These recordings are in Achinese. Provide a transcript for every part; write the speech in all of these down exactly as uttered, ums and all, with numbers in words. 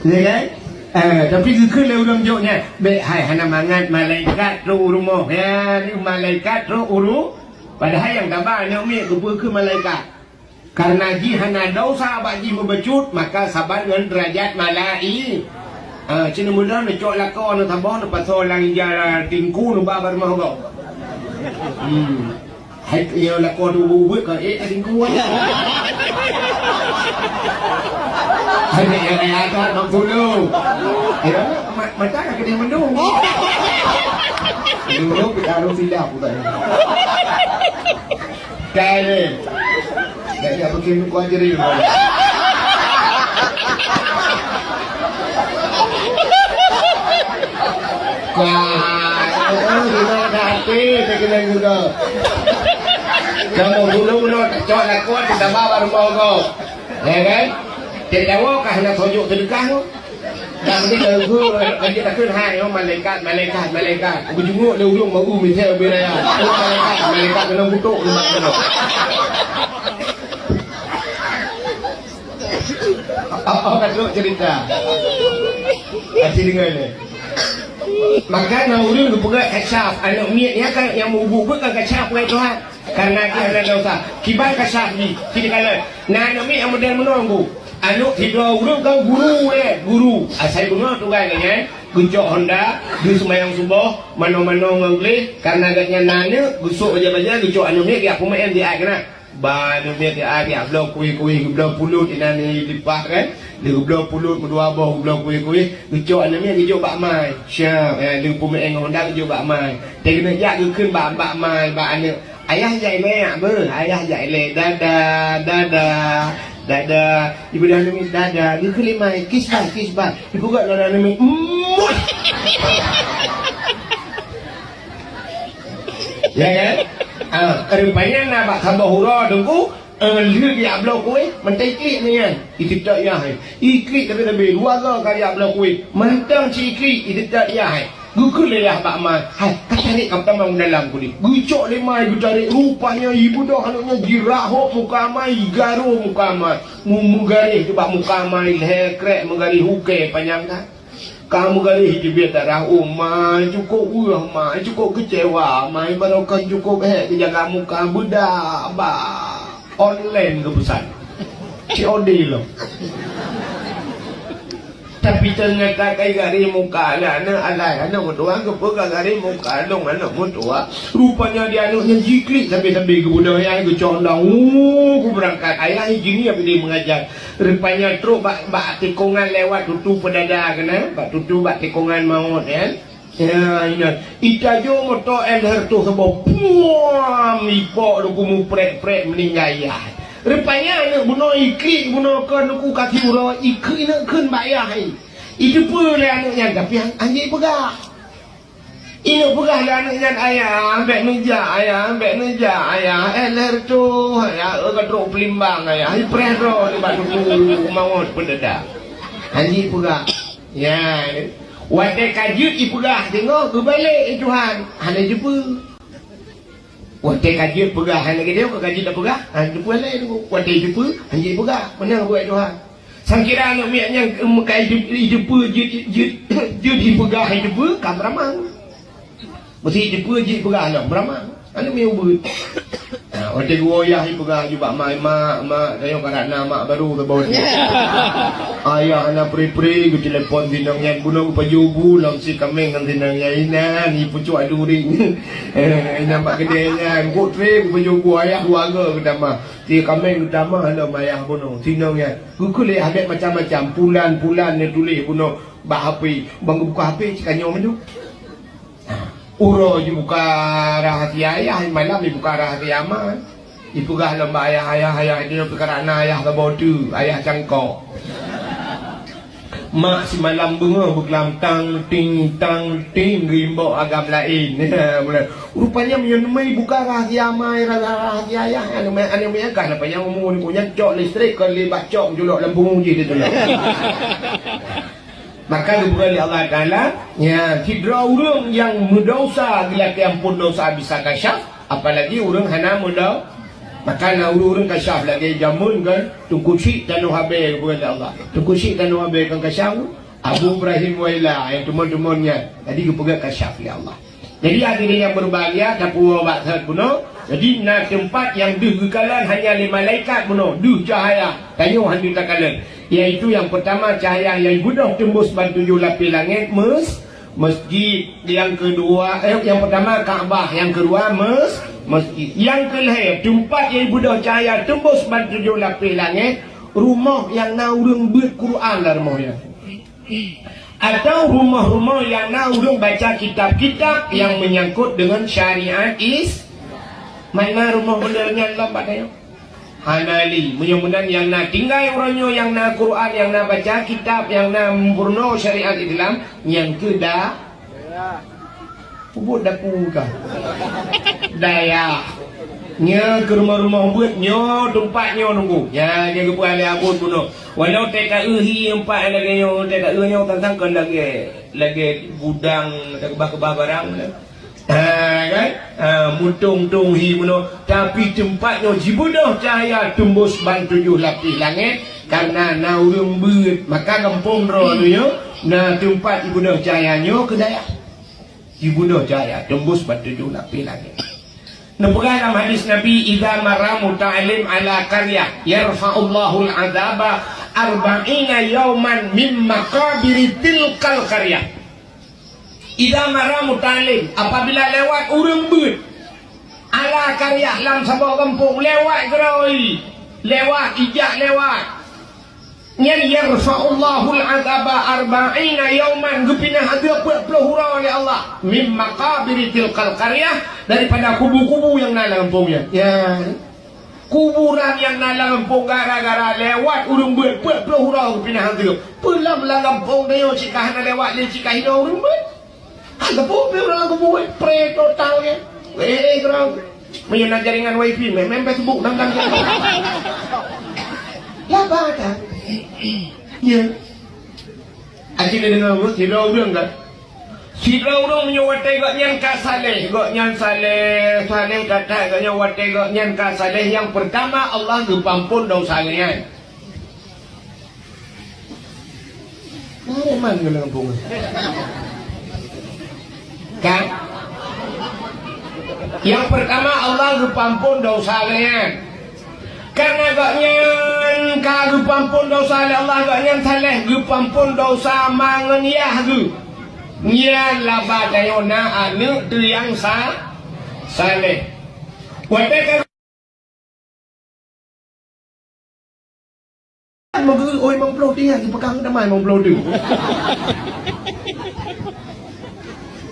Ya kan? Eh, tapi geukheun lé ureuëng jok nyan, "Bék hai, hana mangat malaikat trok u rumoh." Ya, ni malaikat trok u ru-, padahai nyang taba aneuk miet geupeue keu malaikat. Karena jih hana desya bak jih meubacut, maka saban ngon deurajat malai-, ah, cit mudah neucok lakoe neusaboh neupasoe lam ija tingku neuba bak rumoh gob. Hmm. Hai, ya, lakoe tu buet ka, eh, ka tingku, eh. Hai, ya, ya, ya, tak, bang, tolong. Ya, ma-, mata ka kena mendung. Dulu kita harus silap, bukan? Kali. Dah, dah bikin muka jerit. Wah, itu sudah ada hati, saya kena juga. Kamu dulu, dulu, cok lakukan, kita bawa rumah kau. Ya kan? Tidak tahu kah nak tunjuk sedekah tu? Dah mesti tahu, nanti takkan hai, oh, malaikat, malaikat, malaikat. Aku jenguk dia ujung baru, misal lebih raya. Oh, malaikat, malaikat kena kutuk, kena kutuk. Apa, apa kata cerita? Kasih dengar ni. Maka na ureuëng geupeugah kasyaf, aneuk miet nyan kan nyang meuubu-ubu kan kasyaf ngon Tuhan. Karena dia hana desya. Kiban kasyaf jih, sini kala. Na aneuk miet nyang model meunoe, Bu. Aneuk sidroe ureuëng kan guru, eh, guru. Asai bunoe tugai nyan, geucok honda, geuseumayang suboh, manoe-manoe ngon gleh, karena gobnyan na aneuk, geusok baja-baja, geucok aneuk miet, geujak peumaén di ai keunan. Ba aneuk miet di ai geujak bloe kueh-kueh, geubloe pulut inan di lipah kan. Di geubloe pulut meudua boh, geubloe kueh-kueh, geucok aneuk miet geujok bak mai. Syah, eh, di peumaén ngon honda geujok bak mai. Teuh keuneuk jak geukheun bak, bak mai, bak aneuk. Ayah jak ilée, beuh, ayah jak ilée. Dada, dada, dada. Ibu dah aneuk miet, dada. Geukheun lé mai, kiss bye, kiss bye. Ibu gak lada aneuk miet. Muah. Ya kan? Ah, rupanya na bak saboh uroe teungku, eh, lheueh geujak bloe kueh, mantong iklik nyan. Iteutak yah, eh. Iklik tapi-tapi, dua go ka geujak bloe kueh. Mantong cit iklik, iteutak yah, eh. Geukheun lé yah bak mai, "Hai, ka tarek ka tamong dalam kudeh." Geucok lé mai, geutarek. Rupanya ibu dah aneuk nyan jirahok muka mai, igaroh muka mai. Mu-, meugaréh bak muka mai, lhée krek meugaréh, ukée panyang that. Ka meugaréh teubiet darah, oh, mai cukôp weueh, mai cukôp keucewa, mai barokon cukôp hék geujaga muka, beudak bak online geupeusan. C O D lom. Tapi teunyata kai garéh muka lé aneuk, alai aneuk meutuah, geupeugah garéh muka lôn aneuk meutuah. Rupanya di aneuk nyan jiklik sabe-sabe geubeudôh ayah geucok undang, uh, geubeurangkat. Ayah jih ni apa dia mengajar. Rupanya trok bak, bak tikongan lewat tutu peudada keunan, bak tutu bak tikongan maut, kan? Ya, inan. Itajo moto L R tu saboh. Puam, ipok luku muprek-prek meuninggai yah. Rupanya aneuk bunoe iklik bunoe kon luku kaki uroe ikheun ineuk kheun bak yah hai. Iteupeue lé aneuk nyan, tapi han-, hanjeuet peugah. Ineuk peugah lé aneuk nyan, "Ayah, bék neujak, ayah, bék neujak, ayah. L R tu, ayah, eu ka trok peulimbang, ayah. Ipreh droe nibak tuku maut peudada." Hanjeuet peugah. Ya. Watée ka jeuet ipeugah teungoh geubalek i Tuhan, hana jeupeue. Watée ka jeuet peugah, hana geudeh ka jeuet tapeugah, hana jeupeue lé teungku. Watée jeupeue, hana jeuet peugah, meunan buet Tuhan. Sangkira aneuk miet nyang, em, ka jeuet, jeupeue jeuet, jeuet, jeuet ipeugah, jeupeue, ka meuramang. Meusti jeupeue jih peugah lom, beurama. Aneuk miet ubeut. Ha, watée geuwoe yah ipeugah ju bak mak, "Mak, mak, tanyoe karab na mak barô saboh." Ayah hana pri-pri geutelepon sinong nyan, bunoe geupajoh bu lom si kaméng ngon sinong nyan, inan ipeucok duri. Eh, inan bak keudè nyan, geutrép geupajoh bu, ayah dua go geutamah. Si kaméng geutamah lom ayah bunoe. Sinong nyan geukheun lé ayah macam-macam, pulan-pulan neutuléh bunoe bak H P. Ban geubuka H P cit ka nyoe mandum. Uroe jibuka rahasia ayah, malam jibuka rahasia ma. Jipeugah lom bak ayah, "Ayah, ayah, nyoe pih karab na ayah saboh teuk, ayah cangkok. Mak simalam beungoh beuklam tang ting, tang ting, geuimbok agam laén." Rupanya meunyoe neumai buka rahasia ma, rahasia ayah, aneuk meuiah, aneuk meuiah kah, napa nyang umu nyan cok listrik, kon lé bak cok julok lam pungo jih ditulak. Maka geupeugah lé Allah Taala, ya, sidroe ureuëng nyang meudesya geulakée amphon desya bisa kasyaf, apalagi ureuëng hana meudo-, Maka na ureuëng-ureuëng kasyaf lagée jameun kan, Teungku Syik Tanoh Abée geupeugah lé Allah. Teungku Syik Tanoh Abée kan kasyaf, Abu Ibrahim Waila nyang teumon-teumon nyan. Jadi geupeugah kasyaf lé Allah. Jadi hadirin yang berbahagia, tapuwoe bak that bunoe. Jadi na teumpat nyang deuh geukalon hanya lé malaikat bunoe, deuh cahaya, tanyoe hana takalon. Yaitu yang pertama cahaya nyang beudôh teumbus ban tujoh lapéh langét, mes-, mesjid, yang kedua, eh, yang pertama Ka'bah, yang kedua mes-, mesjid. Yang kelhée, teumpat nyang beudôh cahaya teumbus ban tujoh lapéh langét, rumoh nyang na ureuëng beuet Quran lam rumoh nyan. Atau rumoh-rumoh nyang na ureuëng baca kitab-kitab nyang menyangkut dengan syariat Is-, mana rumoh model nyan lom bak tanyoe? Hana lé. Meunyoe meunan nyang na tinggai uroe nyoe nyang na Quran, nyang na baca kitab, nyang na meurunoe syariat Islam, nyang keu da-, Peubuet dapu ka. Dayah. Nyoe keu rumoh-rumoh beuet nyoe, teumpat nyoe nunggu. Nyan nyang geupeugah lé Abon bunoe. Walau tét taeu hi empat lagée nyoe, tét taeu nyoe tantang kon lagée, lagée gudang, takeubah-keubah barang. Ha, kan? Ha, mutong-tong hi bunoe. Tapi teumpat nyoe jibeudôh cahya teumbus ban tujoh lapéh langét, kareuna na ureuëng beuet. Maka gampông droe nyoe na teumpat jibeudôh cahya nyoe keu dayah. Jibeudôh cahya teumbus ban tujoh lapéh langét. Neupeugah lam hadis Nabi, "Idza marra muta'allim ala qaryah, yarfa'ullahul adzaba arba'ina yauman min maqabiri tilkal qaryah." Idza marra muta'allim, apabila lewat ureuëng beuet, ala qaryah, lam saboh gampông, lewat keudroe, lewat, ijak lewat. Nyan yarfa'ullahul adzaba arba'ina yauman, geupinah azeub peuet ploh uroe lé Allah, mim maqabiri tilkal qaryah, daripada kubu-kubu nyang na lam gampông nyan. Ya. Kuburan nyang na lam gampông gara-gara lewat ureuëng beuet peuet ploh uroe geupinah azeub. Peue lam, lam gampông tanyoe cit ka hana lewat lé cit ka hinoe ureuëng beuet. Hana peue-peue ureuëng lam gampông, eh, pre total nyan. Eh, keurang. Meunyoe na jaringan wifi, meh, meh Facebook, dang, dang, dang. Laba that. Ya. Aci na deungoe, sidroe ureuëng kan? Sidroe ureuëng meunyoe watée gobnyan ka saleh, gobnyan saleh, saleh that-that, gobnyan watée gobnyan ka saleh, nyang peurtama Allah geupeuampôn desya gobnyan. Mana man keuneuk gampông? Kan? Nyang peurtama Allah geupeuampôn desya gobnyan. Kareuna gobnyan ka geupeuampôn desya lé Allah, gobnyan saleh geupeuampôn desya ma ngon yah geuh. Nyan laba tanyoe na aneuëk teuh nyang sa-, saleh. Watée ka Meugeue oi limong ploh, ingat geupeugah tamah limong ploh tu.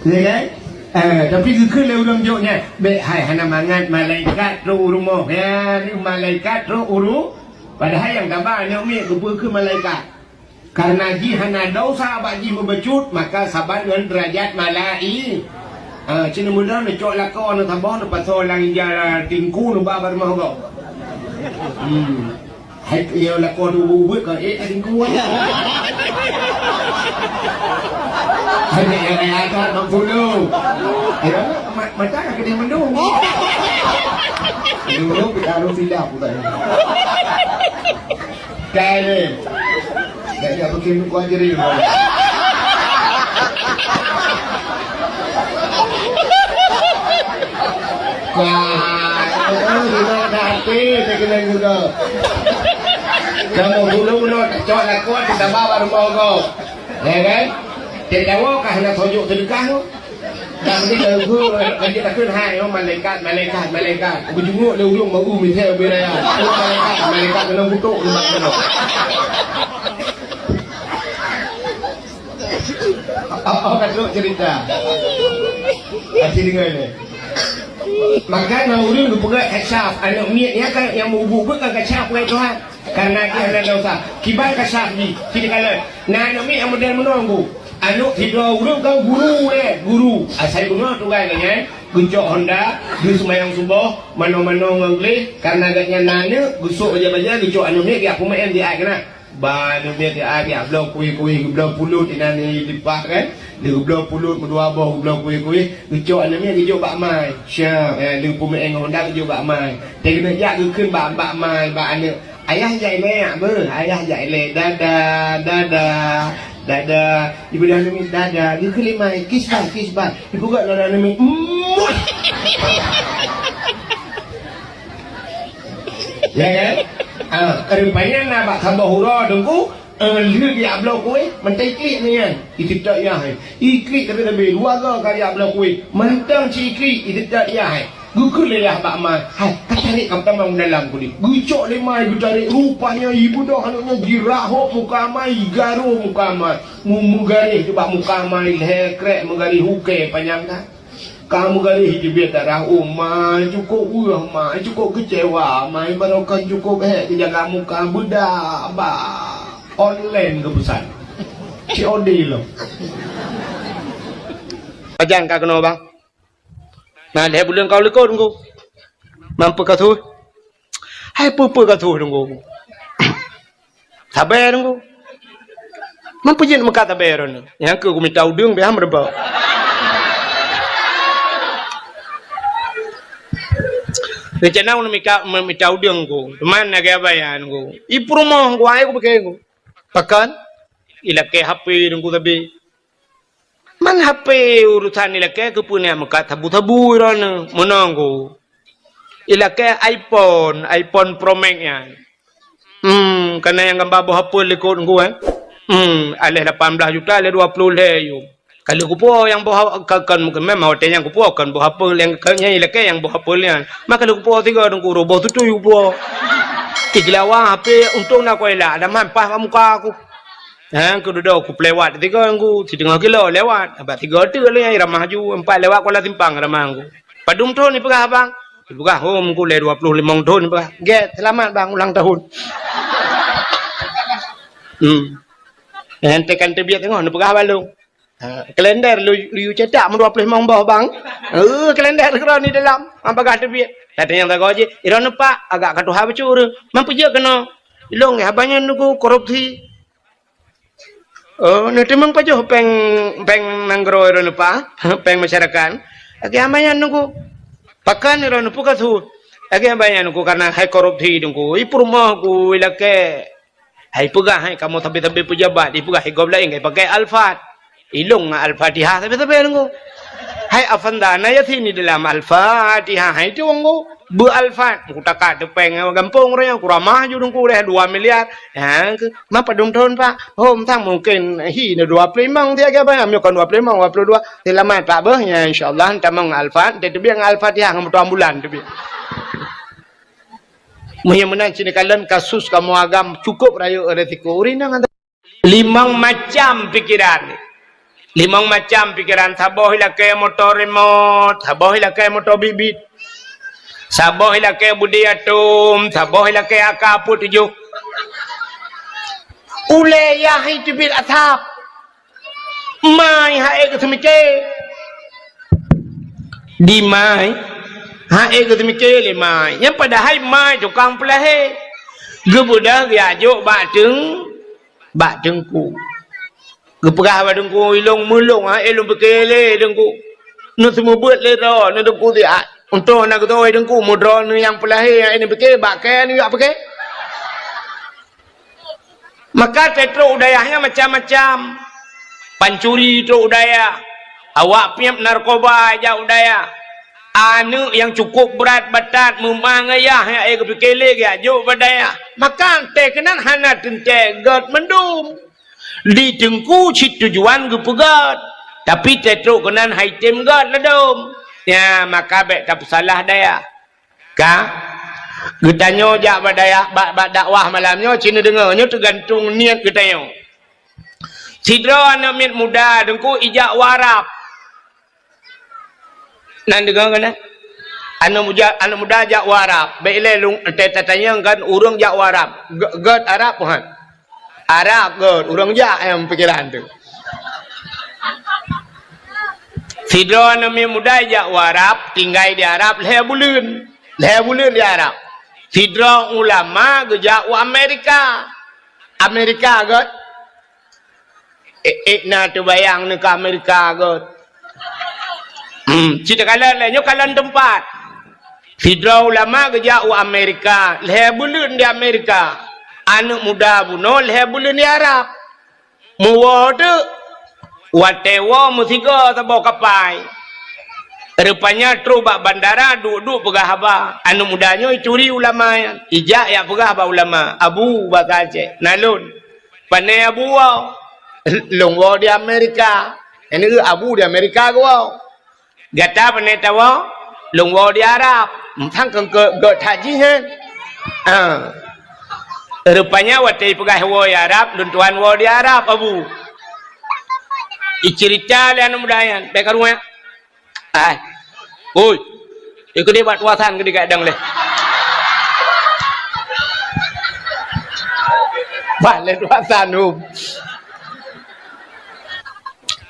Ya kan? Eh, tapi geukheun lé ureuëng jok nyan, "Bék hai, hana mangat malaikat trok u rumoh." Ya, ni malaikat trok u ru-, padahai nyang taba aneuk miet geupeue keu malaikat. Karena jih hana desya bak jih meubacut, maka saban ngon deurajat malai-, ah, cit neumudah neucok lakoe neusaboh neupasoe lam ija tingku neuba bak rumoh gob. Hmm. Hai, ya, lakoe tu ubit-ubit ka, eh, tingku, ah. Hanya yang ada kat Bang Pulu. Ya, ma-, mata dah kena mendung. Dulu kita harus silap pula. Kali. Dah dia bikin kuah jerih. Wah, itu sudah ada hati, saya kena guna. Kamu dulu, dulu, cok lakuan, kita bawa rumah kau. Ya kan? Tidak tahu kah nak tunjuk sedekah tu? Dah mesti dah guru, lagi takut hai, oh, malaikat, malaikat, malaikat. Bujunguk dia ujung baru misal bira ya. Oh, malaikat, malaikat kena kutuk, kena kena. Apa, apa kata cerita? Kasih dengar ni. Maka na ureuëng geupeugah kasyaf, aneuk miet nyan kan nyang meuubeuet kan kasyaf ngon Tuhan. Karena dia hana desya. Kiban kasyaf jih, sini kalon. Na aneuk miet nyang model meunoe, Bu. Aneuk sidroe ureuëng kan guru, eh, guru. Asai bunoe tugai geuh nyan, geucok honda, geuseumayang suboh, manoe-manoe ngon gleh, karena gobnyan na aneuk, geusok baja-baja, geucok aneuk miet, geujak peumaén di ai keunan. Ba aneuk miet di ari, bloe kueh-kueh, geubloe pulot inan di pah kan. Lheueh geubloe pulot meudua boh, geubloe kueh-kueh, geucok aneuk miet geujok bak mai. Syah, eh, lheueh peumeu'en ngon honda geujok bak mai. Teuh keuneuk jak geukheun bak, bak mai, bak aneuk. Ayah jak ilèe, beuh, ayah jak ilèe. Dadah, dadah, dadah. Ibu dah aneuk miet, dadah. Geukheun lé mai, kiss bak, kiss bak. Ibu gak lôn aneuk miet. Muah. Ya kan? Ah, rupanya na bak saboh uroe teungku, eh, lheueh geujak bloe kueh, mantong iklik nyan. Iteutek yah, eh. Iklik tapi lebih dua go ka geujak bloe kueh. Mantong cit iklik, iteutek yah, eh. Geukheun lé yah bak mai. Hai, ka tarék ka tamong dalam kudéh. Geucok lé mai, geutarek. Rupanya ibu dah aneuk nyan jirahok muka mai, jigaroh muka mai. Mu-, meugaréh bak muka mai, lhèe krek meugaréh ukèe panyang that. Ka meugaréh teubiet darah, oh, mai cukôp weueh, mai cukôp keucewa, mai barokon cukôp hék teujaga muka, beudak bak online geupeusan. C O D lom. Pajan ka keunoe, bang? Na lhèe buleuen ka u likot, Teungku. Mampu ka su? Hai peue-peue ka su, Teungku. Sabe, Teungku. Man peue jeuet meukat sabe droeneuh? Nyang keuh kumita udeueng, biasa meureubah. Rencana ulôn mita, mita udeueng, Teungku. Teuma lagèe abaya, Teungku. I peurumoh, Teungku, ai kupike, Teungku. Pakon? Ilakèe H P, Teungku, sabe. Man H P urusan ilakèe keupeue neuk meukat sabu-sabu droeneuh, meunoe, Teungku. Ilakèe iPhone, iPhone Pro Max nyan. Hmm, ka na nyang gamba boh apel likot, Teungku, eh. Hmm, aléh lapan blaih juta, aléh dua ploh lhèe yuem. Ka lheueh kupuwoe nyang boh a-, ka, kon, memang watèe nyan kupuwoe kon boh apel nyang, ka, nyan ilakèe nyang boh apel nyan. Maka lheueh kupuwoe sigoe, Teungku, roh boh tutui kupuwoe. Igeulawa H P untông na kuai lak, ada man paih bak muka aku. Ha, keu dudoe kupeuliwat sigoe, Teungku, siteungoh kilo lewat. Bak sigoe teuk lé nyang ramah ju, empat lewat Kuala Simpang ramah, Teungku. Padum thôn ipeugah, abang? Ipeugah, oh, Teungku, lé dua ploh limong thôn, ipeugah. Gèt, seulamat, bang, ulang tahun. Hmm. Nyan tekan teubiet teungoh, neupeugah bak lôn. Ha, kalender lu, lu cetak meudua ploh limong boh, bang. Eh, kalender keudroe di dalam, ha, bagah teubiet. Kata nyang sagoe jih, "Droeneuh, Pak, agak ka tuha bacut ureueng. Man peue jeuet keunoe?" "Ilôn, haba nyan, Teungku, korupsi." "Oh, neuteumeung pajoh péng, péng nanggroe droeneuh, Pak, péng masyarakat?" "Lagèe haba nyan, Teungku." "Pakon droeneuh, peue ka su?" "Lagèe haba nyan, Teungku, kareuna hai korupsi, Teungku. I peurumoh ku ilakèe, hai peugah hai kamoe sabe-sabe peujabat, ipeugah hai gob laén, hai pakai Alphard. Ilôn ngon Al-Fatihah sabe-sabe, Teungku. Hai Avanda, na Yasin di dalam Al-Fatihah, hai tueng, Teungku." Beu Alphard, kutaka teupeng gampông ureueng nyan, kuramah ju Teungku deh dua miliar. Ha, ke, ma padum thôn, Pak? Hom sang mungken hi na dua ploh limong dia ke, Pak? Nyoe kon dua ploh limong, dua puluh dua. Seulamat, Pak, beuh. Nya, insya Allah, tamong Alphard, teubiet ngon Al-Fatihah ngon moto ambulan teubiet. Meunyoe meunan, sini kalon kasus kamoe agam cukup rayeuk resiko. Ureueng inong Limong macam pikiran. Limong macam pikiran. Saboh ilakèe moto remote, saboh ilakèe moto bit-bit. Saboh ilakèe budi atom, saboh ilakèe A K peuet tujoh. Ulèe yah hai teubiet asab. Mai hai geuseumiké. Di mai hai geuseumiké lé mai. Nyan padahai mai tukang peulahé. Geubeudôh geujak jok bak teung bak teungku. Geupeugah bak teungku, "Ilôn meulôn, ha, ilôn pike lé teungku. Neuseumeubeuet lé droe, neu teungku siat. Untông na geutoe teungku, meudroe neu nyang peulahé, ha, ilôn pike, bak kèe neu jak pike." Maka teutrok u dayah nyan macam-macam. Pancuri trok u dayah. Awak piep narkoba jak u dayah. Aneuk nyang cukup brat batat meuma ngon ayah nyang ék geupike lé geujak jok bak dayah. Maka teuh keunan hana teuntèe gèt mandum. Di teungku cit tujuan geupeugèt, tapi teutrok keunan hai tem gèt ladôm. Nyan maka bèk tapeusalah dayah. Ka geutanyoe jak bak dayah, bak, bak dakwah malam nyoe, ci neudeungoe, nyoe teugantung niet geutanyoe. Sidroe aneuk miet muda teungku ijak u Arab. Nan deungoe keunan? Aneuk muda, aneuk muda jak u Arab. Bèk ilèe lôn, ta-, tatanyong kan ureueng jak u Arab. Gèt, gèt Arab, Tuhan. Arab gèt, ureueng jak nyang pikiran tu. Sidroe aneuk miet muda jak u Arab, tinggai di Arab lhèe buleuen. Lhèe buleuen di Arab. Sidroe ulama geujak u Amerika. Amerika göt. Eh, eh, na teubayang neu keu Amerika göt. Hmm, cit kalon lé, nyoe kalon teumpat. Sidroe ulama geujak u Amerika, lhèe buleuen di Amerika. Aneuk muda bunoe lhèe buleuen di Arab. Meuwoe teuk, watèe woe meusigoe saboh kapai. Rupanya trok bak bandara, duek-duek peugah haba. Aneuk muda nyoe icuri ulama nyan. Ijak jak peugah bak ulama, "Abu," basa Aceh, "Na lôn." "Pané Abu woe?" "Lôn woe di Amerika." Nyan keuh Abu di Amerika geuwoe. "Gata pané tawoe?" "Lôn woe di Arab." Sang keu, keu, keu that jih, eh? Ah. Rupanya watèe ipeugah woe di Arab, lôn tuan woe di Arab, Abu. Iceurita lé aneuk muda nyan, bèk karu nyan. Ai. Oi. Ikeu deh bak tuasan keu dikadang leh. Bak lé tuasan, hum.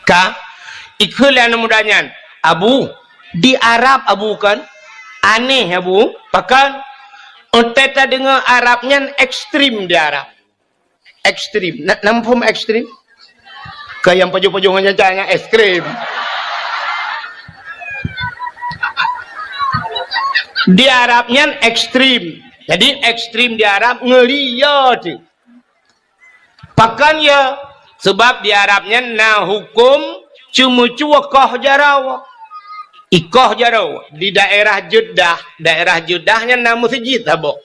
Ka, ikheun lé aneuk muda nyan, "Abu, di Arab Abu kon? Aneh, Abu. Pakon?" "Watèe tadeungoe Arab nyan ekstrem di Arab." Ekstrem. Na, na muphom ekstrem? Keu nyang pajoh-pajoh ngon nyan, nyan es krim. Di Arab nyan ekstrem. Jadi ekstrem di Arab ngeuri, ya, tu. Pakon ya? Sabab di Arab nyan na huköm ceumeucue koh jaroe. Ikoh jaroe di daerah Jeddah, daerah Jeddah nyan na meuseujid saboh.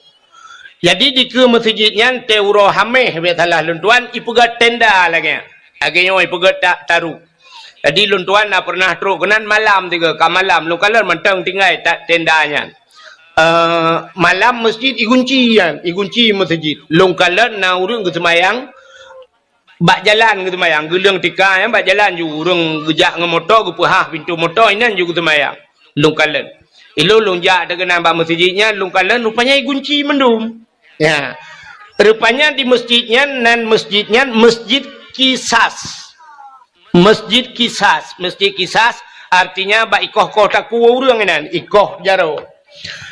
Jadi dikeue meuseujid nyan teuh uroe Hamèh, bèk salah lôn tuan, ipeugöt tenda lagèe nyan. Lagèe nyoe ipeugöt ta-, taru. Jadi lôn tuan na peureunah trok keunan malam tiga, ka malam lôn kalon mantong tinggai ta-, tenda nyan. Eh, malam meuseujid igunci nyan, igunci meuseujid. Lôn kalon na ureueng geuseumayang bak jalan geuseumayang, geuleueng tika nyan bak jalan ju ureueng geujak ngon moto, geupeuhah pintoe moto, inan ju geuseumayang. Lôn kalon. Ilôn lôn jak teukeunang bak meuseujid nyan, lôn kalon rupanya igunci mandum. Ya. Rupanya di meuseujid nyan, nan meuseujid nyan Meuseujid Kisas. Meuseujid Kisas. Meuseujid Kisas artinya bak ikoh-koh takue ureueng inan, ikoh jaroe.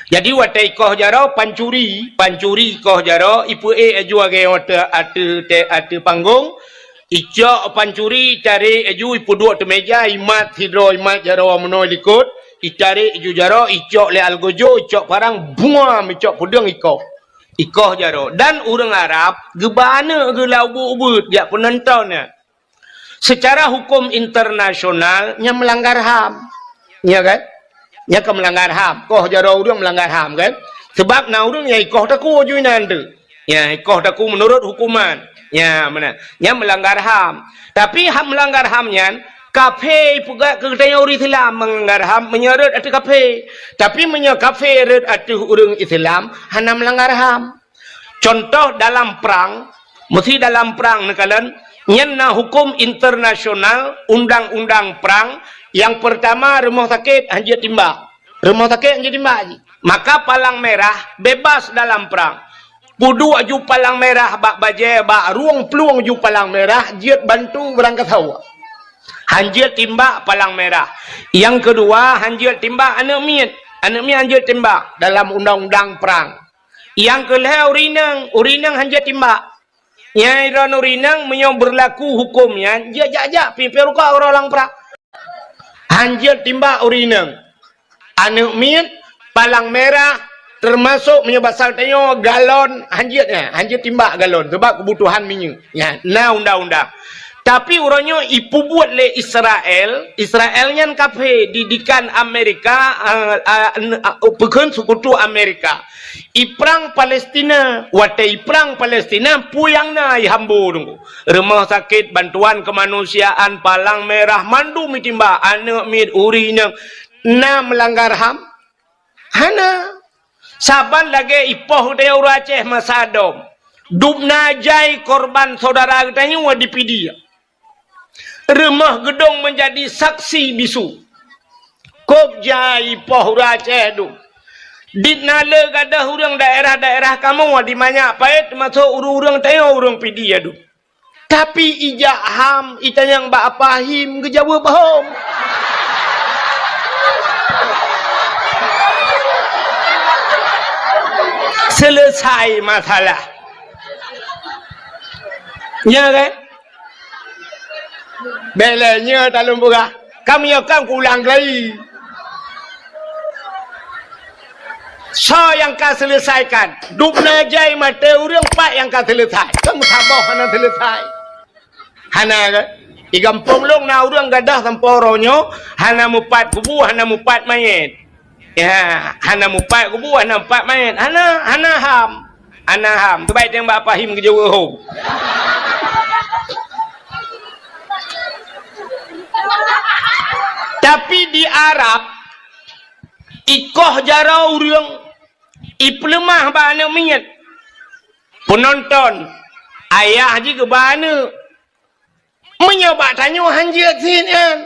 Jadi watèe ikoh jaroe pancuri, pancuri ikoh jaroe, ipeuék laju lagèe nyoe ateueh, ateueh, ateueh panggong, icok pancuri, itarek laju, ipeuduek ateueh meuja, imat sidroe, imat jaroe meunoe likot, itarek laju jaroe, icok lé algojo, icok parang, buam, icok peudeueng ikoh. Ikoh jaroe. Dan ureueng Arab geuba aneuk geuh lam ubeuet-ubeuet, jak peunonton nyan. Secara huköm internasional, nyan meulanggar ham. Ya kan? Nyan ka meulanggar ham. Koh jaroe ureueng meulanggar ham kan? Sabab na ureueng nyang ikoh takue ju inan teuh. Ya, ikoh takue meunurot huköman. Ya, meunan. Nyan meulanggar ham. Tapi hak meulanggar ham nyan, kafé ipeugah keu geutanyoe ureueng Islam meulanggar ham meunyoe rhot ateueh kafé. Tapi meunyoe kafé rhot ateueh ureueng Islam, hana meulanggar ham. Contoh dalam prang, meusi dalam prang neukalon, nyan na huköm internasional, undang-undang prang, nyang peurtama rumoh sakét hanjeuet timbak. Rumoh sakét hanjeuet timbak jih. Maka palang merah bebas dalam prang. Peuduek ju palang merah bak bajèe, bak rueng plueng ju palang merah, jeuet bantu beurangkasoe. Hanjeuet timbak palang merah. Nyang keudua, hanjeuet timbak aneuk miet. Aneuk miet hanjeuet timbak dalam undang-undang prang. Nyang keu lhèe ureueng inong, ureueng inong hanjeuet timbak. Nyan droeneuh ureueng inong meunyoe beurlaku huköm nyan, jeuet jak-jak pih, pih rukok uroe lam prang. Hanjeuet timbak ureueng inong. Aneuk miet, palang merah, teumasok meunyoe basa tanyoe galon, hanjeuet nyan, hanjeuet timbak galon, sabab keubutuhan minyeuk. Nyan, na undang-undang. Tapi uroe nyoe ipeubuet lé Israel, Israel nyan kafé, didikan Amerika, a, a, n-, a, peukheun seukutu Amerika. Iprang Palestina, watèe iprang Palestina, peue nyang na ihambo teungku. Rumoh sakét, bantuan keumanusiaan, palang merah, mandum itimbak, aneuk miet, ureueng inong, na meulanggar ham? Hana. Saban lagèe ipoh geutanyoe ureueng Aceh masa dom. Dubna jai korban syedara geutanyoe di Pidie. Rumoh geudong meunjadi saksi bisu. Kôb jai ipoh ureueng Aceh dum. Di na le gadôh ureueng daerah-daerah kamoe di Manyak Paet, teumasok ureueng-ureueng tanyoe ureueng Pidie dum. Tapi ijak ham, itanyong bak Apa Him, geujaweueb hom. Selesai masalah. Nya kan? Bèk lé nyoe talôn peugah. Ka meunyoe kan kuulang kali. Soe nyang ka seuleusaikan? Dubna jai maté ureueng, pat nyang ka seuleusai? Kan meusaboh hana seuleusai. Hana kan? Di gampông lôn na ureueng gadôh sampoe uroe nyoe, hana mupat kubu, hana mupat manyét. Ya, hana mupat kubu, hana mupat manyét. Hana, hana ham. Hana ham. Teubai teueng bak Pahim geujaweueb hom. Tapi di Arab, ikoh jaroe ureueng, ipeuleumah bak aneuk miet. Peunonton, ayah jih geuba aneuk. Meunyoe bak tanyoe han jeuet sit nyan,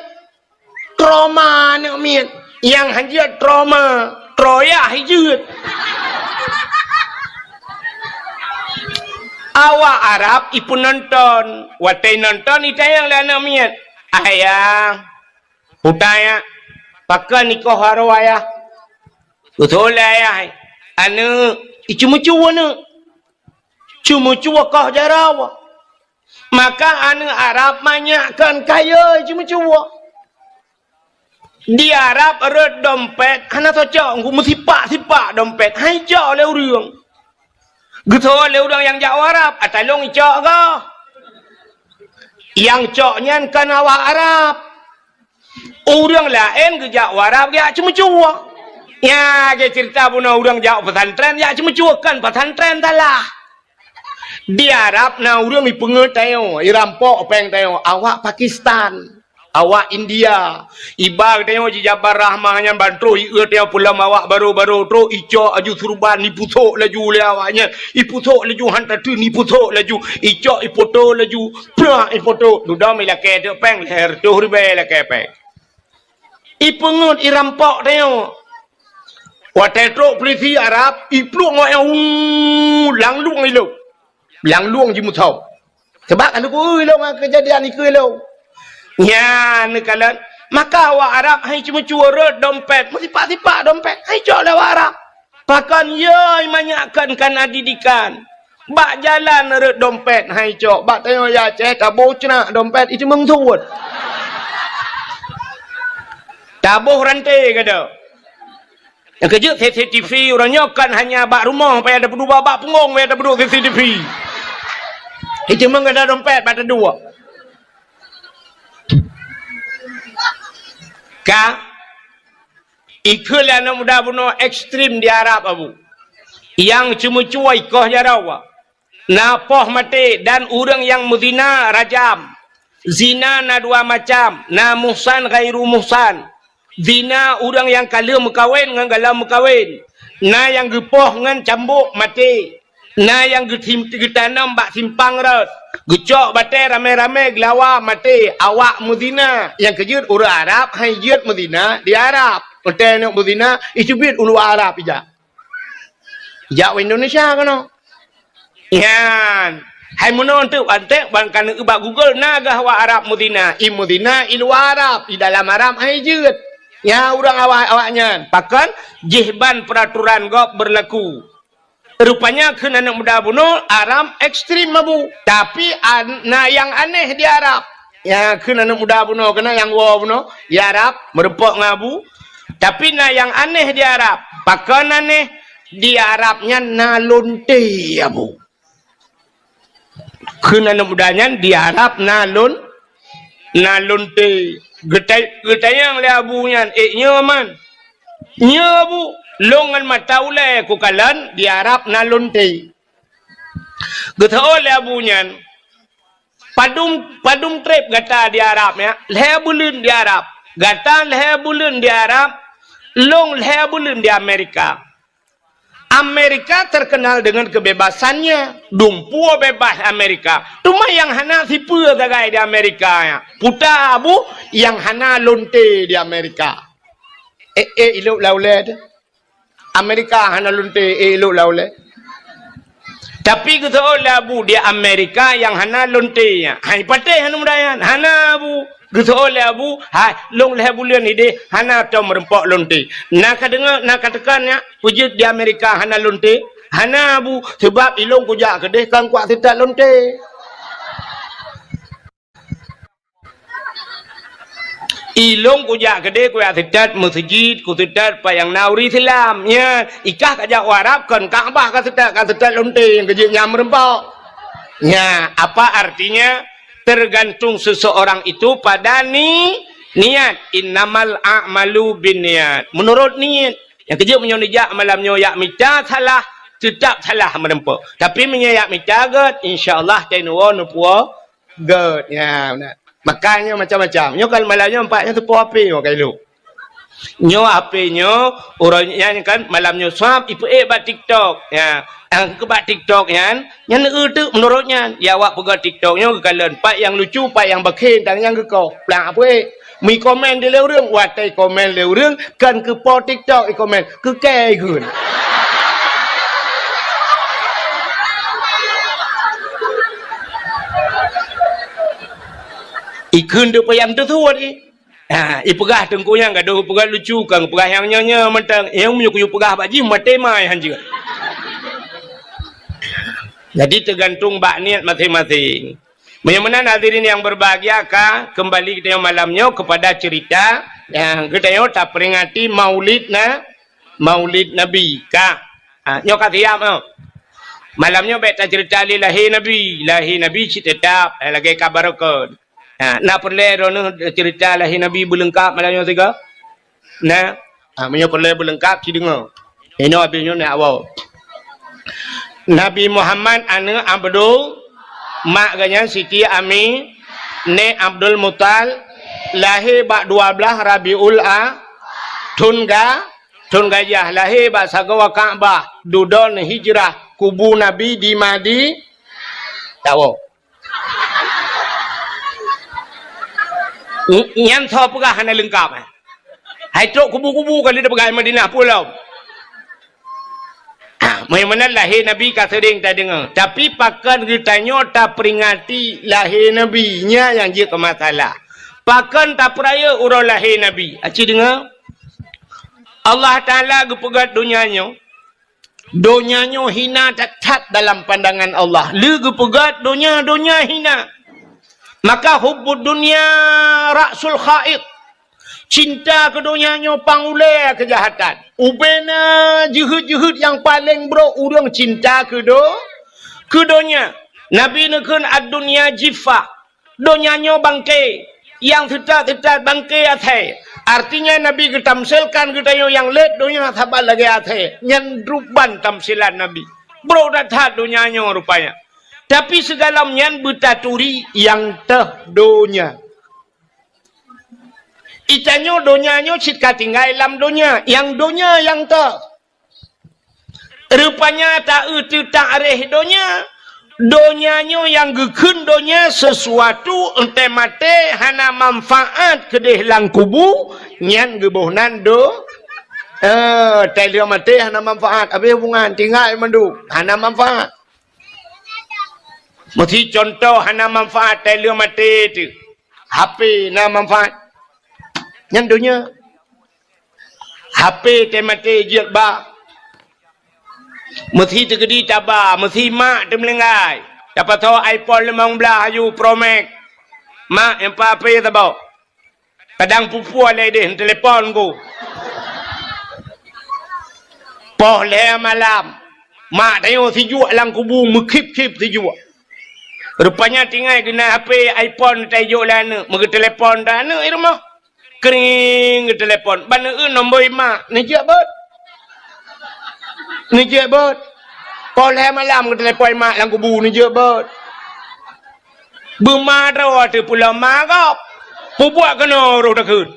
trauma aneuk miet. Nyang han jeuet trauma, troyah jeuet. Awak Arab ipeunonton, watèe nonton itanyong lé aneuk miet, "Ayah, peue tanyong, pakon ikoh jaroe ayah?" Beutôi lé ayah, aneuk, iceumeucue aneuk. Ceumeucue koh jaroe. Maka aneuk Arab manyak kon kayèe ceumeucue. Di Arab rhot dompet hana tacok, meusipak-sipak dompet, han icok lé ureueng. Geutanyong lé ureueng nyang jak u Arab, "Ata lôn icok goh?" Nyang cok nyan kon awak Arab. Ureueng laén geujak u Arab geujak ceumeucue. Nya, geuceurita bunoe ureueng jak pesantren, jak ceumeucue, kon pesantren salah. Di Arab na ureueng ipeungeut tanyoe, irampok péng tanyoe, awak Pakistan, awak India. Iba geutanyoe jijabar rahmah nyan ban trôh ieu tanyoe peulom awak barô-barô trôh, icok laju surban, ipusok laju lé awak nyan. Ipusok laju han tateun, ipusok laju, icok ipoto laju, prak ipoto. Dudoe ilakèe teuk péng, lhèe reutôh ribèe ilakèe péng. Ipeungeut irampok tanyoe. Watèe trôk pulisi Arab, iplueng awak nyan, uu, lam lueng ilôn. Lam lueng jimusoe. Sabab ka neukui lôn ngon keujadian ikui lôn. Nyan neukalon, maka awak Arab han iceumeucue rhot dompet, meusipak-sipak dompet, han icok lé awak Arab. Pakon yö manyak kon kana didikan. Bak jalan rhot dompet han icok, bak tanyoe ya Aceh taboh ceunak dompet iteumeung suet. Taboh ranté gata. Nyang keujeuet C C T V uroe nyoe kon hanya bak rumoh payah tapeuduek, bak punggong payah tapeuduek C C T V. Iteumeung gata dompet bak taduek. Ka Ikheun lé aneuk muda bunoe ekstrem di Arab, Abu. Nyang ceumeucue ikoh jaroe. Na poh maté dan ureueng nyang meuzina rajam. Zina na dua macam, na muhsan ghairu muhsan. Zina ureueng nyang ka lheueh meukawen ngon gohlom meukawen. Na nyang geupoh ngon cambôk maté. Na nyang geutim-, geutanom bak simpang rot, geucok batèe ramé-ramé geulawa maté, awak meuzina. Nyang keujeuet ureueng Arab han jeuet meuzina di Arab. Watèe neuk meuzina, iteubiet u luwa Arab ijak. Ijak u Indonesia keunoe. Nyan. Hai meunoe teuk, antek ban ka neuk bak Google na gah awak Arab meuzina. I meuzina i luwa Arab, i dalam Arab han jeuet. Nyan ureueng awak, awak nyan. Pakon? Jih ban peuraturan gob beurlaku. Rupanya kheun aneuk muda bunoe Arab ekstrem, Abu. Tapi an-, na nyang aneh di Arab. Nyang kheun aneuk muda bunoe keunan nyang woe bunoe di Arab meureumpok ngon Abu. Tapi na nyang aneh di Arab. Pakon aneh? Di Arab nyan na lonte, Abu. Kheun aneuk muda nyan di Arab na lon-, na lonte. Geutai-, geutanyong lé Abu nyan, "Eh, nyoe man?" "Nyoe, Abu, lôn ngon mata ulèe kukalon di Arab na lonte." Geutanyong lé Abu nyan, "Padum, padum trép gata di Arab nyan?" "Lhèe buleuen di Arab." "Gata lhèe buleuen di Arab, lôn lhèe buleuen di Amerika." Amerika terkenal dengan kebebasannya. Dumpeue bebas Amerika. Teuma nyang hana sipeue sagai di Amerika nyan. Peue ta, Abu, nyang hana lonte di Amerika. Eh, eh, ilok lam ulèe teuh. Amerika hana lonte, eh, ilok lam ulèe. Tapi geuseuôt lé Abu di Amerika nyang hana lonte nyan. Hai patéh aneuk muda nyan. Hana, Abu. Geuseuôt lé Abu, hai, lôn lhèe buleuen idéh hana tom meureumpok lonte. Na ka deungö, na ka teuka nyak, peue jeuet di Amerika hana lonte? Hana, Abu, sabab ilôn kujak keudéh kon kuat seutôt lonte. Ilôn kujak keudeh, kujak seutôt meuseujid, kuseutôt pat nyang na ureueng Islam. Nyan, ikah kajak u Arab, kon Ka'bah kaseutôt, kaseutôt lonte nyang keujeuet nyang meureumpok. Nyan, apa artinya? Tergantung seseorang itu pada ni-, niat. Innamal a'malu binniyat. Menurut niat. Nyang keujeuet meunyoe neujak malam nyoe jak mita salah, teutap salah meureumpok. Tapi meunyoe jak mita gèt, insya Allah teunoe neupuwoe gèt. Ya, beuna. Makajih nyoe macam-macam. Nyoe kan malam nyoe empat nyoe teupoh H P nyoe ka ilôn. Nyoe H P nyoe, uroe nyan kan malam nyoe swab ipeuék bak TikTok. Ya, nyang keu bak TikTok nyan, nyan eu teuk meunurot nyan. Ya, awak peugah TikTok nyoe geukalon, pat nyang lucu, pat nyang bakhen, dan nyang geukoh. Plang apui. Meukomen di lé ureueng, watèe komen lé ureueng, kan keu po TikTok ikomen, keu kèe ikheun. Ikheun tu payah teusuet i. Ha, ipeugah teungku nyang gadoh peugah lucu, kan peugah nyang nyoe-nyoe mantong. Nyang meunyoe kuyue peugah bak jih, maté mai hanjeuet. Jadi, teugantung bak niet maséng-maséng. Meunyoe meunan, hadirin yang berbahagia, ka kembali geutanyoe malam nyoe kepada cerita nyang geutanyoe taperingati Maulid na-, Maulid Nabi, ka. Ha, nyoe ka siap, nyoe. Malam nyoe bèk tacerita lé lahé Nabi. Lahé Nabi cit teutap, eh, lagèe ka barokon. Ha, na peureulèe droeneuh cerita lahé Nabi beuleungkap malam nyoe sigoe? Na, ha, meunyoe peureulèe beuleungkap, ci deungö. Inoe abéh nyoe nyak woe. Nabi Muhammad aneuëk Abdul, mak geuh nyan Siti Ami, nèk Abdul Mutal, lahé bak dua blaih Rabiul A, thon ga-, thon gajah, lahé bak sagoe Ka'bah, dudoe hijrah, kubu Nabi di Madi-, tawoe. Nyan soe peugah hana leungkap, eh? Hai trok kubu-kubu ka lheueh peugah Madinah pulo. Ah, meunyoe meunan lahé Nabi ka seuring tadeungoe, tapi pakon geutanyoe taperingati lahé Nabi, nyan nyang jeuet keu masalah. Pakon tapeurayeuk uroe lahé Nabi? Aci deungoe, Allah Taala geupeugöt donya nyoe, donya nyoe hina that-that dalam pandangan Allah. Lé geupeugöt donya, donya hina. Maka hubbud dunya ra'sul khai'at. Cinta keu donya nyoe pangulèe keujahatan. Ubena jeuheut-jeuheut nyang paleng brok ureuëng cinta keu do-, keu donya. Nabi neukheun, "Ad-dunya jiffah." Donya nyoe bangke, nyang teutat-teutat bangke asèe. Artinya, Nabi geutamsilkan geutanyoe nyang lét donya saban lagèe asèe, nyan ruban tamsilan Nabi. Brok that-that donya nyoe rupanya. Tapi sigohlom nyan beutaturi nyang teuh donya. Geutanyoe donya nyoe cit ka tinggai lam donya, nyang donya nyang teuh. Rupanya ta-eu teutak réh donya. Donya nyoe nyang geukheun donya seusuatu, 'oh watèe maté hana manfaat keudeh lam kubu, nyan geuboh nan do-, eh, 'oh watèe maté hana manfaat, abéh hubungan, tinggai mandum, hana manfaat. Meusi contoh hana manfaat 'oh watèe maté teuh. H P na manfaat? Nyan donya. H P 'oh watèe maté jeuet ba. Meusi teukeudi taba, meusi mak teumeulinggai. Tapasoe iPhone limong blaih aju Pro Max. Mak, nyang pat H P saboh. Kadang pue-pue lé deh, telepon ku. Poh lhèe malam, mak tanyoe sijuek lam kubu, meukhip-khip sijuek. Rupanya tinggai geunan H P iPhone tajok lé aneuk, meugeuteulepon tan aneuk di rumoh. Kring, geuteulepon. Ban eu nombor mak, neujeuet beuet. Neujeuet beuet. Poh lhèe malam geuteulepon mak lam kubu, neujeuet beuet. Beuma droe teuh pulo ma gob. Peubuet keunoe roh takheun.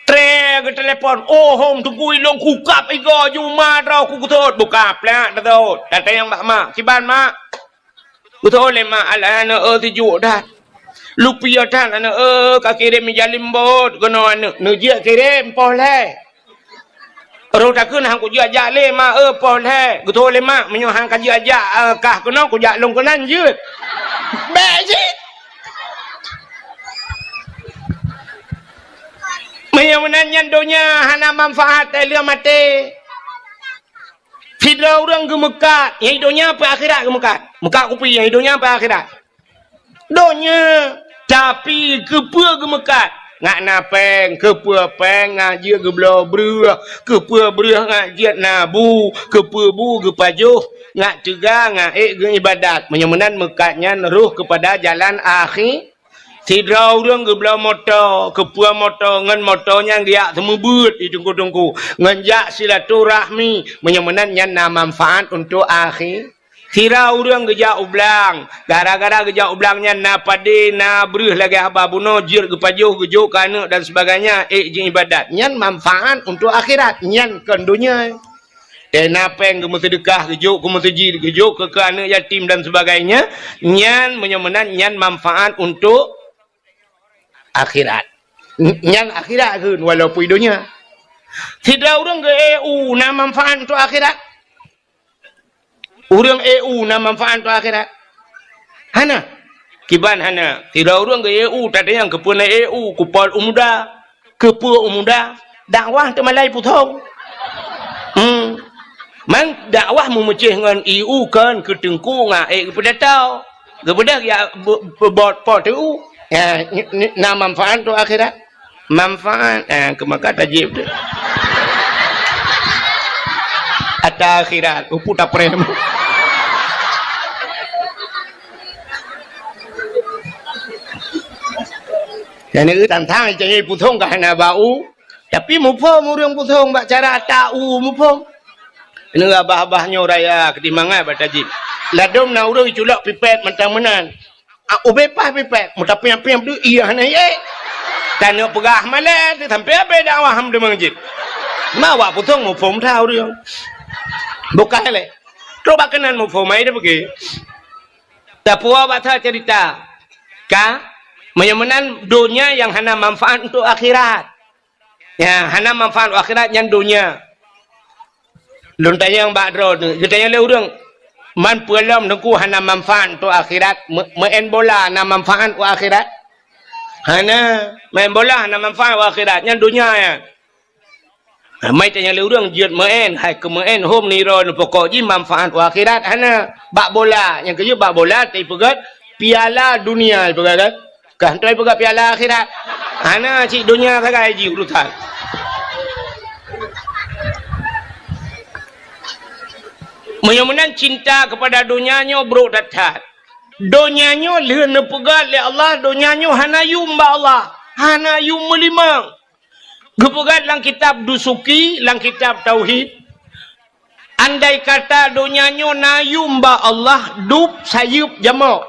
Tré geuteulepon, "Oh, hom teungku ilôn kukab igoe ju ma droe ku geuseuôt." Buka plak teuseuôt. Datang bak mak. "Kiban, Mak?" Geuseuôt lé mak, "Alah, aneuk eu, sijuek that. Lupiôh that, aneuk eu, ka kirém jalem bot keunoe aneuk." Neujeuet kirém poh lhèe. Roh takheun, "Han kujeuet jak lé, Mak eu, poh lhèe." Geuseuôt lé mak, "Meunyoe han kajeuet jak, eh, kah keunoe, kujak lôn keunan jeuet." Bèk cit. Meunyoe meunan nyan donya hana manfaat, eh, lheueh maté. Sidroe ureuëng geumeukat, nyang di donya peue akhirat geumeukat. Meukat kupi, nyang di donya peue akhirat. Donya, tapi keupeue geumeukat? Ngat na péng, keupeue péng ngat jeuet geubloe breueh, keupeue breueh ngat jeuet na bu, keupeue bu geupajoh, ngat teuga ngat ék geuibadat. Meunyoe meunan meukat nyan roh keupada jalan akhi. Sidroe ureuëng geubloe moto, keupeue moto ngon moto nyan geujak seumeubeuet di teungku-teungku, ngon jak silaturahmi, meunyoe meunan nyan na manfaat untuk akhi. Sira ureuëng geujak u blang, gara-gara geujak u blang nyan na padé, na breueh lagée haba bunoe jeuet geupajoh, geujok keu aneuëk dan sebagainya, ék jiibadat. Nyan manfaat untuk akhirat, nyan kon donya. Teuh na péng geumeuseudeukah, geujok keu meuseujid, geujok keu, keu aneuëk yatim dan sebagainya, nyan meunyoe meunan nyan manfaat untuk akhirat. N-, nyan akhirat kheun walaupun donya. Sidroe ureuëng geu-E U na manfaat untuk akhirat. Ureuëng E U na manfaat untuk akhirat? Hana. Kiban hana. Sidroe ureuëng geu-E U, tatanyong keupeue na E U, kupol u muda. Keupeue u muda? Dakwah teumalai pusong. Hmm. Man dakwah meumeucéh ngon E U kon keu teungku ngat ék geupidato. Geubeudôh ya be-, be-, bot po T U. Ya, ni, ni, na manfaat untuk akhirat. Manfaat, eh, keu maka tajib tu. Ata akhirat, upu taprem. Dan itu tantang cengih pusong ka hana bau, tapi muphom ureuëng pusong bak cara ata u muphom. Ini abah-abah nyoe raya keudimangat bak tajib. Ladom na ureuëng culok pipet mantong meunan. Ah, ubé pah pipet, meuta piang-piang deuh, iya hana yé. Tanyoe peugah malée, sampai abée dakwah ham deungon jih. Ma awak pusong muphom that ureuëng. Bukan lé. Trok bak keunan muphom, ai dia pergi. Tapuwoe bak that cerita. Ka? Meunyoe meunan donya nyang hana manfaat untuk akhirat. Ya, hana manfaat akhirat nyan donya. Lôn tanyong bak droeneuh, geutanyong lé ureuëng, "Man peue lom Teungku hana manfaat untuk akhirat? Me-, meu'en bola na manfaat u akhirat?" Hana, meu'en bola hana manfaat u akhirat, nyan donya nyan. Nah, mai tanyong lé ureuëng jeuet meu'en, hai keu meu'en hom nirôn pokok jih manfaat u akhirat hana. Bak bola, nyang keujeuet bak bola teupeugét piala dunia peugét kan? Ka hana peugah piala akhirat. Hana cit donya sagai jih urusan. Meunyoe meunan cinta kepada donya nyoe brok that-that. Donya nyoe lheueh neupeugah lé Allah, donya nyoe hana yum bak Allah, hana yum meulimong. Geupeugah lam kitab Dusuki, lam kitab Tauhid, andai kata donya nyoe na yum bak Allah, dub sayeuep jamok.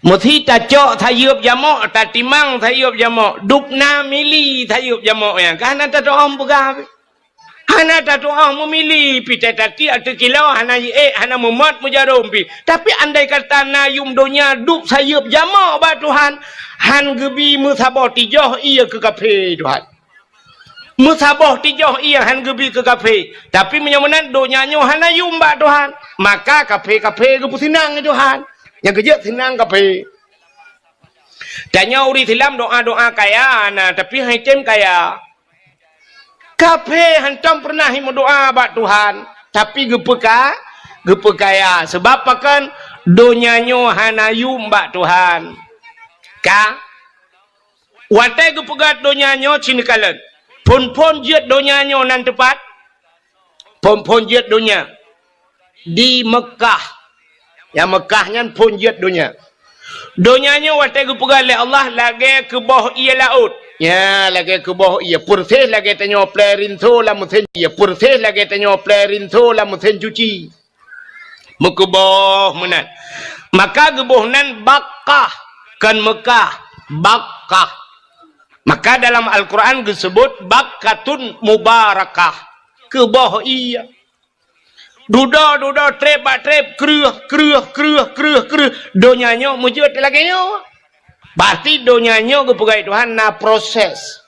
Meusi tacok sayeuep jamok, tatimang sayeuep jamok, dub na mili sayeuep jamok nyan. Ka hana tatu'oh peugah pih. Hana tatu'oh meumili pih, teutateuek ateueh kilo, hana jiék, hana meumot meujarom pih. Tapi andai kata na yum donya dub sayeuep jamok bak Tuhan, han geubi meusaboh tijoh ie keu kafé Tuhan. Meusaboh tijoh ie han geubi keu kafé. Tapi meunyoe meunan donya nyoe hana yum bak Tuhan, maka kafé-kafé geupeuseunang lé Tuhan. Nyang keujeuet seunang kafé. Tanyoe ureuëng Islam doa-doa kaya na, tapi han item kaya. Kafé hantom peureunah meudoa bak Tuhan, tapi geupeuka-, geupeukaya. Sabab pakon? Donya nyoe hana yum bak Tuhan. Ka? Watée geupeugét donya nyoe cit neukalon. Phon-phon jeuet donya nyoe nan teupat? Phon-phon jeuet donya di Meukah. Nyang Meukah nyan phon jeuet donya. Donya nyoe watée geupeugét lé Allah lagée keuboh ie laôt. Nya, lagée keuboh ie, peureséh lagée tanyoe plée rinso lam meusén ie, peureséh lagée tanyoe plée rinso lam meusén cuci. Meukeuboh meunan. Maka geuboh nan Bakkah, kon Meukah, Bakkah. Maka dalam Al-Quran geuseubut Bakkatun Mubarakah, keuboh ie. Dudoe-dudoe, treb bak treb, kreueh, kreueh, kreueh, kreueh, kreueh. Donya nyoe meujeuet lagée nyoe. Berarti donya nyoe geupeugét Tuhan na proses.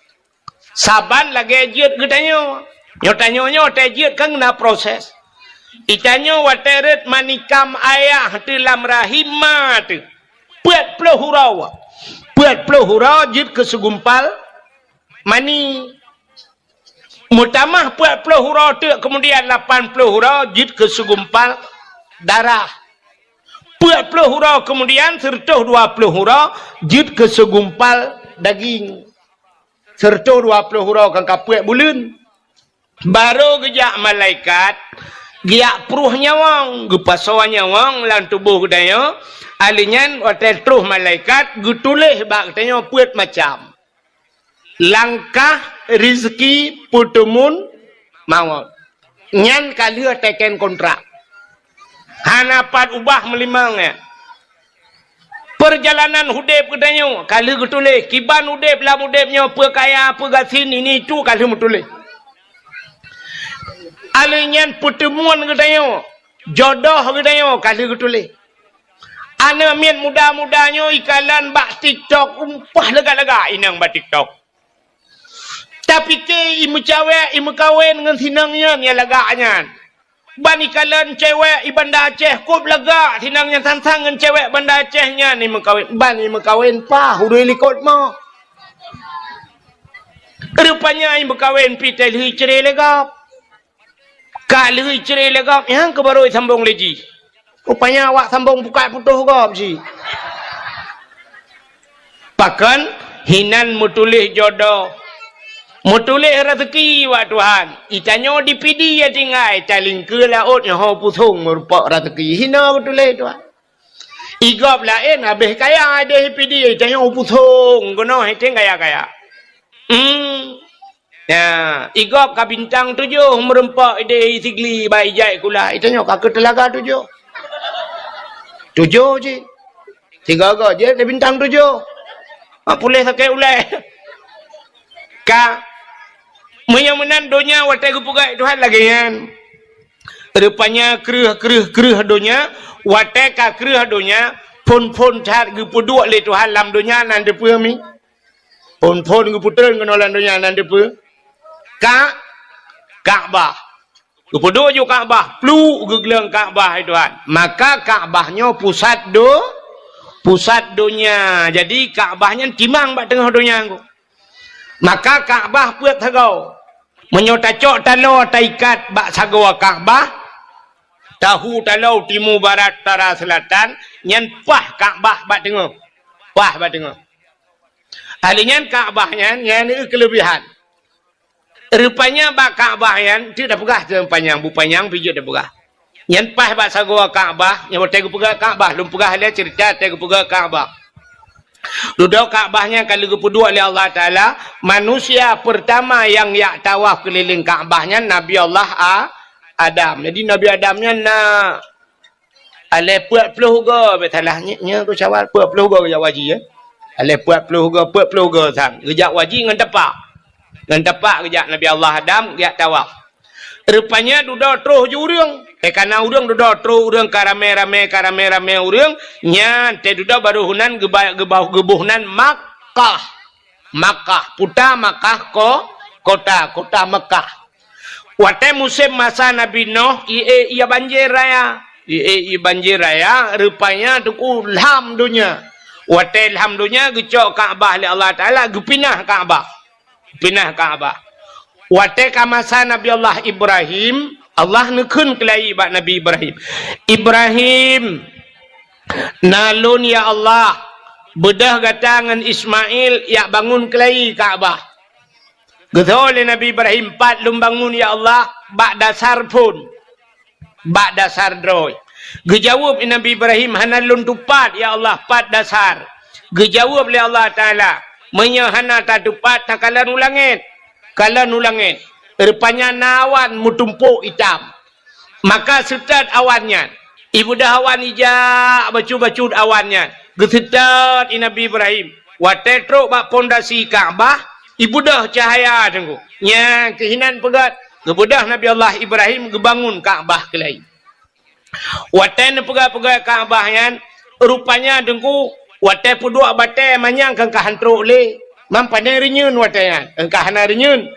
Saban lagée jeuet geutanyoe. Nyoe tanyoe nyoe watée jeuet kan na proses. Itanyoe watée rhot manikam ayah teuh lam rahim ma teuh. Peuet ploh uroe. Peuet ploh uroe jeuet keu seugumpal mani. Meutamah peuet ploh uroe teuk, keumudian lapan ploh uroe jeuet keu seugumpal darah. Peuet ploh uroe keumudian, sireutôh dua ploh uroe jeuet keu seugumpal daging. Sireutôh dua ploh uroe ka kapeuet buleuen. Barô geujak malaikat, geujak pruh nyawöng, geupasoe nyawöng lam tuboh geutanyoe, alheuh nyan watée troh malaikat geutuléh bak geutanyoe peuet macam. Langkah, rizki, peuteumun, mawöt. Nyan ka lheueh teken kontrak. Hana pat ubah meulimong nyan. Peurjalanan udeb geutanyoe ka lheueh geutuléh, kiban udeb lam udeb nyoe, peue kaya, peue gasien, ini itu ka lheueh meutuléh. Alheuh nyan peuteumuan geutanyoe, jodoh geutanyoe ka lheueh geutuléh. Aneuk miet muda-muda nyoe ikalon bak TikTok, umpah lagak-lagak inong bak TikTok. Tapike imeucawek, imeukawen ngon sinong nyan nyang lagak nyan. Ban ikalon cewek i Banda Aceh kôb lagak sinong nyan sang-sang ngon cewek Banda Aceh nyan imeukawen. Ban imeukawen paih udui likot mo. Rupanya imeukawen pih teuh lheueh icre lé gob. Ka lheueh icre lé gob, nyang keuh barô isambong lé jih. Rupanya awak sambong bukai putôh gob jih. Pakon hinan meutuléh jodoh, meutuléh rezeki bak Tuhan. Itanyoe di Pidie tinggai, talingkeue laôt nyoe ho pusong meurumpok rezeki. Hina meutuléh Tuhan. Igob laén habéh kaya ideh Pidie, itanyoe pusong keunoe henteng kaya-kaya. Hmm. Ya, igob ka bintang tujoh meurumpok ideh Sigli bak ijai kula. Itanyoe ka keu teulaga tujoh. Tujoh cit. Sigoe-goe jeuet lé bintang tujoh. Ha, puléh sakét ulée. Ka, meunyoe meunan donya watée geupeugah Tuhan lagée nyan. Rupanya kreueh, kreueh, kreueh donya, watée ka kreueh donya, phon-phon that geupeuduek lé Tuhan lam donya nan deupeue mi. Phon-phon geupeutrön keunoe lam donya nan deupeue. Ka, Ka'bah. Geupeuduek ju Ka'bah, pluek geugleueng Ka'bah, hai Tuhan. Maka Ka'bah nyoe pusat do, pusat donya. Jadi Ka'bah nyan timang bak teungoh donya nyoe. Maka Ka'bah peuet sagoe. Meunyoe tacok taloe taikat bak sagoe Ka'bah, tahu taloe timu barat utara seulatan, nyan paih Ka'bah bak teungoh. Paih bak teungoh. Ahli nyan Ka'bah nyan, nyan keuleubihan. Rupanya bak Ka'bah nyan, tu dah peugah tu panyang, bu panyang pijot dah peugah. Nyan paih bak sagoe Ka'bah, nyang watée geupeugah Ka'bah, lôn peugah lé cerita watée geupeugah Ka'bah. Dudoe Ka'bah nyan ka lheueh geupeuduek lé Allah Taala, manusia pertama nyang jak tawaf keulileng Ka'bah nyan Nabi Allah A-, Adam. Jadi Nabi Adam nyan na alée peuet ploh goe, beusalah nyoe, nyoe tu syawal, peuet ploh goe geujak haji, ya. Alée peuet ploh goe, peuet ploh goe sang. Geujak haji ngon tapak. Ngon tapak geujak Nabi Allah Adam, geujak tawaf. Rupanya dudoe troh ju ureuëng. Eh, kana ureuëng dudoe troh ureuëng ka ramé-ramé, ka ramé-ramé ureuëng, nyan teuh dudoe barô heunan geuba-, geuba-, geuboh nan Makkah. Makkah, puta Makkah ko-, kota, kota Mekah. Watée musém masa Nabi Noh, ie, ie banjir raya. Ie, ie banjir raya, rupanya teungku lham donya. Watée lham donya, geucok Ka'bah lé Allah Taala, geupinah Ka'bah. Pinah Ka'bah. Watée ka masa Nabi Allah Ibrahim, Allah neukheun keulayi bak Nabi Ibrahim, "Ibrahim, na lôn ya Allah, beudôh gata ngon Ismail jak bangun keulayi Ka'bah." Geutho lé Nabi Ibrahim, "Pat lôn bangun ya Allah?" "Bak dasar phon." Bak dasar droe. Geujaweueb Nabi Ibrahim, "Hana lôn tupat, ya Allah, pat dasar." Geujaweueb lé Allah Taala, "Meunyoe hana tatupat, takalon u langét." Kalon u langét. Rupanya na awan meutumpôk itam. Maka seutôt awan nyan. Ibeudôh awan ijak bacut-bacut awan nyan. Geuseutôt i Nabi Ibrahim. Watée trok bak pondasi Ka'bah, ibeudôh cahya teungku. Nyan keuh hinan peugét, geubeudôh Nabi Allah Ibrahim geubangun Ka'bah keulai. Watée neupeugét-peugét Ka'bah nyan, rupanya teungku, watée peuduek batée manyang kan ka han trok lé. Mam pane reunyeun watée nyan, kan ka hana reunyeun.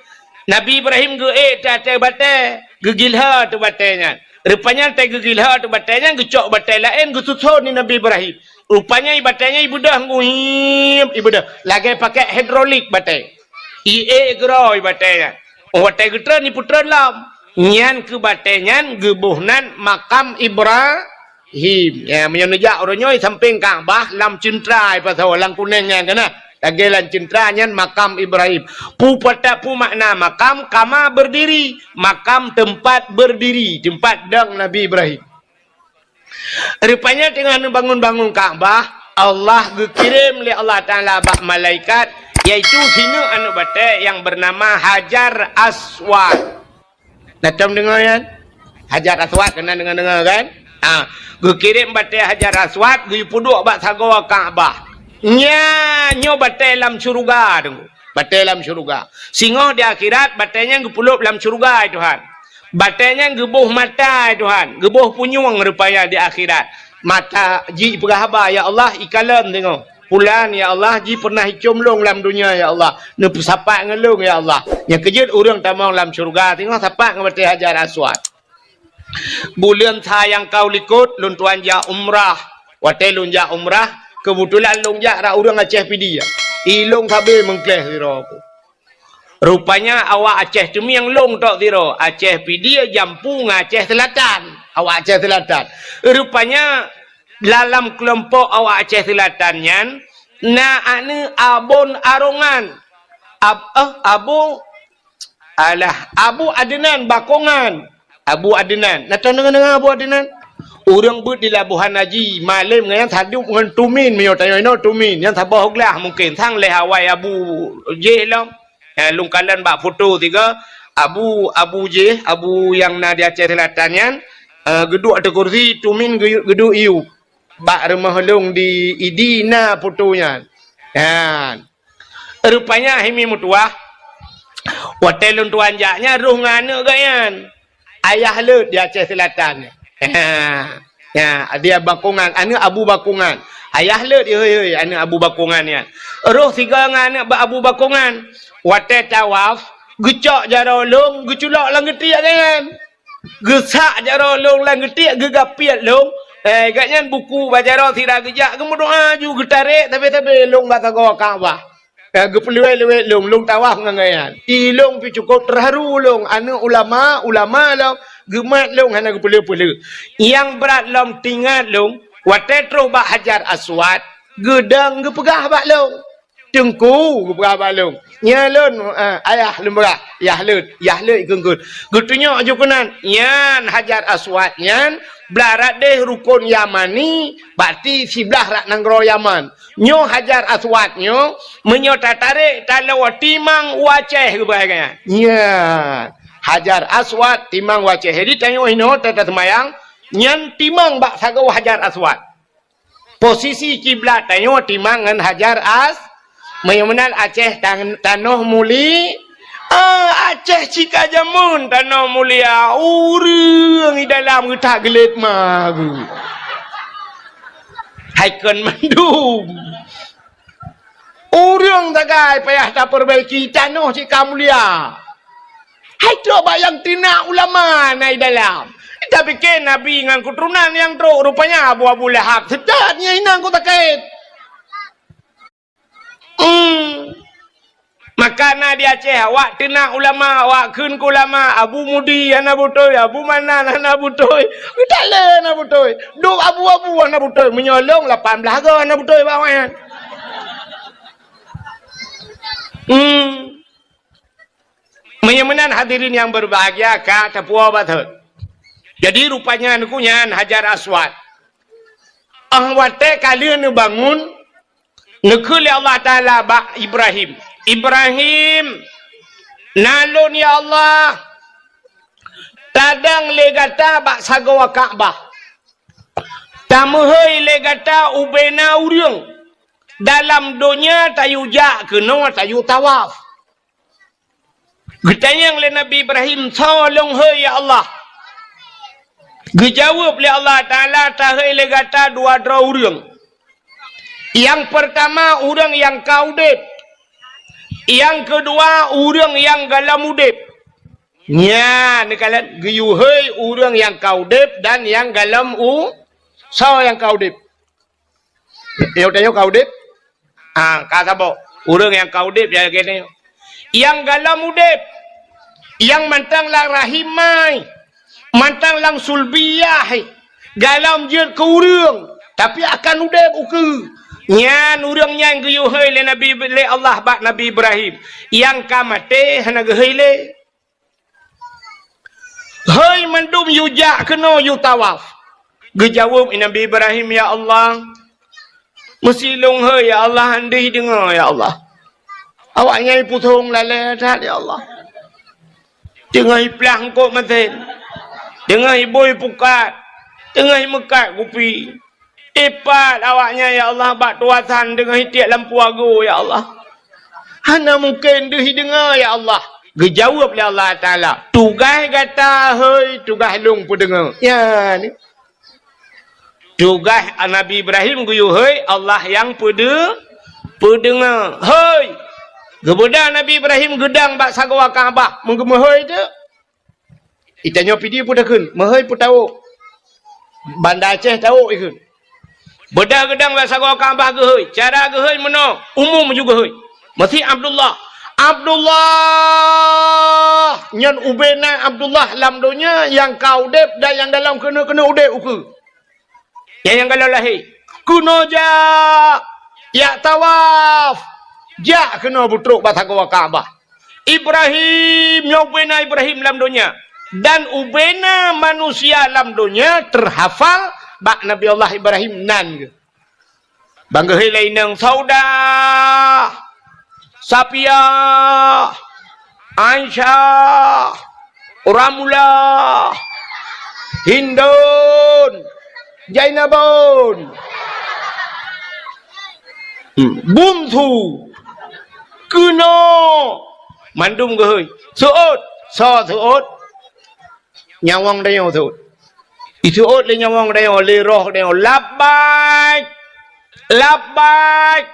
Nabi Ibrahim geuék teuh ateueh batée, geugilhô teuh batée nyan. Rupanya teuh geugilhô teuh batée nyan, geucok batée laén geususon di Nabi Ibrahim. Rupanya i batée nyan ibeudôh ngui, ibeudôh. Lagée pakai hidrolik batée. Iék keudroe batée nyan. Watée geutreun, ipeutreun lom. Nyan keuh batée nyan geuboh nan makam Ibrahim. Ya, meunyoe neujak uroe nyoe sampéng Ka'bah lam ceuntra ipasoe lam kunéng nyan keunan. Lagèe lam ceuntra nyan makam Ibrahim. Peue pata-, peue makna makam? Kama berdiri. Makam teumpat berdiri, teumpat dong Nabi Ibrahim. Rupanya teungoh neubangun-bangun Ka'bah, Allah geukirém lé Allah Taala bak malaikat, yaitu sineuk aneuk batèe nyang beunama Hajar Aswad. Na tom deungö nyan? Hajar Aswad, keunan deungö-deungö kan? Ha, geukirém batèe Hajar Aswad, geupeuduek bak sagoe Ka'bah. Nya, nyoe batèe lam syeuruga, Teungku. Batèe lam syeuruga. Singoh di akhirat, batèe nyan geupeulop lam syeuruga, hai Tuhan. Batèe nyan geuboh mata, hai Tuhan. Geuboh punyueng rupanya di akhirat. Mata jipeugah haba, "Ya Allah, ikalon singoh. Pulan, ya Allah, ji pernah icöm lôn lam donya, ya Allah. Neupeusapat ngon lôn, ya Allah." Nyang keujeuet ureueng tamong lam syeuruga, singoh sapat ngon batèe Hajar Aswad. Buleuen sa nyang ka u likot, lôn tuan jak umrah. Watèe lôn jak umrah, keubeutulan lôn jak rot ureueng Aceh Pidie. I lôn sabe meungkléh sidroe. Rupanya awak Aceh Teumieng lôn tok sidroe, Aceh Pidie, Jampu ngon Aceh Seulatan. Awak Aceh Seulatan. Rupanya dalam keulompok awak Aceh Seulatan nyan na aneuk Abon Arongan. Ab-, eh, Abu, alah, Abu Adnan Bakongan. Abu Adnan. Na tom deungö-deungö Abu Adnan? Ureueng beuet di Labuhan Haji, malém ngon nyan sadub ngon Tumin, meunyoe tanyoe inoe Tumin, nyan saboh glah mungken, sang lhèe awai Abu jéh lom. Eh, lôn kalon bak foto sigoe, Abu, Abu jéh, Abu nyang na di Aceh Seulatan nyan, eh, geuduek ateueh kursi, Tumin geu-, geuduek iyup. Bak rumoh lôn di Idi na foto nyan. Nyan. Rupanya hai mi meutuwah, watèe lôn tuan jak nyan rôh ngon aneuk geuh nyan. Ayah Leuet di Aceh Seulatan. Ha, ha, dia Bakongan, aneuk Abu Bakongan. Ayah Leuet, hei, hei, aneuk Abu Bakongan nyan. Rôh sigoe ngon aneuk Abu Bakongan. Watèe tawaf, geucok jaroe lôn, geuculok lam geutiek geuh nyan. Geusak jaroe lôn lam geutiek, geugapiet lôn. Eh, gobnyan buku bak jaroe sira geujak, geumeudoa ju geutarek sabe-sabe lôn bak sagoe Ka'bah. Eh, geupeuleuwet-leuwet lôn, lôn tawaf ngon gobnyan. I lôn pih cukôp teuharu lôn, aneuk ulama, ulama lôn, geumat lôn hana geupeuleueh-peuleueh. Nyang brat lom teuingat lôn, watèe trôh bak Hajar Aswad, geudong geupeugah bak lôn. Teungku, geupeugah bak lôn. Nyan lôn, eh, ayah lôn peugah, Yah Leuet, Yah Leuet kheun-kheun. Geutunyok ju keunan, nyan Hajar Aswad nyan, blah rot deh Rukon Yamani, berarti siblah rot nanggroe Yaman. Nyoe Hajar Aswad nyoe, meunyoe tatarek taloe timang u Aceh geupeugah nyan. Nyan, Hajar Aswad timang u Aceh. Jadi tanyoe inoe ta-, taseumayang, nyan timang bak sagoe Hajar Aswad. Posisi kiblat tanyoe timang ngon Hajar As-, meunyoe meunan Aceh tan-, tanoh muli-, ah, Aceh cit ka jameun tanoh mulia, ureueng i dalam geutak geulet ma geuh. Hai kon mandum. Ureueng sagai payah tapeurbaiki, tanoh cit ka mulia. Hai trok bak nyang teunak ulama na i dalam. Tapike Nabi ngon keuturonan nyang trok, rupanya Abu, Abu Lahab. Seutôt nyan inong ku sakét. Hmm. Maka na di Aceh, awak teunak ulama, awak kheun keu ulama, Abu Mudi hana beutôi, Abu Manan hana beutôi. Geutalé hana beutôi. Dum abu-abu hana beutôi. Meunyoe lôn lapan blaih goe hana beutôi bak awaknyan. Hmm. Meunyoe meunan hadirin nyang berbahagia ka tapuwoe batot. Jadi rupanya neukeu nyan Hajar Aswad. Ah watée ka lheueh neubangun, neukheun lé Allah Taala bak Ibrahim, "Ibrahim, na lôn ya Allah, tadong lé gata bak sagoe Ka'bah. Tameuhôi lé gata ubena ureuëng. Dalam donya tayue jak keunoe tayue tawaf." Geutanyong lé Nabi Ibrahim, "Soe lôn hôi ya Allah?" Geujaweueb lé Allah Taala, "Tahôi lé gata dua droe ureuëng. Nyang peurtama ureuëng nyang ka udeb. Nyang keudua ureuëng nyang gohlom udeb." Nyan, neukalon geuyue hôi ureuëng nyang ka udeb dan nyang gohlom u-, soe nyang ka udeb? Nyoe tanyoe ka udeb? Ah, ka saboh. Ureuëng nyang ka udeb ya lagée nyoe. Nyang gohlom udeb, nyang mantong lam rahim mai, mantong lam sulbiyah, gohlom jeuet keu ureuëng, tapi akan udeb ukeue. Nyan ureuëng nyan geuyue hôi lé Nabi, lé Allah bak Nabi Ibrahim, nyang ka maté hana geuhôi lé. Hôi mandum yue jak keunoe yue tawaf. Geujaweueb Nabi Ibrahim, "Ya Allah, meusilong hôi ya Allah, han deuh deungoe ya Allah." Awaknyan pusong lalée that ya Allah. Teungoh iplah eungkôt meusén, teungoh ibôi pukat, teungoh imeukat kupi. Ipat awaknyan ya Allah bak tuasan teungoh itiek lampu agoe ya Allah. Hana mungken deuh deungoe ya Allah. Geujaweueb lé Allah Taala, "Tugaih gata hôi, tugaih lôn peudeungoe." Nyan. Tugaih Nabi Ibrahim geuyue hôi, Allah nyang peudeu-, peudeungoe. Hôi! Geubeudôh Nabi Ibrahim geudong bak sagoe Ka'bah, meugeumeuhôi teuk. Itanyoe Pidie peue takheun, meuhôi peue tawök. Banda Aceh tawök ikheun. Beudôh geudong bak sagoe Ka'bah geuhôi. Cara geuhôi meunoe, umum ju geuhôi. Meusi Abdullah. Abdullah! Nyan ubena Abdullah lam donya nyang ka udeb dan nyang galom keuneuk-keuneuk udeb ukeue. Nyang, nyang galom lahé. Keunoe jak, jak tawaf. Jak keunoe beutrok bak sagoe Ka'bah. Ibrahim, nyoe ubena Ibrahim lam donya. Dan ubena manusia lam donya teuhafal bak Nabi Allah Ibrahim nan geuh. Ban geuhôi lé inong Saudah, Sapiah, Aisyah, Ramlah, Hindun, Jainabun, hmm, Bungsu, keunoe, mandum geuhôi. Seuôt, soe seuôt? Nyawöng tanyoe seuôt. Iseuôt lé nyawöng tanyoe, lé roh tanyoe, "Labbaik! Labbaik!"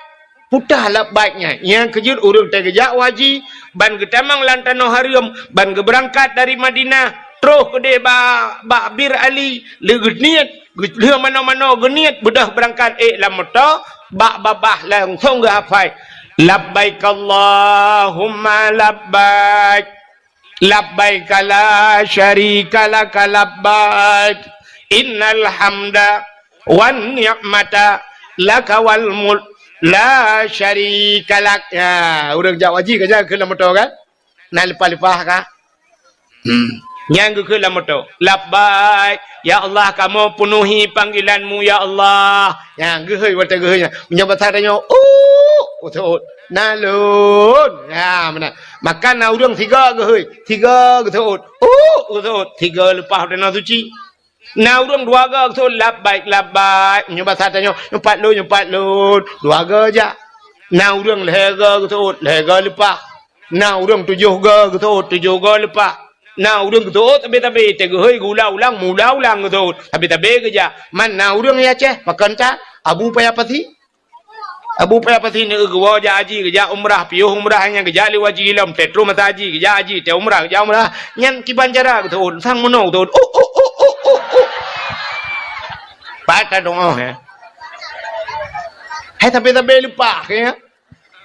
Peue teuh labbaik nyan? Nyang keujeuet ureuëng teuh geujak u haji, ban geutamong lam tanoh hareuem, ban geubeurangkat dari Madinah, troh keudeh ba-, bak Bir Ali, lé geuniet, geu-, lheueh manoe-manoe geuniet, beudôh beurangkat ék lam moto, bak babah langsong geuhafai, "Labbaik Allahumma labbaik." Labbaika la syarika laka labbaik. Innal hamda wan ni'mata laka wal mulk la syarika lak. Ya, ureuëng jak haji ka jak keu lam moto kan? Na leupah-leupah ka? Hmm. Nyang geukheun lam moto. Labbaik. Ya Allah, kamoe peunuhi panggilan-Mu, ya Allah. Nyang geuhôi watée geuhôi nyan. Meunyoe basa tanyoe, "Uh, uh, uh." Na lôn. Ya, meunan. Maka na ureuëng sigoe geuhôi, sigoe geuseuôt. Uh, geuseuôt. Sigoe leupah u Tanoh Suci. Na ureuëng dua goe geuseuôt, "Labbaik, labbaik." Meunyoe basa tanyoe, "Nyupat lôn, nyupat lôn." Dua goe jak. Na ureuëng lhée goe geuseuôt, lhée goe leupah. Na ureuëng tujoh goe geuseuôt, tujoh goe leupah. Na ureuëng geuseuôt sabe-sabe, teuh geuhôi geuulang-ulang, meuulang-ulang geuseuôt. Sabe-sabe geujak. Man na ureuëng ya Aceh, pakon that, Abu Paya Pasi. Abu Paya Pasi neu geuwoe jak haji, geujak umrah, piôh umrah nyan geujak lé haji ilom, teuh troh masa haji, geujak haji, teuh umrah, geujak umrah. Nyan kiban cara geuseuôt, sang meunoe geuseuôt. Oh, oh, oh, oh, oh, oh. Pat ka doa, ya. Hai sabe-sabe leupah, ya.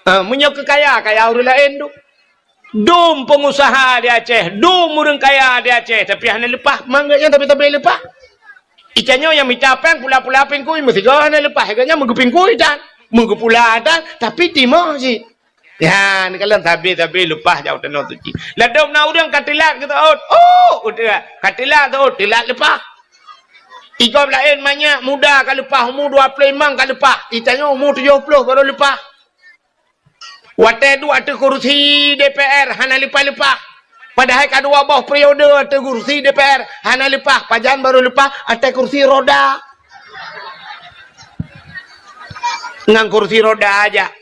Ah, meunyoe keu kaya, kaya ureuëng laén tu. Dum peungusaha di Aceh, dum ureuëng kaya di Aceh, tapi hana leupah, mangat nyan tapi sabe leupah. Ica nyoe nyang mita péng pula-pula pingkui, meusigoe hana leupah, gobnyan meugeupingkui tan, meugeupula tan, tapi timoh cit. Ya, neukalon sabe-sabe leupah jak u Tanoh Suci. Ladôm na ureuëng ka teulat geuseuôt, oh, udeuh, ka teulat seuôt, teulat leupah. Igob laén manyak muda ka leupah, umu dua ploh limong ka leupah, ica nyoe umu tujoh ploh barô leupah. Watée duek ateueh kursi D P R hana leupah-leupah. Padahai ka dua boh periode ateueh kursi D P R hana leupah, pajan barô leupah ateueh kursi roda. Ngon kursi roda aja.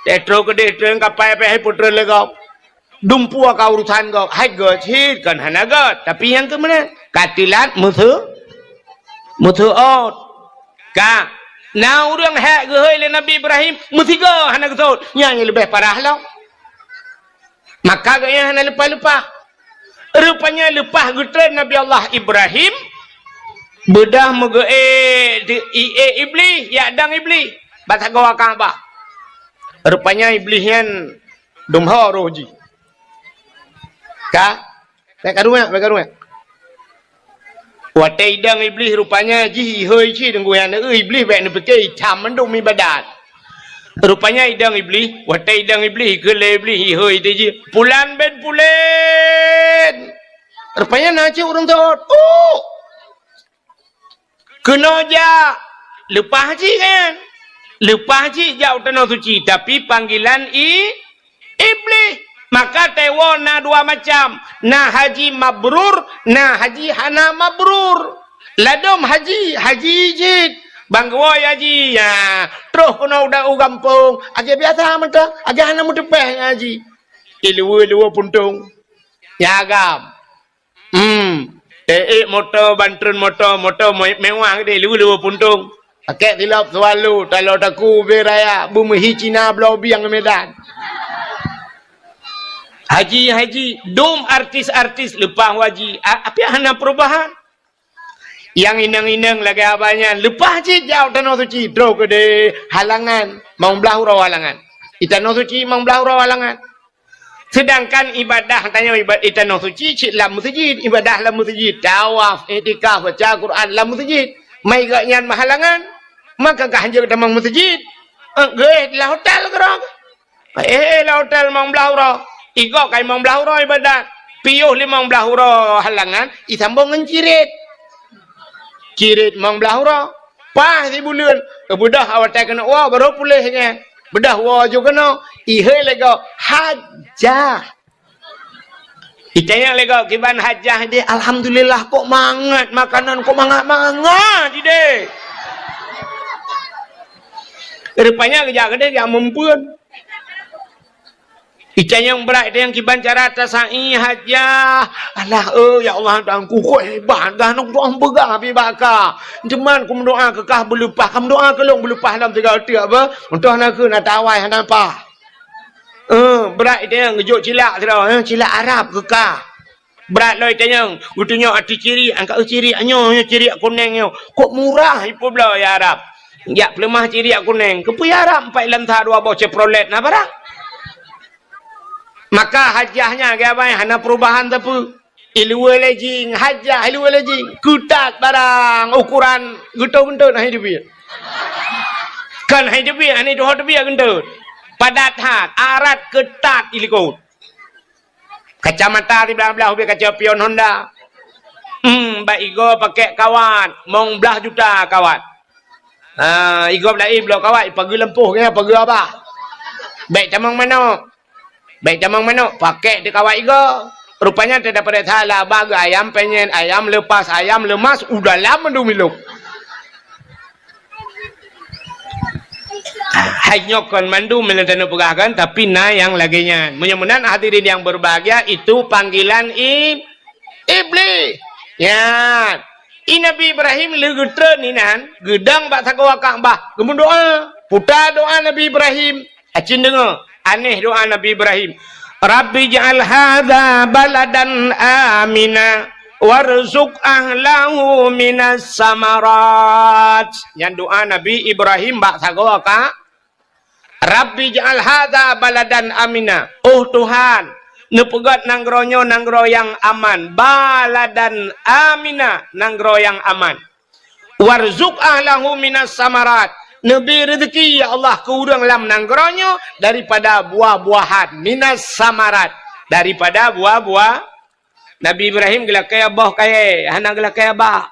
Teuh troh keudeh treun kapai pih hai peutrön lé gob. Dumpeue ka urusan gob, hai göt cit kon hana göt, tapi nyang keu meunan ka teulat meuseu-, meuseuôt. Ka, na ureuëng hék geuhôi lé Nabi Ibrahim, meusigoe hana geuseuôt, nyan nyang leubeh parah lom. Maka gobnyan hana leupah-leupah. Rupanya leupah geutreun Nabi Allah Ibrahim, beudôh meugeuék di, iék Iblih, jak dong Iblih bak sagoe Ka'bah. Rupanya Iblih nyan dum ho roh jih. Ka? Bék karu nyan, bék karu nyan. Watée idong Iblih rupanya jih ihôi cit deungon nyan, Iblih bék neupike itam mandum ibadat. Rupanya idong Iblih, watée idong Iblih, keu lé Iblih ihôi teuh jih, "Pulan bin pulan." Rupanya na cit ureuëng tot. Uh! Keunoe jak, leupah cit kan? Leupah cit jak u tanoh suci, tapi panggilan i-, Iblih. Maka tawoe na dua macam, na haji mabrur, na haji hana mabrur. Ladom haji, haji cit. Bang geuwoe haji, ya, troh keunoe u da-, u gampông, lagée biasa mantong, lagée hana meuteupeh ngon haji. Iluwe-luwe puntông. Ya agam. Hmm. Eh, eh, moto, bantreun moto, moto me-, mewah geude, luwe-luwe puntông. Pakèk silop Swallow, talo taku ubé raya, beumeuhi Cina bloe bieng Medan. Haji, haji, dum artis-artis leupah haji. A-, api hana perubahan. Nyang inong-inong lagée abah nyan, leupah cit jak u tanoh suci, troh keudeh halangan, mong blaih uroe halangan. Di tanoh suci mong blaih uroe halangan. Seudangkan ibadah tanyoe iba-, di tanoh suci cit lam meuseujid, ibadah lam meuseujid, tawaf, iktikaf, baca Quran lam meuseujid. Mai gobnyan meuhalangan, maka ka hanjeuet tamong meuseujid. Eh, geuéh lam hotel keudroe. Eh, eh, lam hotel limong blaih uroe. Igob ka limong blaih uroe ibadat. Piôh limong blaih uroe halangan, isambong ngon cirit. Cirit limong blaih uroe. Paih sibuleuen, beudôh awai watée keuneuk woe, barô puléh nyan. Beudôh woe ju keunoe, ihôi lé gob, hajah. Itanyong lé gob, "Kiban hajah ideh?" "Alhamdulillah, kok mangat makanan, kok mangat-mangat ideh." Rupanya geujak keudeh jak meumpeuen. Itanyong brat, itanyong kiban cara tasai hajah. "Alah, eh, ya Allah, Tuhanku, kok hebat, dah nong doa peugah pi baka. Teuma kumeudoa keu kah beuleupah, kumeudoa keu lôn beuleupah lam tiga teuk apa? Untôh na keu na tawai hana pah." Eh, brat itanyong geujok cilak sidroe, eh, cilak Arab keu kah. Brat lom itanyong, geutunyok ateueh cirik, angkat, "Eh, cirik nyoe, nyoe cirik kunéng nyoe. Kok murah ipeubloe ya Arab. Jak peuleumah cirik kunéng. Keupeue ya Arab, empat lam sa dua boh Chevrolet na barang." Maka hajah nyan, geubai hana perubahan sapeue. Iluwe lejing, hajah iluwe lejing. Keutat barang, ukuran geutot-geutot hai teubiet. Kan hai teubiet, hai tuho teubiet geutot. Padat that, arat keutat ilikot. Kacamata siblah-blah ubé kaca pion Honda. Hmm, bak igob pakèk kawat, mong blaih juta kawat. Ha, igob laén bloe kawat, ipageue lampôh, ipageue abah. Bèk tamong manok. Bèk tamong manok, pakèk teuk kawat igob. Rupanya teudapat salah, abah geuayam penyet, ayam lepas, ayam lemas, u dalam mandum ilok. Hai nyoe kon mandum meunyoe taneuk peugah kan, tapi na nyang lagèe nyan. Meunyoe meunan hadirin yang berbahagia, itu panggilan i-, Iblih. Nyan. I Nabi Ibrahim lheueh geutreun inan, geudong bak sagoe Ka'bah, geumeudoa. Puta doa Nabi Ibrahim. Acin deungoe, aneh doa Nabi Ibrahim. "Rabbi ij'al hadza baladan amina warzuq ahlahu minas samarat." Nyan doa Nabi Ibrahim bak sagoe ka, "Rabbi ij'al hadza baladan amina." Oh Tuhan, neupeugöt nanggroe nyoe nanggroe nyang aman. Baladan amina, nanggroe nyang aman. "Warzuq ahlahu minas samarat." Neubri reuzeki, ya Allah, keu ureuëng lam nanggroe nyoe daripada buah-buahan, minas samarat, daripada buah-buah. Nabi Ibrahim geulakèe boh kayèe, hana geulakèe bak.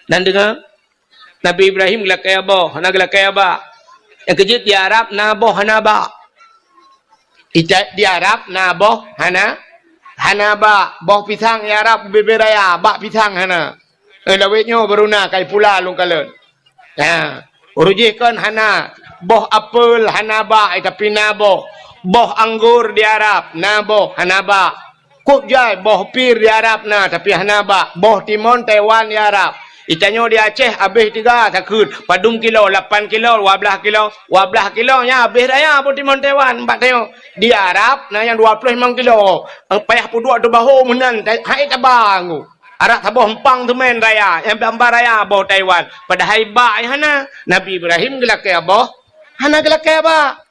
Nan deungoe? Nabi Ibrahim geulakèe boh, hana geulakèe bak. Nyang keujeuet di Arab na boh hana bak. Ita-, di Arab na boh hana, hana bak. Boh pisang di Arab bubé-bubé raya, bak pisang hana. Eh, lawét nyoe baru na kai pula lôn kalon. Ha, ureuëng jih kon hana. Boh apel hana bak, eh, tapi na boh. Boh anggur di Arab na boh, hana bak. Kok jai boh pir di Arab na, tapi hana bak. Boh timon Taiwan di Arab. Itanyoe di Aceh abéh tiga takheun. Padum kilo, lapan kilo, dua blaih kilo. Dua blaih kilo nyan abéh raya boh timon Taiwan. Bak tanyoe di Arab na nyang dua ploh limong kilo. Payah peuduek teubaho meunan, hai taba nggu. Arak saboh empang teumèn raya, nyang bamba raya boh Taiwan. Padahai bak nyang hana. Nabi Ibrahim geulakèe boh, hana geulakèe bak.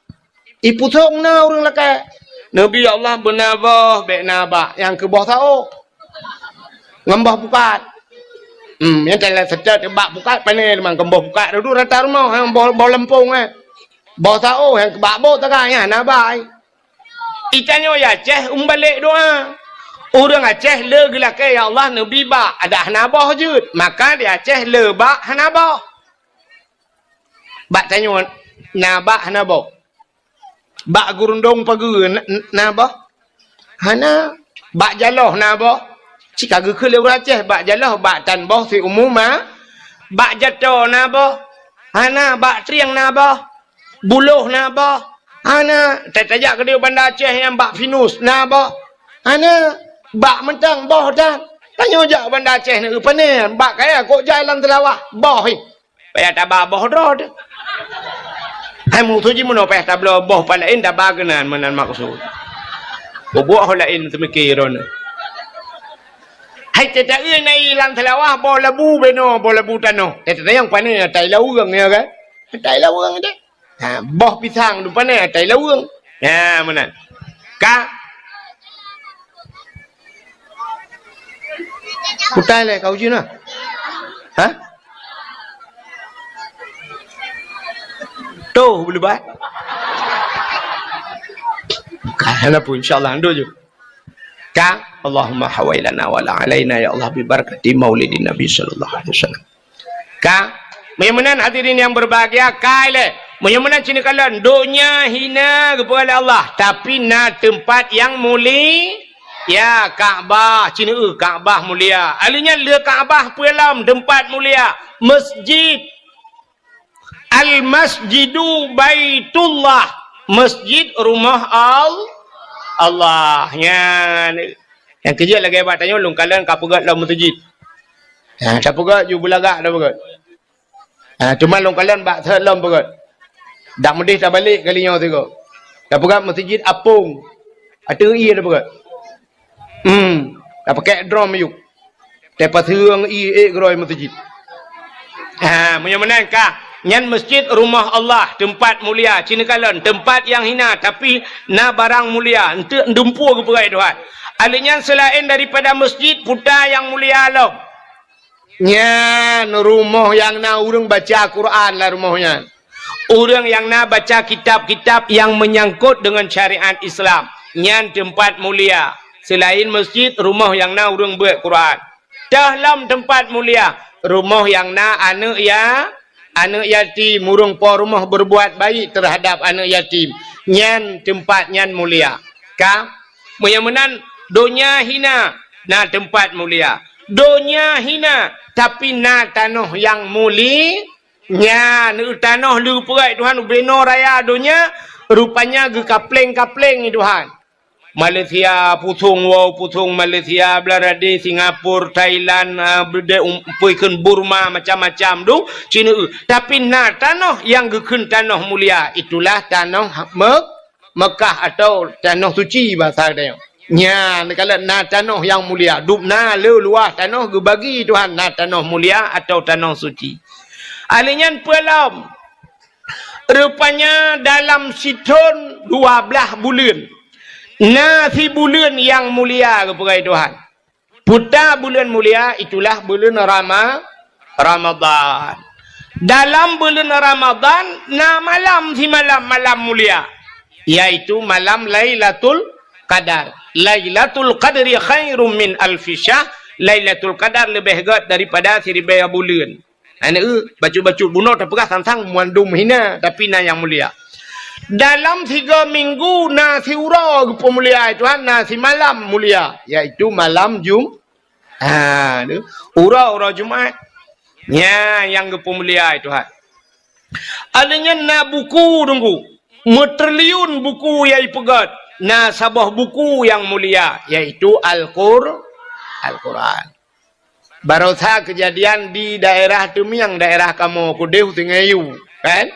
Ipusong na ureuëng lakèe. Nabi Allah beuna boh, bèk na bak, nyang keu boh saôh. Ngon boh pukat. Hmm, nyang tala seutôt bak pukat pané teuma, keu boh pukat dudu rata rumoh, nyang boh, boh leumpong, eh. Boh saôh nyang bak bot taga nyan hana bai. Itanyoe ya Aceh umbalek doa. Ureuëng Aceh le geulakée, "Ya Allah, neubi bak," adak hana boh jeuet. Maka di Aceh le bak hana boh. Bak tanyoe na bak hana boh. Bak gurundong pageue na, na boh? Hana. Bak jaloh na boh? Cit ka geukheun lé ureuëng Aceh, bak jaloh, bak tan boh siumu ma. Bak jato na boh? Hana. Bak trieng na boh? Buloh na boh? Hana. Tajak keudeh Banda Aceh nyang bak pinus na boh? Hana. Bak mantong boh tan. Tanyoe jak Banda Aceh na pané, bak kaya kok jai lam teulawah, boh hi. Payah taba boh droe teuh. Hai musoh jih meunoe payah tabloe boh pat laén taba keunan meunan maksud. Bubuet ho laén teumike droeneuh. Hai teuta-eu na i lam teulawah boh labu beno, boh labu tanoh. Teuta nyang pané atai laweueng ya kan? Atai laweueng deh. Ha, boh pisang tu pané atai laweueng. Ha, meunan. Ka? Kutai lé kau jina. Ha? Tuh, boleh buat. Bukan, hana pun, insyaAllah, duduk je. Ka? Allahumma hawailana wa la alaina, ya Allah, bi barakati maulidin Nabi sallallahu alaihi wasallam. Ka? Meunyoe meunan hadirin yang berbahagia, kai lé. Meunyoe meunan cina kalon, donya hina geupeugah lé Allah, tapi na teumpat yang muli-, ya, Ka'bah, cina eu Ka'bah mulia. Ahli nyan le Ka'bah peue lom teumpat mulia, masjid. Al-Masjidu Baitullah, masjid rumah Al-, Allah. Nyan. Nyang keujeuet lagée bak tanyoe lôn kalon ka peugét lom meuseujid. Ha, tapeugét ju beulagak tapeugét. Ha, teuma lôn kalon bak thot lom peugét. Dak meudeh tabalek kali nyoe sigoe. Tapeugét meuseujid apong. Ateueh ié tapeugét. Hmm, tapakek drom yuk. Tapaseueng ié ék geurôi meuseujid. Ha, meunyoe meunan ka, nyan masjid rumah Allah, teumpat mulia, cina kalon, teumpat nyang hina, tapi na barang mulia, eunteuk dumpeue geupeugét Tuhan. Ahli nyan seulaén daripada masjid, puta nyang mulia lom. Nyan rumoh nyang na ureuëng baca Quran lam rumoh nyan. Ureuëng nyang na baca kitab-kitab nyang meunyangkot deungon syariat Islam, nyan teumpat mulia. Seulaén masjid, rumoh nyang na ureuëng beuet Quran. Teuh lom teumpat mulia, rumoh nyang na aneuëk ya-, aneuëk yatim, ureuëng po rumoh berbuat baik terhadap aneuëk yatim. Nyan teumpat nyan mulia. Ka? Meunyoe meunan, donya hina, na teumpat mulia. Donya hina, tapi na tanoh nyang muli-, Nyan, tanoh leupeureuet Tuhan ubenoe raya donya, rupanya geukapleng-kapleng Tuhan. Malaysia, pusong woe, pusong Malaysia, Bangladesh, Singapura, Thailand, ah, beudé um-, peue kheun Burma, macam-macam dum, cina eu. Tapi na tanoh nyang geukheun tanoh mulia, itulah tanoh Mek-, Mekah atau tanoh suci bahasa geutanyoe. Nyan, kalau na tanoh nyang mulia, dum na le luwah tanoh geubagi Tuhan na tanoh mulia atau tanoh suci. Ahli nyan peue lom? Rupanya dalam sithon dua blaih buleuen. Na sibuleuen nyang mulia geupeugah Tuhan. Puta buleuen mulia itulah buleuen Rama-, Ramadhan. Dalam buleuen Ramadhan na malam simalam malam mulia, yaitu malam Lailatul Qadar. Lailatul Qadri khairum min alfi syahr. Lailatul Qadar leubeh gét daripada siribèe buleuen. Aneuk, bacut-bacut bunoe tapeugah sang-sang mandum hina, tapi na nyang mulia. Dalam sigoe minggu na siuroe geupeumulia Tuhan, na simalam mulia, yaitu malam Jum-, ha, tu. Uroe-uroe Jumat. Nya nyang geupeumulia Tuhan. Aleuh nyan na buku Teungku, meutriliun buku nyang ipeugét. Na saboh buku nyang mulia, yaitu Al-Qur-, Al-Quran. Barosa keujadian di daerah Teumieng, daerah kamoe keudeh Sungai Yu, kan?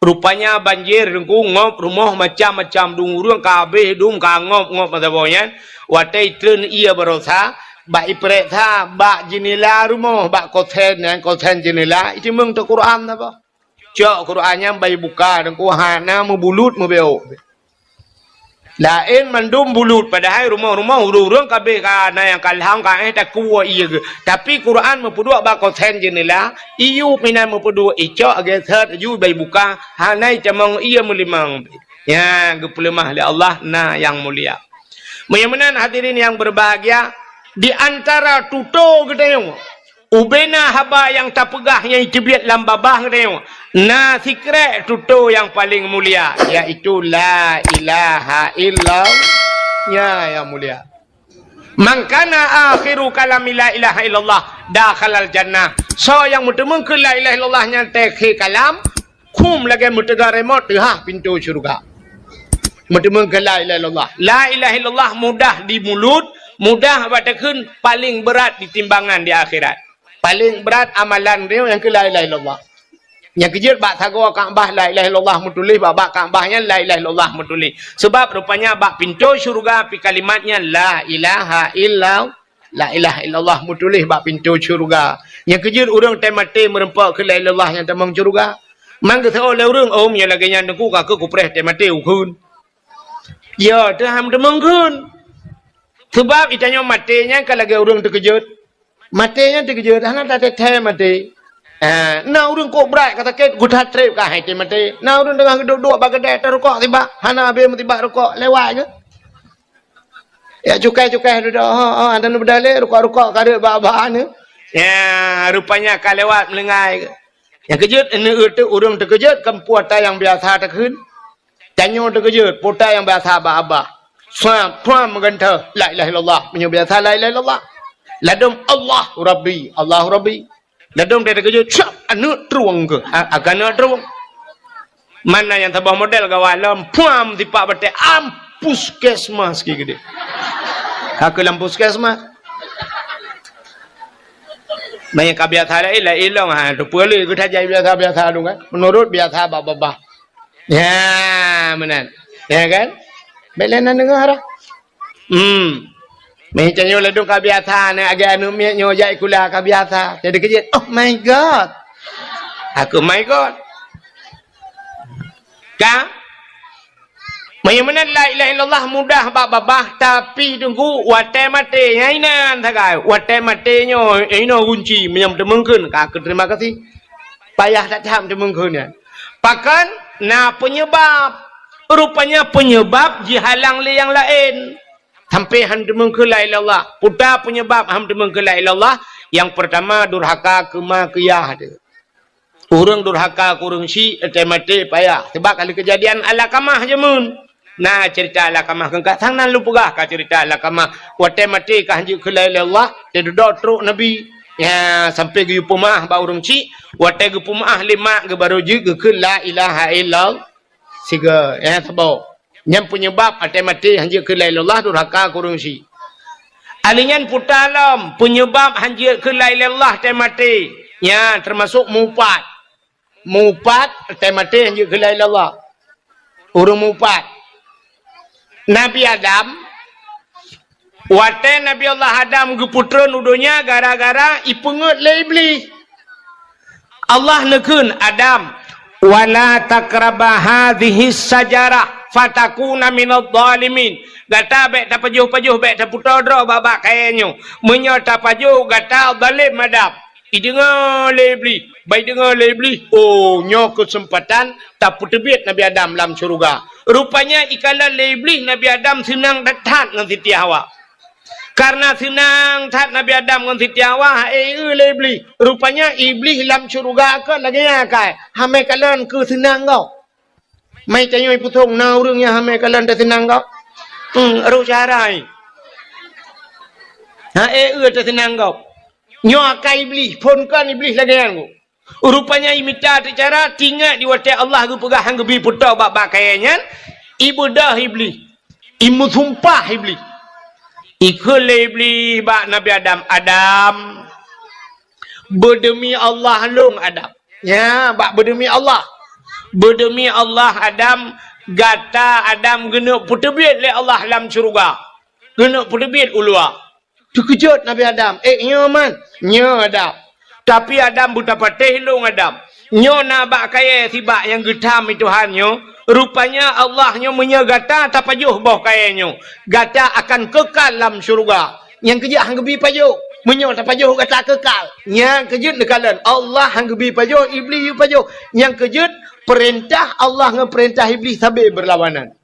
Rupanya banjir Teungku, ngop rumoh macam-macam, dum ureuëng ka habéh dum ka ngop-ngop masa boh nyan. Watée itreun ié barosa, bak ipeuriksa bak jeunela rumoh, bak kosen nyan, kosen jeunela, iteumeung teuh Quran saboh. Cok Quran nyan bak ibuka Teungku, hana meubulut meubeuk. Laén mandum bulut, padahai rumoh-rumoh ureuëng-ureuëng kabeh ka na nyang ka lhang ka éh takuwoe ié geuh. Tapi Quran meupeuduek bak kosen jeunela, iyup inan meupeuduek icok agée seuet aju bai buka, hana itamong ié meulimong. Nyan geupeuleumah lé Allah na nyang mulia. Meunyoe meunan hadirin yang berbahagia, di antara tutoe geutanyoe, ubena haba nyang tapeugah nyang iteubiet lam babah geutanyoe, na sikrek tutoe nyang paleng mulia, yaitu la ilaha illallah. Nya nyang mulia. Man kana akhiru kalami la ilaha illallah dakhalal jannah. Soe nyang meuteumong keu la ilaha illallah nyan teukhe kalam, khum lagée meuteuga remote teuhah pintoe syeuruga. Meuteumong keu la ilaha illallah. La ilaha illallah mudah di mulut, mudah bak takheun, paleng brat di timbangan di akhirat. Paleng brat amalan droe nyang keu la ilaha illallah. Nyang keujeuet bak sagoe Ka'bah la ilaha illallah meutuléh, bak, bak Ka'bah nyan la ilaha illallah meutuléh. Sebab rupanya bak pintoe syeuruga pi kalimat nyan la ilaha illallah. La ilaha illallah meutuléh bak pintoe syeuruga. Nyang keujeuet ureuëng teumaté meureumpok keu la ilaha illallah nyang tamong syeuruga. Man geuseuôt lé ureuëng, "Oh, meunyoe lagée nyan Teungku, ka keuh kupreh teumaté ukheun." Ya, teuham tamong kheun. Sebab itanyoe maté nyan ka lagée ureuëng teukeujot. Maté nyan teukeujot, hana tathèe-thèe maté. Ah, na ureuëng kok brat ka sakét, geutat treb ka hai teumaté. Na ureuëng teungoh geuduek-duek bak keudè tarukok sibak, hana habéh meusibak rukok, lewat geuh. Ya cukai-cukai dudoe, ha, ha, dan beudalé rukok-rukok ka reuet bak-bak ni. Ya, rupanya ka lewat meulinggai. Nyang keujeuet, neueu teuk ureuëng teukeujot, kan peue ata nyang biasa takheun. Tanyoe teukeujot, peue ata nyang biasa bak babah. Suam, suam meugantoh, la ilaha illallah. Meunyoe biasa la ilaha illallah. Ladom Allahu Rabbi, Allahu Rabbi. Ladom teukeujot, siap, aneuk trueng keuh. A-, akan aneuk trueng. Mana nyang saboh model gawai lom, puam, tipak batée, am, puskesmas ki geude. Ka keu lam puskesmas. Maya ka biasa laén, laén lom, ha, tu peue lé geutajai biasa-biasa tu kan. Menurut biasa babah-babah. Ya, meunan. Ya kan? Bèk lé na deungoe dah. Hmm. Meuh tanyoe ladom ka biasa, na agak aneuk miet nyoe jak sikula ka biasa. Jadi keujeuet, "Oh my God." Aku, "My God." Ka? Meunyoe meunan la ilaha illallah mudah bak babah, tapi Teungku, watèe maté, nyan inan sagai. Watèe maté nyoe, inoe gunci, meunyoe teumeungkeun, ka keu terima kasih. Payah that tham teumeungkeun nyan. Pakon? Na peunyeubab. Rupanya peunyeubab jihalang lé nyang laén. Sampai han teumeung keu la ilaha illallah. Peue ta peunyeubab han teumeung keu la ilaha illallah? Nyang peurtama, durhaka keu ma keu yah teuh. Ureuëng durhaka keu ureuëng syik, watèe maté payah. Sabab ka lheueh keujadian Alakamah jameun. Na ceurita Alakamah keu ka sang nan lôn peugah ka ceurita Alakamah. Watèe maté ka han jeuet keu la ilaha illallah, teududoe trok Nabi. Ya, sampai geuyue peumeu'ah bak ureuëng syik, watèe geupeumeu'ah lé mak geuh barô jeuet geukheun la ilaha illallah. Sigoe, ya, saboh. Nyan peunyeubab watèe maté han jeuet keu la ilaha illallah, durhaka keu ureuëng syik. Alèh nyan peue ta lom, peunyeubab han jeuet keu la ilaha illallah watèe maté. Nyan teumasok mupat. Mupat watèe maté han jeuet keu la ilaha illallah. Ureuëng mupat. Nabi Adam, watèe Nabi Allah Adam geupeutreun u donya gara-gara ipeungeuet lé Iblih. Allah neukheun, "Adam, wala taqraba hadhihi syajarah fatakuna minadh dhalimin." Gata bèk tapajoh-pajoh, bèk tapeutoe droe bak-bak kayèe nyoe. Meunyoe tapajoh, gata zalem Adam. Ideungoe lé Iblih, bak ideungoe lé Iblih, oh, nyoe keuseumpatan tapeuteubiet Nabi Adam lam syeuruga. Rupanya ikalon lé Iblih Nabi Adam seunang that ngon Siti Hawa. Karena seunang that Nabi Adam ngon Siti Hawa, eh, eu lé Iblih. Rupanya Iblih lam syeuruga kon lagèe nyan akai, hamai kalon keu seunang gob. Mai tanyoe ipeusong na ureuëng nyang hamai kalon teuseunang gob. Hmm, roh cara ai. Ha, eh, eu teuseunang gob. Nyoe akai Iblih, phon kon Iblih lagèe nyan gob. Rupanya imita teucara, tingat di watèe Allah geupeugah han geubi peutoe bak-bak kayèe nyan, ibeudôh Iblih, imeusumpah Iblih. Ikheun lé Iblih bak Nabi Adam, "Adam, beudeumi Allah lôn, Adam." Ya, bak beudeumi Allah. "Beudeumi Allah, Adam, gata Adam geuneuk peuteubiet lé Allah lam syeuruga. Geuneuk peuteubiet u luwa." Teukeujot Nabi Adam, "Eh, nyoe man, nyoe Adam. Tapi Adam beutapatéh lôn Adam. Nyoe na bak kayèe sibak nyang geutham i Tuhan nyoe, Rupanya Allah nyoe meunyoe gata tapajoh boh kayée nyoe, gata akan kekal lam syeuruga. Nyang keujeuet han geubi pajoh. Meunyoe tapajoh gata kekal. Nyang keujeuet neukalon Allah han geubi pajoh, Iblih yue pajoh. Nyang keujeuet peurintah Allah ngon peurintah Iblih sabe beurlawanan.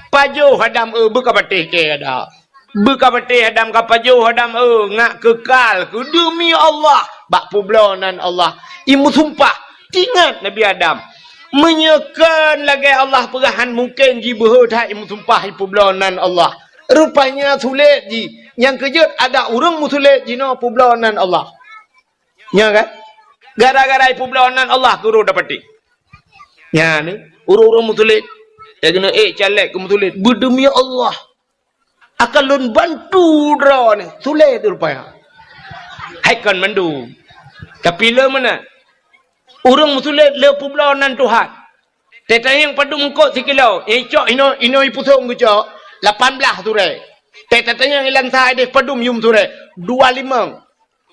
Pajoh Adam, eh, beuka patéh kée Adam. Beuka patéh Adam, ka pajoh Adam, eh, ngak kekal keu deumi Allah bak peubloe nan Allah. Imeusumpah, tingat Nabi Adam. Meunyoe kon lagée Allah peugah han mungken jibeuhe that imeusumpah ipeubloe nan Allah. Rupanya sulet jih. Nyang keujeuet ada ureuëng meusulet jinoe peubloe nan Allah. Nya kan? Gara-gara ipeubloe nan Allah keu ureuëng dapati. Nya ni, ureuëng-ureuëng meusulet. Nyang keuneuk ék caleg keu meusulet. Beudeumi Allah. Akan lôn bantu droeneuh. Sulet rupanya. Hai kon mandum. Tapi le meunan. Ureuëng meusulet le peubloe nan Tuhan. Tatanyong padum eungkôt sikilo. Icok inoe, inoe ipusong geucok. Lapan blaih surée. Tatanyong ilan sa ideh padum yum surée. Dua limong.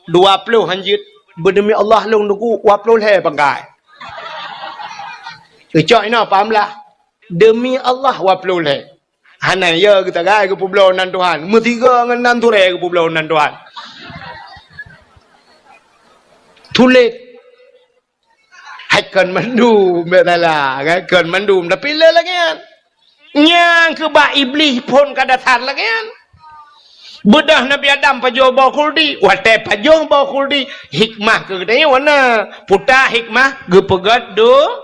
Dua ploh hanjeuet, beudeumi Allah lôn teungku dua ploh lhée pangkai. Geucok inoe paham lah. Deumi Allah dua ploh lhée. Hana ya geutagai geupeubloe nan Tuhan. Meusigoe ngon nan surée geupeubloe nan Tuhan. Sulet. Hai kon mandum, bèk salah, kan? Kon mandum, tapi le lagèe nyan. Nyang keu bak Iblih phon ka dasar lagèe nyan. Beudôh Nabi Adam pajoh boh khuldi, watèe pajoh boh khuldi, hikmah keu geutanyoe na. Puta hikmah geupeugöt do-,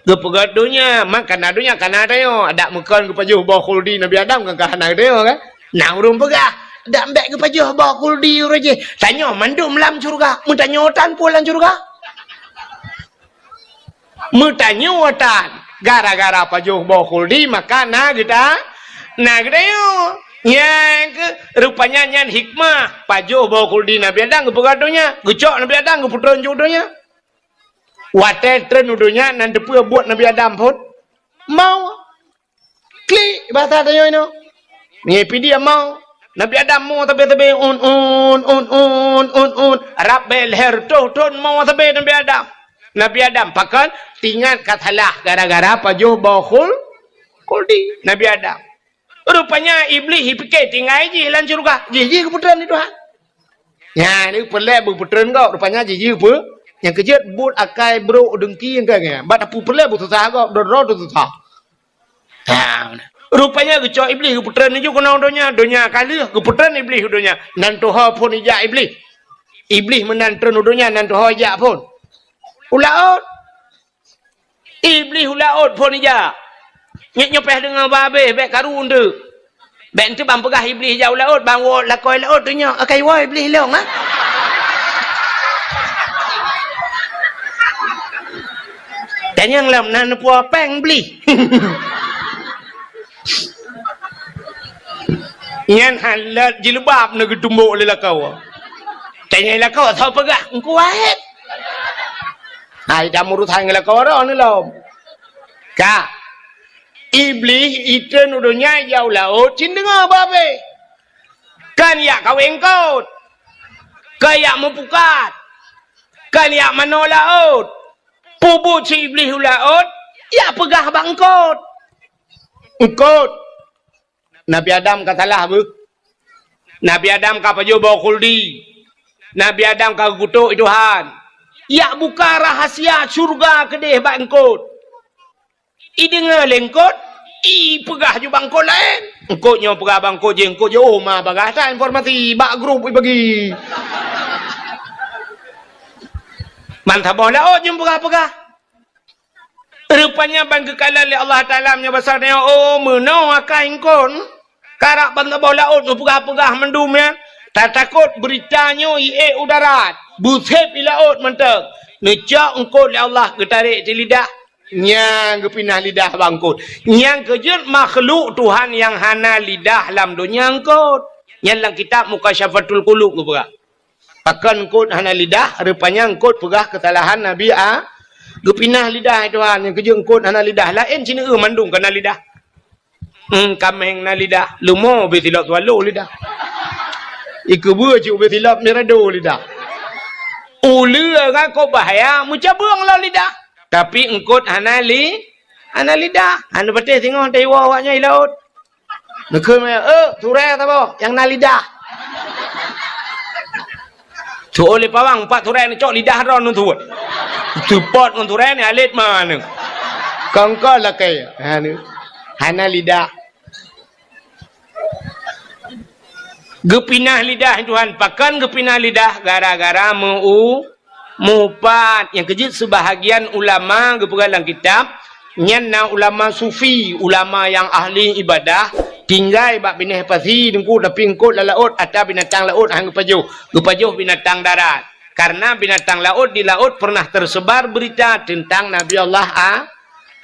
geupeugöt donya, mak kana donya kana tanyoe. Adak meukon geupajoh boh khuldi Nabi Adam kan ka hana geutanyoe kan? Na ureueng peugah, dak bèk geupajoh boh khuldi uroe jih. Tanyoe mandum lam syeuruga, meutanyoe tan peue lam syeuruga? Meutanyoe tan, gara-gara pajoh boh khuldi maka na geuta-, na geutanyoe. Nyang keu, rupanya nyan hikmah pajoh boh khuldi Nabi Adam geupeugöt donya, geucok Nabi Adam geupeutreun u donya. Watèe treun u donya nan teupeue buet Nabi Adam phon? Maut. Klik, bahasa tanyoe inoe. Ngieng pih dia mau. Nabi Adam mo sabe-sabe, un, un, un, un, un, un. Rab bèe lhèe reutôh thon mo sabe Nabi Adam. Nabi Adam pakon, tingat ka salah gara-gara pajoh boh khul-, khuldi Nabi Adam. Rupanya Iblih jipike tinggai jih lam syeuruga. Jih, jih geupeutreun lé Tuhan. Nyan, ni peureulèe geupeutreun gob. Rupanya jih, jih peu-, nyang keujeuet buet akai brok deungki nyang ka nyan. Bak tapeureulèe beususah gob, droe-droe teususah. Ha, rupanya geucok Iblih geupeutreun laju keunoe donya, donya ka lheueh geupeutreun Iblih u donya. Nan tuho phon ijak Iblih. Iblih meunan treun u donya, nan tuho ijak phon. U laôt. Iblih u laôt phon ijak. Nyoe, nyoe payah deungoe bah abéh, bèk karu eunteuk. Bèk eunteuk ban peugah Iblih ijak u laôt, ban woe lakoe laôt tu nyoe. Akai woe Iblih lôn, ha? Tanyong lom na neupuwoe péng Iblih. Nyan hana jilbab na geutumbok lé lakoe. Tanyong lakoe, soe peugah? Engku Wahid. Hai, dak meurusan ngon lakoe droeneuh lom. Ka. Iblih itreun u donya ijak u laôt, cit deungoe bah abéh. Kan ijak kawé eungkôt. Kan ijak meupukat. Kan ijak manoe laôt. Peubuet si Iblih u laôt, ijak peugah bak eungkôt. Eungkôt. Nabi Adam ka salah beuh. Nabi Adam ka pajoh boh khuldi. Nabi Adam ka geukutok lé Tuhan. Ijak buka rahasia syeuruga keudeh bak eungkôt. Ideungoe lé eungkôt, ipeugah ju bak eungkôt laén. Eungkôt nyoe peugah bak eungkôt jih, eungkôt jih, oh, ma bagah that informasi bak grup ibagi. Ban saboh laôt jeuet peugah-peugah. Rupanya ban geukalon lé Allah Taala meunyoe basa nyoe, oh, meunoe akai eungkôt. Karap ban saboh laôt neupeugah-peugah mandum nyan, tatakot beurita nyoe iék u darat, beusép i laôt mantong. Neucok eungkôt lé Allah geutarek di lidah, nyang geupinah lidah bak eungkôt. Nyang keujeuet makhluk Tuhan nyang hana lidah lam donya eungkôt. Nyan lam kitab Mukasyafatul Qulub geupeugah. Pakon eungkôt hana lidah, rupanya eungkôt peugah keusalahan Nabi A-, geupinah lidah Tuhan, nyang keujeuet eungkôt hana lidah. Laén sineuk mandum ka na lidah. Hmm, kaméng na lidah, leumo bèe silop swallow lidah. Ikeubeue cit bèe silop mirado lidah. Uleue ngon kok bahaya meucabeueng lom lidah. Tapi eungkôt hana li-, Hana lidah. Hana patéh singoh teuiwoe awaknyan i laôt. Neukheun meunan, "Eh, turée saboh nyang na lidah." Tuwoe lé pawang, pat turée neucok lidah droeneuh tuwoe. Seupôt ngon turée neualét maneueng. Kongkol lakée. Hana, hana lidah. Geupinah lidah Tuhan. Pakon geupinah lidah? Gara-gara meu-, mupat. Nyang keujeuet seubahagian ulama geupeugah lam kitab, nyan na ulama sufi, ulama nyang ahli ibadah, tinggai bak binéh pasi teungku, tapi eungkôt lam laôt, atra binatang laôt han geupajoh. Geupajoh binatang darat. Karena binatang laôt di laôt pernah tersebar berita tentang Nabi Allah A-,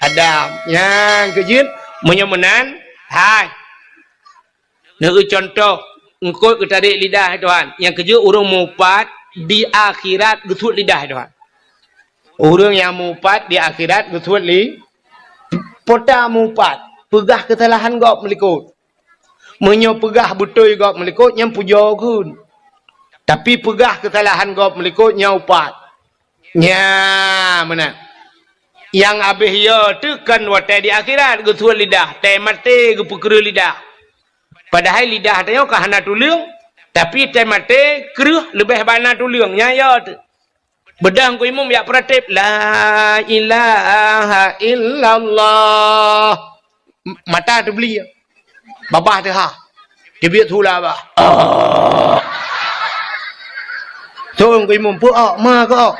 Adam. Nyang keujeuet, meunyoe meunan, hai. Neukeu contoh, eungkôt geutarek lidah Tuhan. Nyang keujeuet ureuëng mupat di akhirat geusuet lidah Tuhan. Ureuëng nyang mupat di akhirat geusuet li-, pota mupat, peugah keusalahan gob meulikôt. Meunyoe peugah beutôi gob meulikôt, nyan pujoe kheun. Tapi peugah keusalahan gob meulikôt, nyan upat. Nya, meunan. Nyang abéh yo teuh kon watée di akhirat geusuet lidah, tée maté geupeukreueh lidah. Padahai lidah tanyoe ka hana tuleueng, tapi tée maté kreueh leubeh bana tuleueng, nyan yo teuh. Beudôh Teungku Imum jak peuratéb, "La ilaha illallah." M-, mata teubli. Babah teuhah. Teubiet sula bah. Ah. Teungku Imum, peu-ok, ma keu-ok.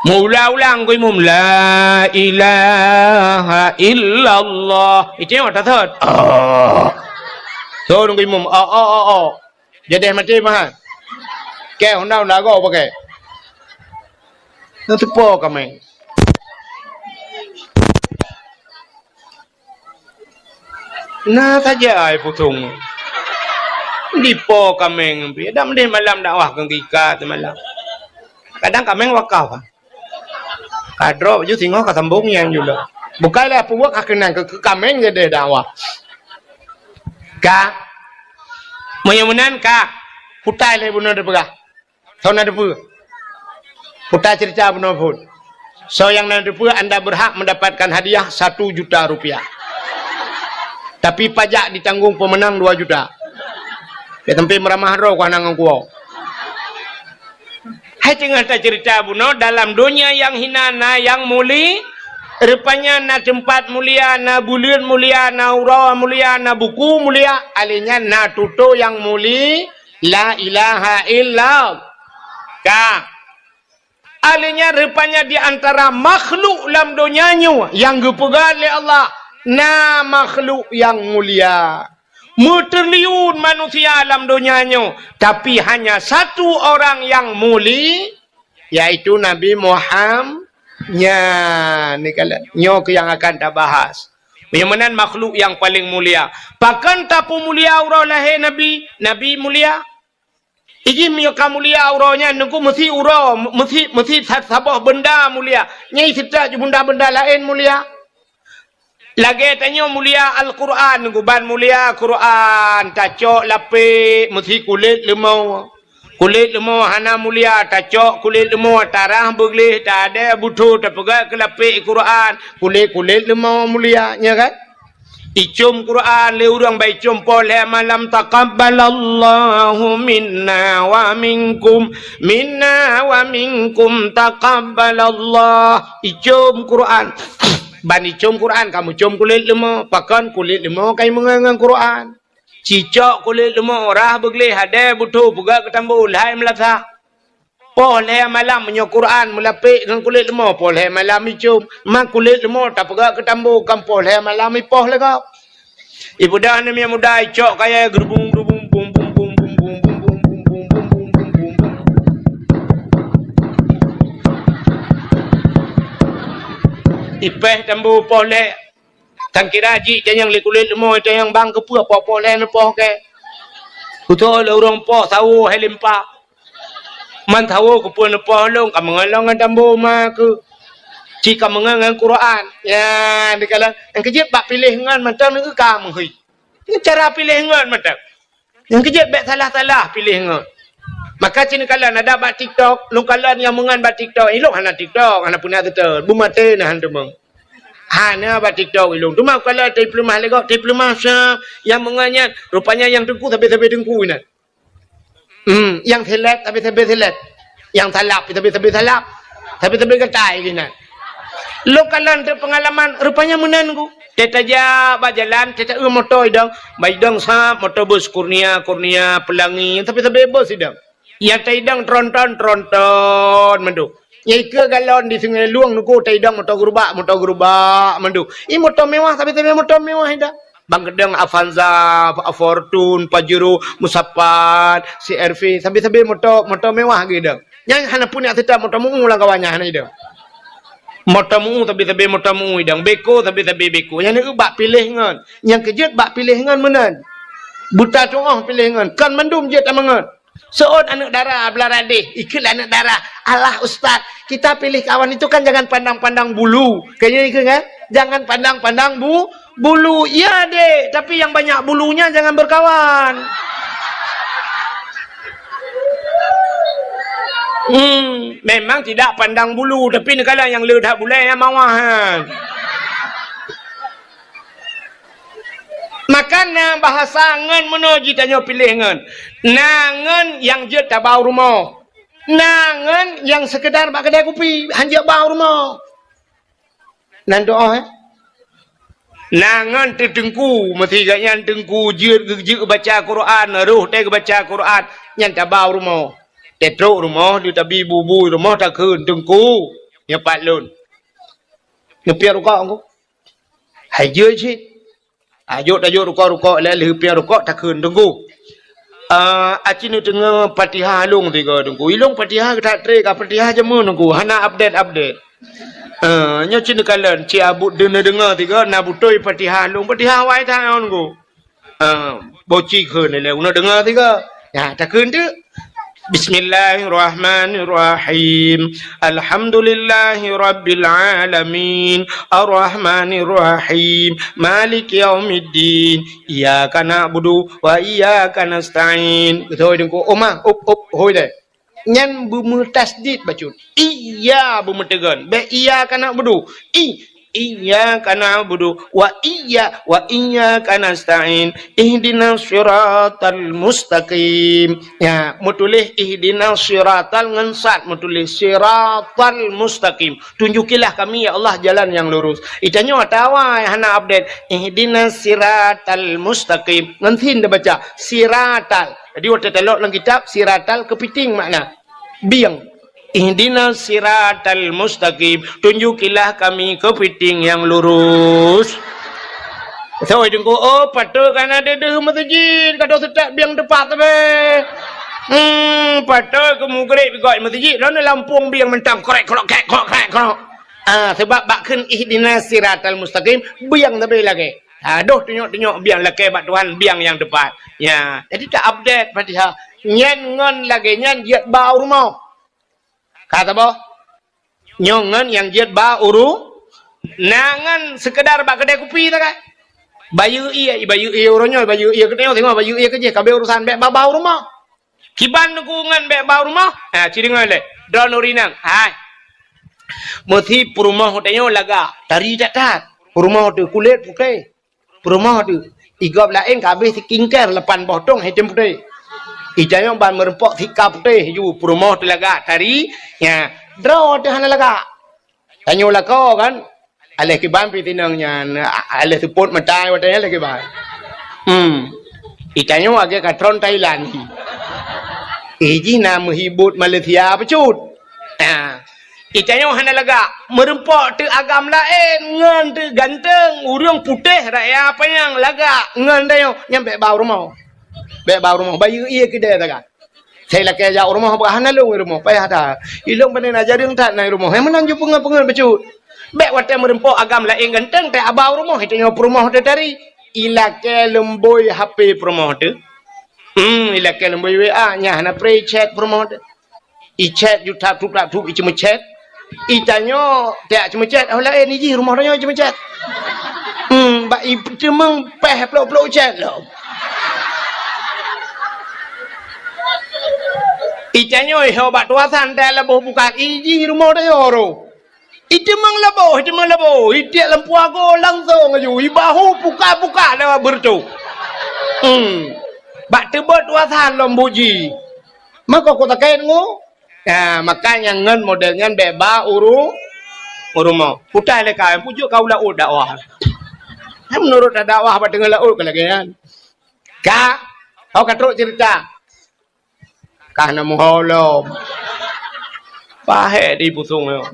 Meuulang-ulang Teungku Imum, "La ilaha illallah." Itu nyang mata thot. Ah. Teungku Imum, "Ok, ok, ok, ok." Jadeh maté meuhan. Kée honda-honda goe pakai. Na teupo kaméng. Na saja ai pusong. Dipo kaméng pih. Dak meudeh malam dakwah keu gika teumalam. Kadang kaméng wakaf. Ka droe baju singoh ka sambong nyang jula. Bukai lé peubuet ka keunong keu, keu kaméng jadeh dakwah. Ka. Meunyoe meunan ka. Putai lé bunoe teupeugah. Soe na teupeue? Putai cerita bunoe phon. Soe nyang na teupeue, anda berhak mendapatkan hadiah satu juta rupiah. Tapi pajak ditanggung pemenang dua juta. Keu sampai meuramah droe ku hana ngon kuwoe. Hai teungoh tacerita bunoe, dalam donya nyang hina na nyang muli-, rupanya na teumpat mulia, na buleuen mulia, na uroe mulia, na buku mulia, alèh nyan na tutoe nyang muli-, la ilaha illa. Ka. Alèh nyan rupanya di antara makhluk lam donya nyoe nyang geupeugah lé Allah, na makhluk nyang mulia. Meutriliun manusia lam donya nyoe, tapi hanya satu orang nyang muli, yaitu Nabi Muham-, nyan, ni kala-, nyoe keuh nyang akan tabahas. Nyang meunan makhluk nyang paleng mulia. Pakon tapeumulia uroe lahé Nabi? Nabi mulia. Iji meunyoe ka mulia uroe nyan, Teungku, meusi uroe, meusi, meusi sa-, saboh beunda mulia. Nyang seutôt ju beunda-beunda laén mulia. Lagèe tanyoe mulia Al-Qur'an, Teungku, ban mulia Qur'an, tacok lapék meusi kulét leumo. Kulét leumo hana mulia, tacok kulét leumo, tarah beugleh, tadè butho, tapeugöt keu lapék Qur'an, kulét-kulét leumo mulia, nya kan? Icôm Qur'an lé ureueng, ban icôm poh lhèe malam, "Taqabbalallahu minna wa minkum, minna wa minkum, taqabbalallah." Icôm Qur'an. Ban icôm Qur'an, ka meucôm kulét leumo. Pakon kulét leumo ka imeungon ngon Qur'an. Cicok kulét leumo, rah beugleh, hadè butho, peugöt keu tambo, lhai meulasah. Poh lhèe malam meunyoe Qur'an meulapék ngon kulét leumo, poh lhèe malam icôm. Ma kulét leumo tapeugöt keu tambo, kan poh lhèe malam ipoh lé gob. Ipeugah aneuk miet muda, icok kayèe geurubung-rubung, bung, bung, bung. Ipéh tambo poh lhèe. Tan kira jih tanyong lé kulét leumo, tanyong bang keupeue poh-poh lhèe neupoh kèe. Kuto lé ureueng poh sawo hai limpa. Man sawo keupeue neupoh lôn, ka meungon lôn ngon tambo ma keuh. Ci ka meungon ngon Qur'an. Ya, dikalon nyang keujeuet bak piléh ngon mantong neu ka meuhôi. Ngon cara piléh ngon mantong. Nyang keujeuet bèk salah-salah piléh ngon. Maka cit neukalon ada bak TikTok, lôn kalon nyang meungon bak TikTok. Ilôn hana TikTok, hana peue na TikTok. Beumaté na han teumong. Hana bak TikTok ilôn. Teuma kalon teupeulumah lé gob, teupeulumah sa nyang meungon nyan. Rupanya nyang teungku sabe-sabe teungku inan. Hmm, nyang seleb sabe-sabe seleb. Nyang salab sabe-sabe salab. Sabe-sabe gatai inan. Lôn kalon teupeungalaman, rupanya meunan ku. Teutajak bak jalan, teuta-eu moto idong. Bak idong sab, moto bus Kurnia, Kurnia, Pelangi, sabe-sabe bus idong. Nyang taidong tronton, tronton mandum. Nyang ikeue galon di Sungai Lueng nuku taidong moto gerubak, moto gerubak mandum. I moto mewah, tapi-tapi moto mewah idong. Bang keudong Avanza, Fortuner, Pajero, Musapat, C R V, sabe-sabe moto, moto mewah geuidong. Nyang hana pun nyang seutôt moto meu lam kawan nyan hana idong. Moto meu, sabe-sabe moto meu idong. Beko, sabe-sabe beko. Nyang neueu bak piléh ngon. Nyang keujeuet bak piléh ngon meunan. Buta tuoh piléh ngon. Kon mandum jeuet tameungon. Seuôt aneuk dara, beulara deh, ikheun aneuk dara. "Alah, Ustaz, kita pilih kawan itu kan jangan pandang-pandang bulu." Kayaknya ikheun, kan? "Jangan pandang-pandang bu-, bulu." "Iya, Dek, tapi yang banyak bulunya jangan berkawan." Hmm, memang tidak pandang bulu, tapi neukala nyang le that bulée nyang mawah nyan. Maka na bahasa ngon meunoe jitanyoe piléh ngon. Na ngon nyang jeuet tabau rumoh. Na ngon nyang seukeudar bak keudai kupi, han jeuet bau rumoh. Nan doa, eh? Na ngon teuteungku, meusi gobnyan teungku jeuet, jeuet baca Quran, roh teuh baca Quran, nyan tabau rumoh. Teutrok rumoh, di tabi bubui rumoh takheun, "Teungku, nyoe pat lôn." Neupiep rukok, Teungku. Hai jeuet cit. Ajok tajok rukok-rukok lé lheueh piep rukok takheun, "Teungku, ah, aci neudeungoe Fatihah lôn tiga, Teungku. Ilôn Fatihah that treb ka Fatihah jameun, Teungku. Hana update-update. Ah, nyoe ci neukalon, ci abut deungoe-deungoe tiga, na beutôi Fatihah lôn, Fatihah awai that nyoe, Teungku." Ah, boci kheun lé, uneuk deungoe tiga. Nyan, takheun teuk. Bismillahirrahmanirrahim. Alhamdulillahirabbil alamin. Arrahmanirrahim. Maliki yaumiddin. Iyyaka na'budu wa iyyaka nasta'in. Beutôi, Teungku. Oma, up, up, hôi deh. Nyan beumeutasydid bacut. Iya beumeuteugon. Bék iyyaka na'budu. I, iyyaka na'budu wa iyya, wa iyyaka nasta'in. Ihdinas siratal mustaqim. Ya, meutuléh ihdinas siratal ngon sad meutuléh siratal mustaqim. Tunjukilah kami, ya Allah, jalan yang lurus. Itanyoe atawa hana update. Ihdinas siratal mustaqim. Ngon sin tabaca. Siratal. Jadi, watée talok lam kitab, siratal keupiting makna. Bieng. Ihdinas siratal mustaqim. Tunjukilah kami keupiting yang lurus. Soe Teungku, oh, patôt kana deuh meuseujid, ka deuh seutôt bieng teupat sabe. Hmm, patôt keu mugreb gok meuseujid, lôn lampôh bieng mantong krek krok krek krok krek krok. Ah, sebab bak kheun ihdinas siratal mustaqim, bieng sabe lagée. Ha, deuh tunyok-tunyok bieng lakée bak Tuhan, bieng nyang teupat. Ya, jadi ta-update Fatihah. Nyan ngon lagée nyan jeuet ba u rumoh. Ka saboh? Nyoe ngon nyang jeuet ba u ru-, na ngon seukeudar bak keudai kupi ta ka? Bayeue ié, bayeue ié uroe nyoe, bayeue ié keunoe, singoh bayeue ié keujih, ka abéh urusan bék ba, ba u rumoh. Kiban Teungku ngon bék ba u rumoh? Ha, ci deungoe lé. Droeneuh ureueng inong. Hai. Meusi peurumoh tanyoe lagak, tari that-that. Peurumoh teuh kulét putéh. Peurumoh teuh. Igob laén ka abéh skincare lapan boh tong, hitam putéh. Itanyoe ban meureumpok sika putéh ju. Peurumoh teuh lagak, tari. Nya, droe teuh hana lagak. Tanyoe lakoe kan. Aléh kiban pih tinong nyan, a-, aléh seupôt mata watée nyan aléh kiban. Hmm. Itanyoe agée ka tron Thailand. Eh, jih na meuhibot Malaysia bacut. Ha. Itanyoe hana lagak, meureumpok teuh agam laén, ngon teuh ganteng, ureueng putéh raya panyang lagak, ngon tanyoe, nyan bék ba u rumoh. Bék ba u rumoh, bayeue ié keudée ta ka. Sai lakée jak u rumoh, bah hana lôn i rumoh, payah that. Ilôn pane na jareueng that na i rumoh. Hai meunan ju peungeut-peungeut bacut. Bék watée meureumpok agam laén ganteng, teuh aba u rumoh, itanyoe peurumoh teuh tari. Ilakée leumbôi H P peurumoh teuh. Hmm, ilakée leumbôi W A, nyan hana pré chat peurumoh teuh. Ichat ju tap tup tap tup, iceumeuchat. Itanyoe tiak ceumeuchat, oh laén ijih rumoh tanyoe ceumeuchat. Hmm, bak iteumeung péh plôk-plôk chat lom. Itanyoe ho bak tuasan teuh laboh buka iji rumoh teuh ro. Itimang laboh, itimang laboh, itiek lampu ago langsong aju, ibahu puka-puka lewat beureutoh. Hmm. Bak teubot tuasan lom buji. Mako ku takét ngu. Ya, makanya ngon model nyan bèk ba uru, urumo. Putai lé ka, pujok ka u laôt dakwah. Menurut dakwah bak teungoh laôt ka lagèe nyan. Ka, ho ka trok cerita. Ka na muho lom. Pahé di pusong nyoe.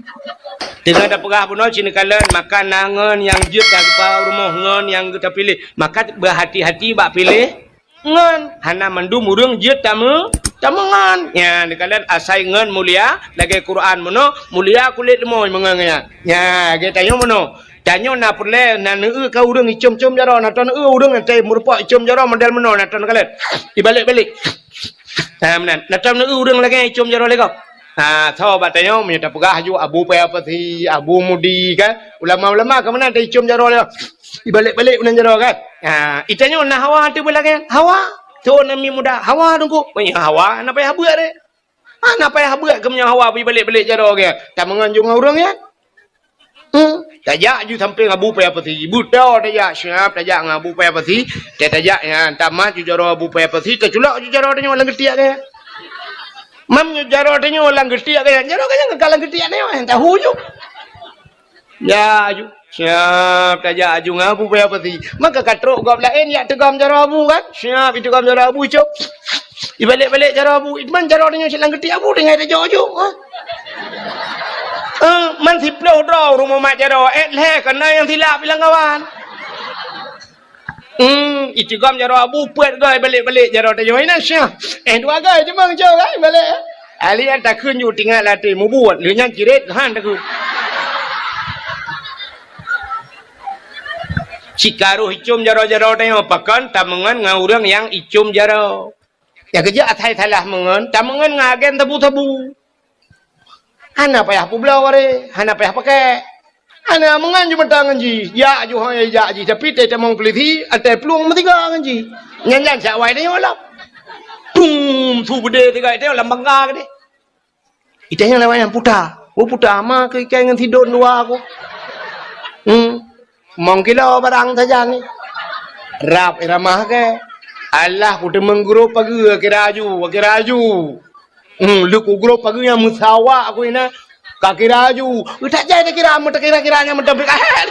Teungoh tapeugah bunoe cit neukalon, maka na ngon nyang jeuet tapeugah rumoh ngon nyang geuta piléh. Maka beuhati-hati bak piléh ngon. Hana mandum ureueng jeuet tameu-, tameungon. Nya, neukalon asai ngon mulia, lagèe Quran bunoe, mulia kulét leumoi meungon nyan. Nya, lagèe tanyoe bunoe. Tanyoe na peureulèe, na neueu ka ureueng icom-com jaroe, na tanoh neueu ureueng nyang teumeureumpok icom jaroe model bunoe, na tanoh neukalon. Ibalek-balek. Ha, meunan. Na tanoh neueu ureueng lagèe icom jaroe lé gob. Ha, so bak tanyoe meunyoe tapeugah aju Abu Paya Pasi, Abu Mudi kan. Ulama-ulama ka meunan ta icom jaroe lé. Ibalek-balek meunan jaroe kan. Ha, itanyoe na hawa teuh beulagèe. Hawa. Tuan Nabi muda. Hawa teungku. Meunyoe hawa, na payah beuet deh. Hana payah beuet keu meunyoe hawa beuibalek-balek jaroe geuh. Tameungon ju ngon ureueng nyan. Hmm. Tajak ju sampéng Abu Paya Pasi. Beutôi tajak siap tajak ngon Abu Paya Pasi. Tajak nyan tamat ju jaroe Abu Paya Pasi, taculok ju jaroe tanyoe lam geutiek geuh. Mam ju jaroe tanyoe lam geutiek geuh. Jaroe geuh nyan ka lam geutiek tanyoe, tahu ju. Ya, aju. Siap tajak aju ngon Abu Paya Pasi. Maka ka trok gob laén jak teugom jaroe Abu kan? Siap iteugom jaroe Abu, cok. Ibalek-balek jaroe Abu. Iman jaroe tanyoe silang geuti Abu tinggai tajok aju. Ha? Eh, man siploh droe rumoh mat jaroe. Eh, lhèe keunan nyang silap ilang kawan. Hmm, iteugom jaroe Abu peuet goe balek-balek jaroe tanyoe inan syah. Eh, dua goe cuma ngejok kan balek. Ahli nyan takheun ju tingat latih mubuet, lheueh nyan ciret han takheun. Cikaroh icom jaroe-jaroe tanyoe pakon tameungon ngon ureueng nyang icom jaroe. Nyang keujeuet asai salah meungon, tameungon ngon agen sabu-sabu. Hana payah peubloe wareh, hana payah pakèk. Hana meungon ju meuta ngon jih, jak ju hôi jak jih, tapi teutamong peulisi, atai plueng meusiga ngon jih. Nyan-nyan siat wai tanyoe lom. Tum, su beudé siga tanyoe lam bangga keudeh. Itanyoe lewat nyang puta. Oh, puta ma keu ikai ngon sidon dua aku. Hmm. Mong kilo barang sajan ni. Rab iramah ke. Alah, kuteumeung grob pageue, kira aju, kira aju. Hmm, leuku grob pageue nyang meusawa aku inan. Ka kira aju. Utak jai takira, meutakira-kira nyang meutabik ahet.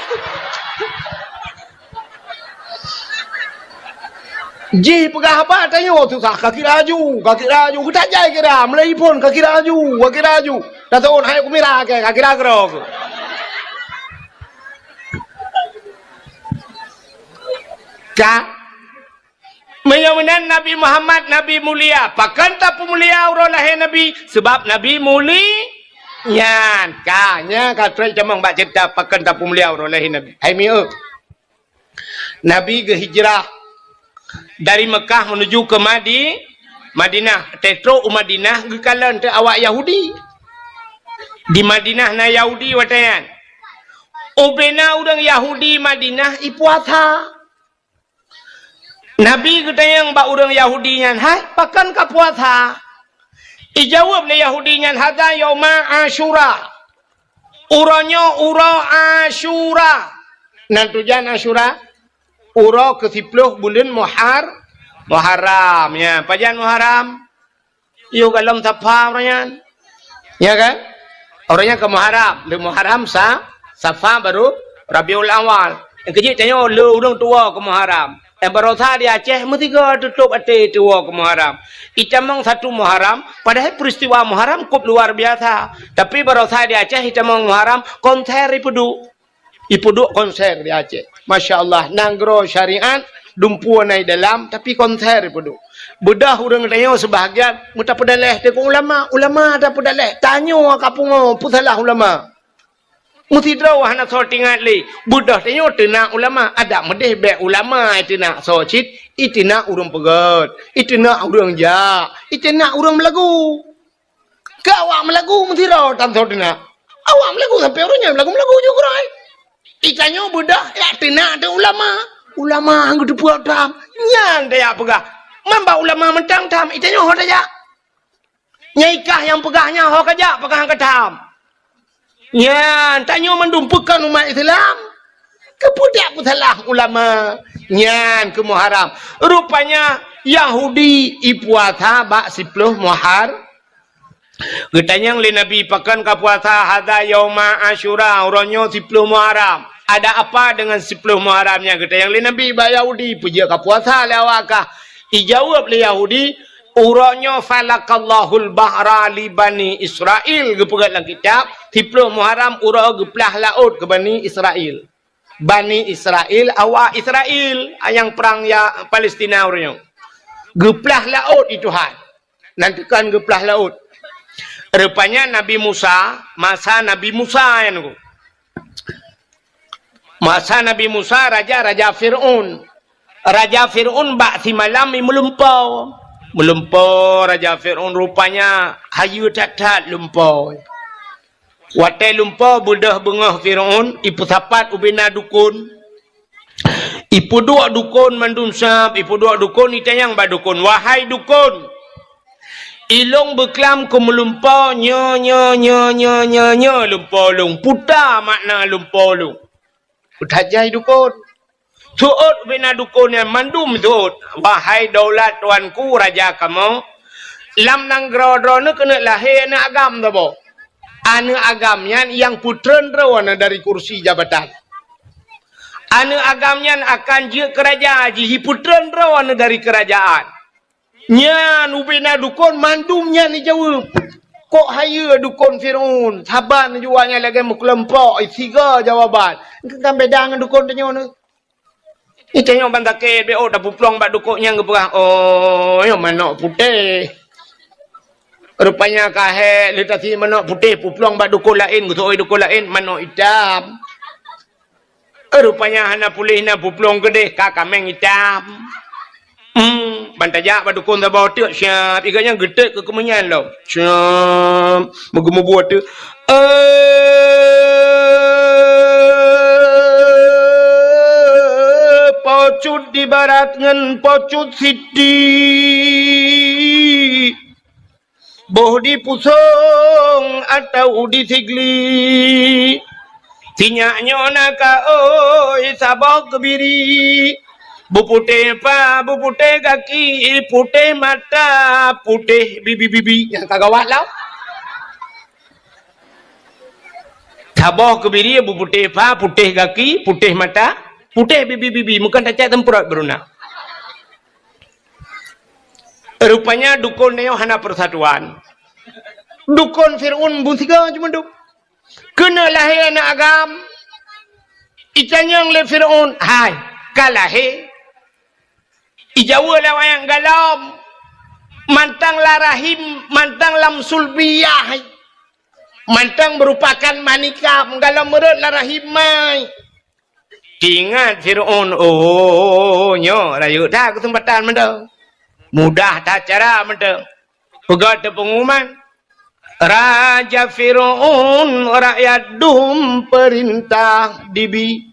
Jih peugah haba tanyoe susah, ka kira aju, ka kira aju. Utak jai kira, mulai phon ka kira aju, ka kira aju. Dah tahun hai kumira ke, ka kira keudroe. Ka. Meunyoe meunan Nabi Muhammad, Nabi mulia. Pakon tapeumulia uroe lahé Nabi? Sabab Nabi muli-, nyan. Ka, nyan ka trok tamong bak ceurita pakon tapeumulia uroe lahé Nabi. Hai mieu. Nabi geuhijrah dari Mekah menuju ke Madi-, Madinah. Tetrok u Madinah geukalon teu awak Yahudi. Di Madinah na Yahudi watèe nyan. Ubena ureueng Yahudi Madinah ipuasa. Nabi geutanyong bak ureueng Yahudi nyan, "Hai, pakon ka puasa?" Ijaweueb lé Yahudi nyan, "Hadza yauma Asyura." Uroe nyoe uroe Asyura. Nan tujan Asyura, uroe keusiploh buleuen Muhar-, Muharram. Ya, pajan Muharram? Yoh golom Safa uroe nyan. Ya kan? Uroe nyan ka Muharram. Lheueh Muharram sa-, Safa baru Rabiul Awal. Nyang keujeuet tanyoe lé ureueng tuwoe ka Muharram. Eh, baroesa di Aceh meusigoe tutôp até tuwoe ka Muharram. Itamong satu Muharram, padahai peristiwa Muharram kôp luar biasa. Tapi baroesa di Aceh itamong Muharram, konser ipeuduek. Ipeuduek konser di Aceh. Masya Allah, nanggroe syariat, dumpeue na i dalam, tapi konser ipeuduek. Beudôh ureueng tanyoe seubahagian meutapeudaléh teuk ulama, ulama tapeudaléh. Tanyoe ka pungo, peue salah ulama? Meusidroe hana soe teuingat lé. Beudôh tanyoe teunak ulama, adak meudeh bèk ulama iteunak soe cit, iteunak ureueng peugöt, iteunak ureueng jak, iteunak ureueng meulagu. Keu awak meulagu meusidroe tan soe teunak. Awak meulagu sampoe uroe nyoe meulagu-meulagu ju keudroe. Itanyoe beudôh jak teunak teuh ulama. Ulama han geuteupeue tham. Nyan tajak peugah. Man bak ulama mantong tham, itanyoe ho tajak. Nyai kah nyang peugah nyan ho kajak, peugah nyang ka tham. Nyan, tanyoe mandum peue kon umat Islam. Keupeue dak peusalah ulama? Nyan keuh Muharram. Rupanya Yahudi ipuasa bak siploh Muhar-, Geutanyong lé Nabi, "Pakon kapuasa?" "Hadza yauma Asyura, uroe nyoe siploh Muharram." "Ada apa dengan siploh Muharram nyan?" geutanyong lé Nabi bak Yahudi. "Peue jeuet kapuasa lé awak kah?" Ijaweueb lé Yahudi, "Uroe nyoe falaqallahul bahra li Bani Israil," geupeugah lam kitab, siploh Muharram uroe geuplah laôt keu Bani Israil. Bani Israil, awak Israil, nyang prang ya Palestina uroe nyoe. Geuplah laôt di Tuhan. Nan teukan geuplah laôt. Rupanya Nabi Musa, masa Nabi Musa nyan nyoe. Masa Nabi Musa, raja, raja Fir'aun. Raja Fir'aun bak simalam i meulumpo. Meulumpo raja Fir'aun rupanya hayeue that-that lumpo. Watée lumpo beudôh beungoh Fir'aun, ipeusapat ubena dukon. Ipeuduek dukon mandum sab, ipeuduek dukon, itanyong bak dukon, "Wahai dukon, ilôn beuklam keu meulumpo nyoe, nyoe, nyoe, lumpo lôn. Peue makna lumpo lôn?" Peue that jai dukon? Seuôt ubena dukon nyan mandum seuôt. "Wahai daulat tuanku raja kamoe, lam nanggroe droeneuh keuneuk lahé aneuëk agam saboh. Aneuëk agam nyan nyang peutreun droeneuh dari kursi jabatan. Aneuëk agam nyan akan jeuet keu raja jih, jipeutreun droeneuh dari keurajaan." Nyan ubena dukon mandum nyan ijaweueb. Kok hayeue dukon Fir'aun, saban jua nyan lagée meukeulumpok, siga jawaban. Kan beda ngon dukon tanyoe nyoe. Itanyong ban sakét, bék ôk tapeuplong bak dukon nyang geupeugah, "Oh, nyoe manok putéh." Rupanya ka hék, lé tasi manok putéh peuplong bak dukon laén, geuseuôt dukon laén, manok itam. Rupanya hana puléh na peuplong keudeh ka kaméng itam. Hmm, ban tajak bak dukon saboh teuk siab, iga nyan geutet keu keumeunyan lom. Siab, meugeumeubuet teuk. Eh, pocut di barat ngon pocut siti. Boh di pusong atau di sigli. Sinyak nyoe na ka oi saboh keubiri. Beuputéh pa, beuputéh gaki, putéh mata, putéh bibi-bibi. Nyang ka gawat lah. Saboh keubiri beuputéh pa, putéh gaki, putéh mata, putéh bibi-bibi. Meukan tacak teumprot beuruna. Rupanya dukon nyoe hana persatuan. Dukon Fir'aun beusigoe cuma duek. Keuneuk lahé aneuëk agam. Itanyong lé Fir'aun, "Hai, ka lahé?" Ijaweueb lé awaknyan, "Galom." Mantong lam rahim, mantong lam sulbiyah. Mantong meurupakan manikam, galom meurot lam rahim mai. Teuingat Fir'aun, oh, nyoe rayeuk that keuseumpatan mantong. Mudah that cara mantong. Peugah teupengumuman, "Raja Fir'aun, rakyat dum peurintah dibi.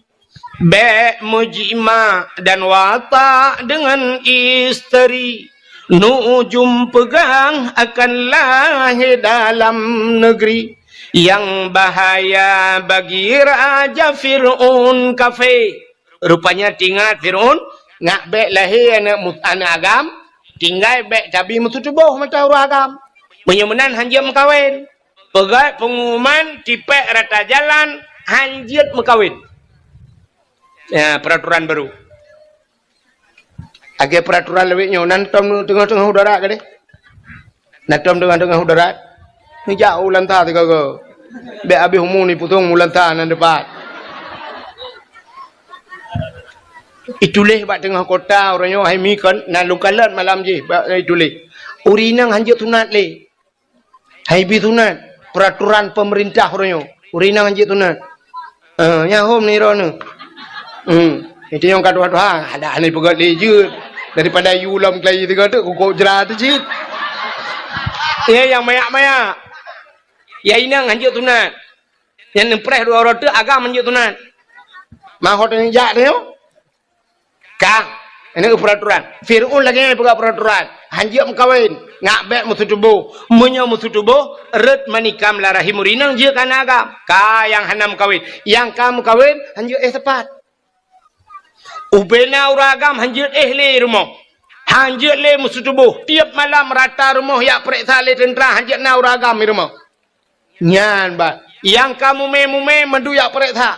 Bék meujimak dan watak deungon isteri. Nujum peugah akan lahé dalam negeri. Nyang bahaya bagi Raja Fir'aun kafé." Rupanya teuingat Fir'aun, ngat bék lahé aneuëk mu-, aneuëk agam, tinggai bék tabi meututoboh mata ureuëng agam. Meunyoe meunan hanjeuet meukawen. Peugah pengumuman tipék rata jalan hanjeuet meukawen. Ya, peraturan baru. Lagée peraturan lawét nyoe, nan tom teungoh-teungoh udara gadeh. Nan tom teungoh-teungoh udara. Neujak u lanta sigoe-goe. Bék habéh umu ni pusong u lanta nan depan. Ituléh bak teungoh kota uroe nyoe hai mi kon, nan lôn kalon malam jih bak ituléh. Ureuëng inong hanjeuet sunat lé. Hai bi sunat, peraturan pemerintah uroe nyoe. Ureuëng inong hanjeuet sunat. Eh, nyan hom ni droeneuh. Hmm. Itu nyang ka tuha-tuha, ada ni peugah lé jeuet. Daripada yu lom kelai tiga tu, kukok jera tu cit. Ya, nyang mayak-mayak. Ya, inong hanjeuet sunat. Nyang neupreh dua uroe tu, agam hanjeuet sunat. Mahot nyang jak tu. Ka. Ini peraturan. Fir'aun lagée nyan peugah peraturan. Hanjeuet meukawen. Ngak bék meuseutubôh. Meunyoe meuseutubôh, rot manikam la rahim, ureuëng inong jeuet keu aneuëk agam. Ka nyang hana meukawen. Nyang ka meukawen, hanjeuet éh sapat. Ubena ureuëng agam hanjeuet éh lé rumoh. Hanjeuet lé meuseutubôh. Tieb malam rata rumoh jak peureksa lé teuntra hanjeuet na ureuëng agam di rumoh. Nyan bah. Nyang ka mumé-mumé mandum jak peureksa.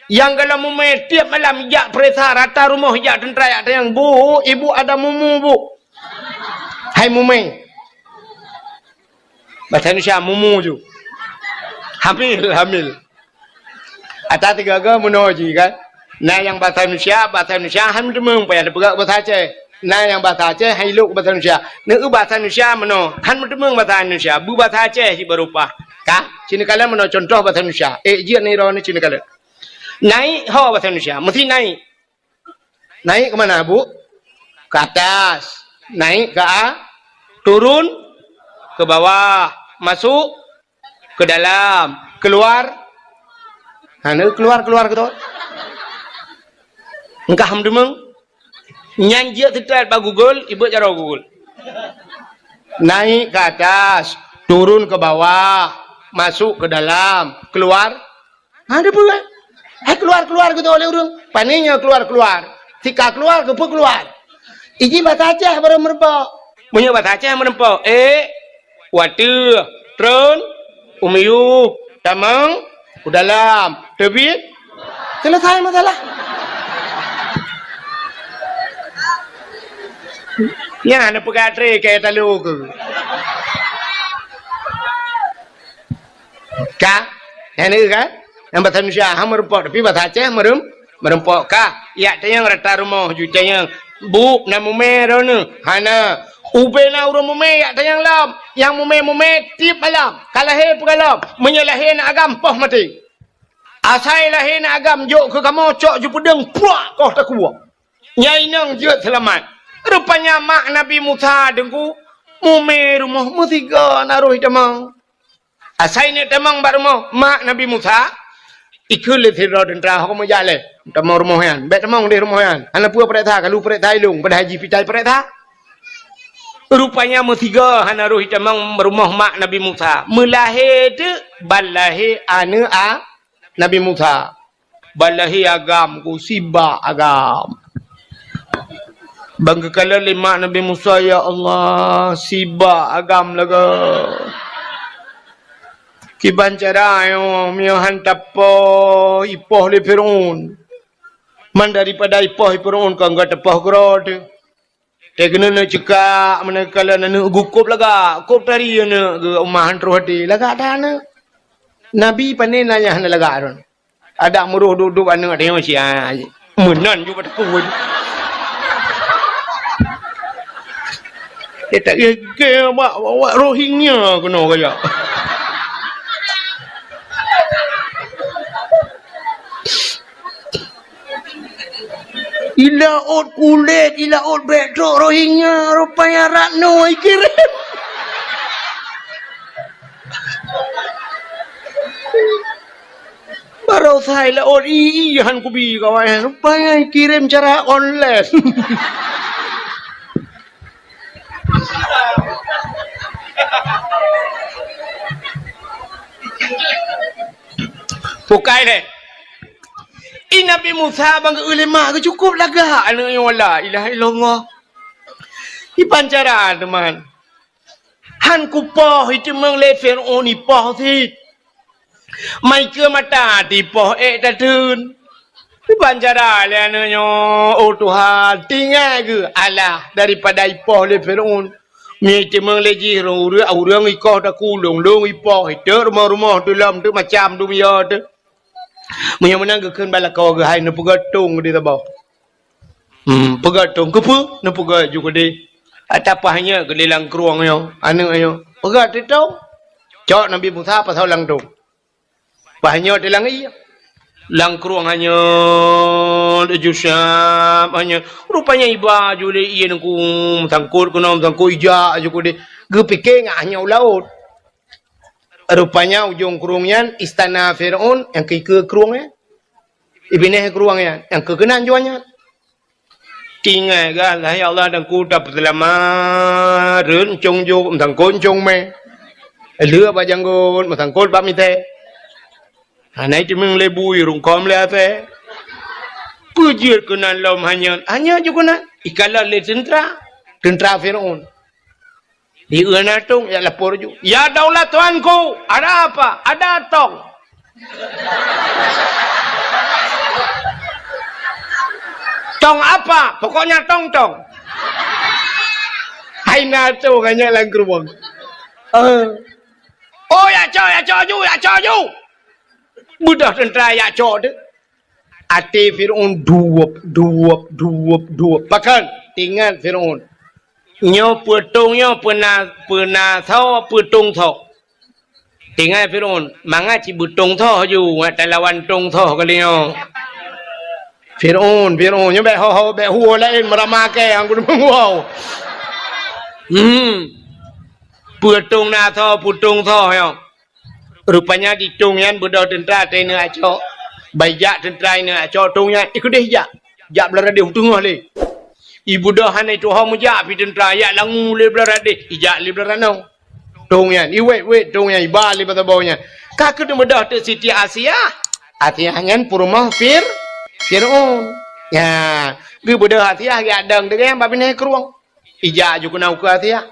Nyang galom mumé tieb malam jak peureksa rata rumoh jak teuntra jak tanyong, "Bu, ibu ada mumu, Bu." Hai mumé. Bahasa Indonesia, mumu ju. Hamil, hamil. Ata tiga ga meunoe ji kan. Na nyang bahasa Indonesia, bahasa Indonesia han meuteumong payah dipeugah bahasa Aceh. Na nyang bahasa Aceh han ilok bahasa Indonesia. Neu bahasa Indonesia meunoe, han meuteumong bahasa Indonesia. Bu bahasa Aceh ji baru pah. Ka, sini kalian meunoe contoh bahasa Indonesia. Eh, jeuet ni roh ni sini kalian. Naik ho bahasa Indonesia, mesti naik. Naik ke mana, Bu? Ke atas. Naik ke a-, turun ke bawah. Masuk ke dalam. Keluar. Ha, ni keluar, keluar ke tu. Engkah meudeumeng. Nyan jeuet seutôt bak Google, ibeuet jaroe Google. Naik ke atas, turun ke bawah, masuk ke dalam, keluar. Ha, dia peue? Hai keluar-keluar gitu oleh ureuëng. Pane nyoe keluar-keluar. Tika keluar, keupeue keluar? Iji bahasa Aceh baru meureumpok. Meunyoe bahasa Aceh meureumpok, eh, wateueh, tron, u miyueb, tamong, u dalam, teubiet, selesai masalah. Nyan na peugah tré keu talo keu. Ka? Nyan ka? Nyang bahasa Indonesia ha meureumpok, tapi bahasa Aceh meureuem-, meureumpok ka. Yak tanyong rata rumoh ju tanyong, "Bu, na mumé droeneuh?" "Hana." Ubena ureuëng mumé yak tanyong lom. Nyang mumé-mumé tieb malam. Ka lahé peugah lom. Meunyoe lahé na agam poh maté. Asai lahé na agam jok keu kamoe cok ju peudeueng puak koh takue. Nyang inong jeuet seulamat. Rupanya mak Nabi Musa deungku mumé rumoh meusigoe na roh itamong. Asai neuk tamong bak rumoh mak Nabi Musa, ikheun lé sidroe teuntra ho meujak lé. Tamong rumoh nyan, bék tamong deh rumoh nyan. Hana peue peureksa, kalu peureksa ilong, padahai jih pitai peureksa. Rupanya meusigoe hana roh itamong rumoh mak Nabi Musa. Meulahé teuk ban lahé aneuëk a Nabi Musa. Ban lahé agam ku sibak agam. Ban geukalon lé mak Nabi Musa, "Ya Allah, sibak agam lagée." Kiban cara nyoe, meunyoe han tapoh ipoh lé Fir'aun. Man daripada ipoh Fir'aun kon gata poh keudroe teuh. Teuh keuneuk neuk cekak, meuneuk kalon aneuëk geuh kôb lagak, kôb tari aneuëk geuh, uma han troh até, lagak that aneuëk. Nabi pane na nyang hana lagak droeneuh. Adak meuroh duek-duek aneuëk tanyoe sia. Meunan ju bak takue. Eh, tak geuh bak, bak, bak Rohingya keunoe kajak. Ilaôt kulét, ilaôt bék trok Rohingya, rupanya Ratno ikirém. Baroesa ilaôt i, i han kubi kawan, rupanya ikirém cara online. Bukai lé. I Nabi Musa ban geu-eu lé mak geuh cukôp lagak aneuëk nyoe, la ilaha illallah. Iban cara teuma. Han kupoh iteumong lé Fir'aun ipoh cit. Mai keu mata tipoh ék tateun. Iban cara lé aneuëk nyoe, oh Tuhan, tinggai geuh alah daripada ipoh lé Fir'aun. Mie iteumong lé jih ureuëng, ureuëng ikoh takulong, lôn ipoh, iteuk rumoh-rumoh teuh lom teuh macam dunia teuh. Meunyoe meunan geukheun bak lakoe geuh hai neupeugah tông di saboh. Hmm, peugah tông keupeue? Neupeugah ju keudeh. Ata paih nyoe keudeh lam krueng nyoe, aneuëk nyoe. Peugah teuh tông. Cok Nabi Musa pasoe lam tông. Paih nyoe teuh lam ié. Lam krueng hanyoe, teuh ju siab hanyoe. Rupanya iba ju lé ié nungku meusangkot keunoe meusangkot ijak ju keudeh. Geupike ngat hanyoe u laôt. Rupanya ujong krueng nyan istana Fir'aun nyang keu ikeue krueng nyan. Ibinéh krueng nyan nyang keu keunan juan nyan. Tinggai gah, "Hai Allah, Teungku, tapeuseulamat, rhot cong jok, meusangkot cong mè. Lheueh bak janggot, meusangkot bak mitée. Hana jiteumeung lé bui, rungkôm lé asèe. Peue jeuet keunan lom hanyot, hanyot jeuet keunan." Ikalon lé teuntra, teuntra Firaun. Di euna tong, ya lapor ju. "Ya daulah tuanku, ada apa?" "Ada tong." "Tong apa?" "Pokoknya tong-tong." Hai na tong hanya lam geurubong. Eh. "Oh, ya cok, ya cok ju, ya cok ju." Beudôh teuntra ya cok tu. Até Firaun duwop, duwop, duwop, duwop. Pakon? Teuingat Firaun. Nyoe peue tong nyoe peuna, peuna soe, peue tong soe. Teuingat Firaun, mangat cit beutong soe ju, ngat talawan tong soe kali nyoe. Firaun, Firaun, nyoe bèk ho-ho, bèk huwoe laén meurama kèe, angku deungon huwoe. Hmm. Peue tong na soe, peue tong soe nyoe. Rupanya di tong nyan beudôh teuntra teuingat cok. Ban ijak teuntra ineuk cok tong nyan, ikeudeh ijak. Jak blah radeh u teungoh lé. Ibeudôh hana ituho meujak pih teuntra, ijak langue lé blah radeh, ijak lé blah ranoe. Tong nyan, iwet-wet tong nyan, iba lé bak saboh nyan. Ka keuneuk beudôh teuk Siti Asiah. Asiah nyan peurumoh Fir-, Firaun. Nya, geubeudôh Asiah geujak dong deungon bak binéh krueng. Ijak ju keunan ukeue Asiah.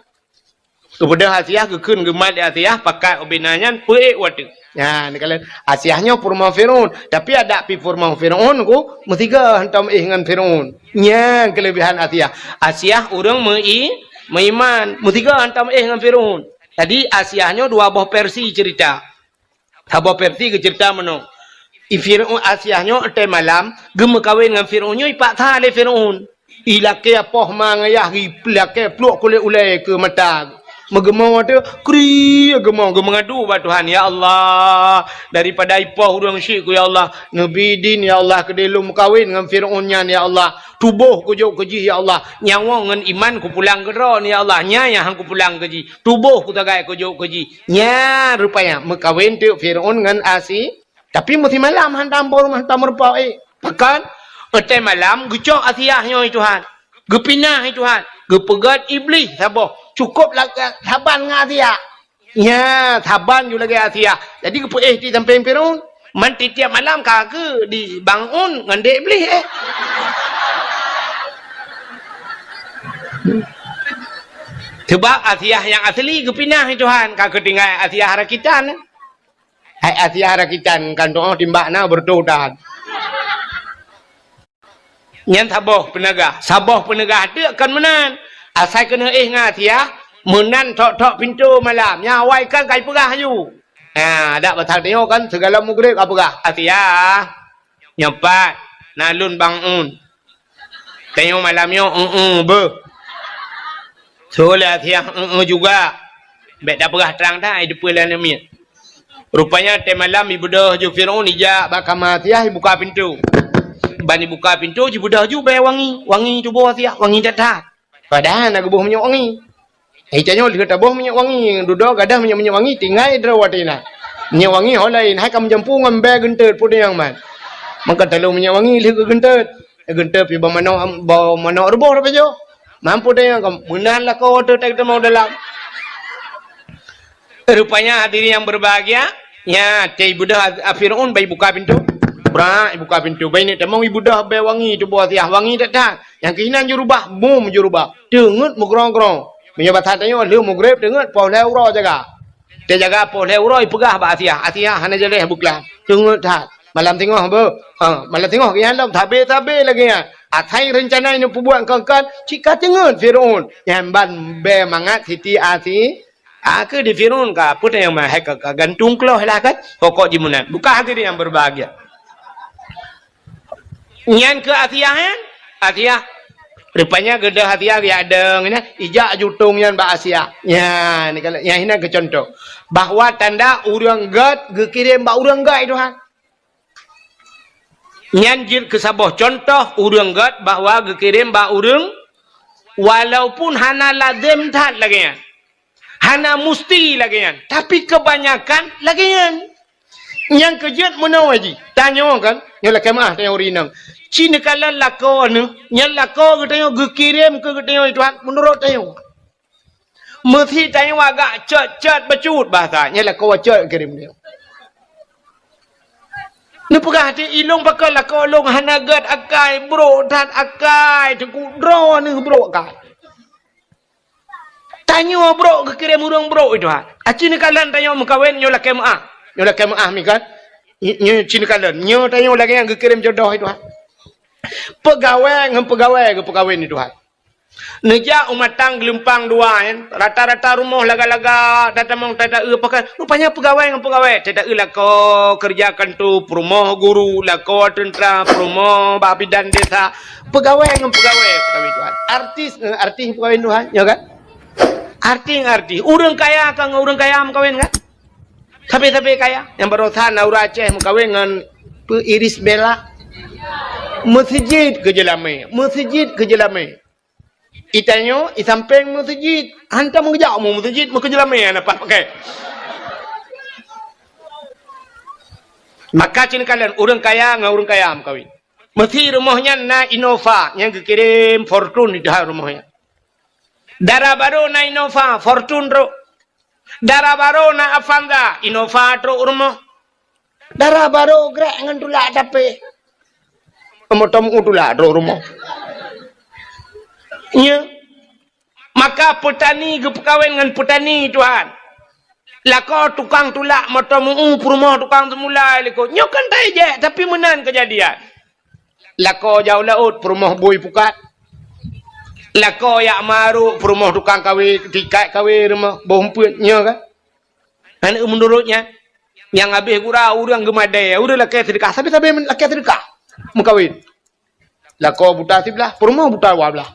Geubeudôh Asiah, geukheun geumat lé Asiah, pakat ubena nyan peuék watèe. Nyan, neukalon Asiah nyoe peurumoh Firaun, tapi adak pih peurumoh Firaun ku meusigoe hantom éh ngon Firaun. Nyan keuleubehan Asiah. Asiah ureueng meu-i-, meuiman, meusigoe hantom éh ngon Firaun. Jadi Asiah nyoe dua boh versi cerita. Saboh versi geuceurita meunoe. I Firaun, Asiah nyoe watèe malam geumeukawen ngon Firaun nyoe ipaksa lé Firaun. Ilakèe poh ma ngon yah, ilakèe pluek kulét ulèe keu mata. Meugeumoe watèe, kri geumoe, geumeungadu bak Tuhan, "Ya Allah, daripada ipoh ureueng syik ku, ya Allah, neubi idin, ya Allah, keudéh lôn meukawen ngon Firaun nyan, ya Allah. Tuboh kujok keu jih, ya Allah. Nyawöng ngon iman kupulang keu Droe, ya Allah. Nyan nyang han kupulang keu jih. Tuboh kusagai kujok keu jih." Nyan rupanya meukawen teuk Firaun ngon Asi-, Tapi meusimalam hantom peurumoh, hantom meurumpok, eh. Pakon? Watèe malam geucok Asiah nyoe, hai Tuhan. Geupinah, hai Tuhan. Geupeugöt Iblih saboh. Cukôp la-, saban ngon Asiah. Nya, saban ju lagèe Asiah. Jadi geupeuéh di sampéng Firaun. Man tiep-tiep malam ka keu dibangun ngon dèk Iblih, eh. Sabab Asiah nyang asli geupinah, hai Tuhan. Ka keu tinggai Asiah rakitan, eh. Hai Asiah rakitan, kan tu'oh timbak na beureutoh that. Nyan saboh peuneugah. Saboh peuneugah teuk kon meunan. Asai keuneuk éh ngon Asiah, meunan thok-thok pintoe malam. Nyan awai kan ka ipeugah aju. Ha, dak pasal tanyoe kan, sigohlom mugreb ka peugah, "Asiah, nyoe pat, na lôn bangun." Tanyoe malam nyoe, eu-eu beuh. Soe lé Asiah, eu-eu juga. Bèk tapeugah trang that, ai teupeue lé aneuk miet. Rupanya watèe malam ibeudôh ju Firaun ijak bak kama Asiah, ibuka pintoe. Ban ibuka pintoe, jibeudôh ju bèe wangi. Wangi tuboh Asiah, wangi that-that. Padahai na geuboh minyeuk wangi. Eh, tanyoe lheueh taboh minyeuk wangi, dudoe gadoh minyeuk-minyeuk wangi, tinggai droe watèe na. Minyeuk wangi ho laén, hai ka meujampu ngon bèe geunteut, peue nyang man. Maka talôn minyeuk wangi lheueh geugeunteut. Geunteut pih bak manok, bak manok ruboh tapajoh. Mampu tanyoe ka meunan lakoe teuh teuma u dalam. Rupanya hadirin yang berbahagia, nya, watèe ibeudôh a-, a Firaun ban ibuka pintoe. Brak, ibuka pintoe. Ban ineuk tamong ibeudôh bèe wangi tuboh Asiah, wangi that-that. Nyang keuh inan jurubah, bum jurubah. Teungeut meugrong-grong. Meunyoe basa tanyoe lheueh mugreb teungeut poh lhèe uroe jaga. Teujaga poh lhèe uroe ipeugah bak Asiah, "Asiah hana jaleh beuklam." Teungeut that. Malam singoh beuh. Ha, malam singoh geuh nyan lom sabe-sabe lagèe nyan. Asai reuncana ineuk peubuet kon-kon, cit ka teungeut Firaun. Nyan ban bèe mangat Siti Asi-, Ah, keu di Firaun ka, peue teuh nyang meuhai ka, ka gantung kloh lah kan? Pokok jih meunan. Bukan hadirin yang berbahagia. Nyan keu Asiah, eh? Asiah. Rupanya geudoh Asiah geujak dong nyan, ijak jutong nyan bak Asiah. Nyan, nyan hina keu contoh. Bahwa tanda ureueng gèt geukirém bak ureueng gèt, Tuhan. Nyan jeuet keu saboh contoh ureueng gèt bahwa geukirém bak ureueng, walaupun hana lazem that lagèe nyan. Hana musti lagèe nyan, tapi kebanyakan lagèe nyan. Nyang keujeuet meunoe jih, tanyoe kan, nyoe lakée meuáh tanyoe ureuëng inong. Ci neukalon lakoe neuh, nyan lakoe geutanyoe geukirém keu geutanyoe, Tuhan, meunurot tanyoe. Meusi tanyoe agak cot-cot bacut bahasa, nyan lakoe cot geukirém tanyoe. Neupeugah di ilong pakon lakoe lôn hana gét akai, brok that akai, teungku droeneuh brok akai. Tanyoe brok geukirém ureuëng brok, Tuhan. Aci neukalon tanyoe meukawen nyoe lakée meuáh. Nyoe lakée meuáh mi kan. Nyoe ci neukalon. Nyoe tanyoe lagée nyang geukirém jodoh, Tuhan. Peugawée ngon peugawée geupeukawen, Tuhan. Neujak u matang geulumpang dua, kan. Rata-rata rumoh laga-laga, tatamong tata-eu pakai. Rupanya peugawée ngon peugawée. Tata-eu lakoe keureuja kanto, peurumoh guru, lakoe teuntra, peurumoh bak bidan desa. Peugawée ngon peugawée, peugawée Tuhan. Artis ngon artis peugawée Tuhan, ya kan? Artis ngon artis. Ureuëng kaya ka ngon ureuëng kaya meukawen kan? Sabe-sabe kaya. Nyang barosa na ureuëng Aceh meukawen ngon peu Iris Bella. Meuseujid keu jeulamé, meuseujid keu jeulamé. Itanyoe, isampéng meuseujid. Hantom geujak mu meuseujid, meukeujeulamé hana pakai. Maka ci neukalon ureuëng kaya ngon ureuëng kaya meukawen. Meusi rumoh nyan na Innova nyang geukirém Fortuner di dalam rumoh nyan. Dara barô na Innova, Fortuner trok. Dara barô na Avanza, Innova trok u rumoh. Dara barô grek ngon tulak tapé. Meuteumé tulak trok rumoh. Nya. Maka peutani geupeukawen ngon peutani, Tuhan. Lakoe tukang tulak moto meu-ueng peurumoh tukang seumula likot. Nyoe kan tajak, tapi meunan keujadian. Lakoe jak u laôt peurumoh bui pukat. Lakoe jak marok peurumoh tukang kawé, tikat kawé rumoh boh umpeuet nyoe kan. Aneuk meunurot nyan, nyang habéh gura ureuëng geumadée, ureuëng lakée seudeukah, sabe-sabe lakée seudeukah meukawen. Lakoe buta siblah, peurumoh buta dua blah.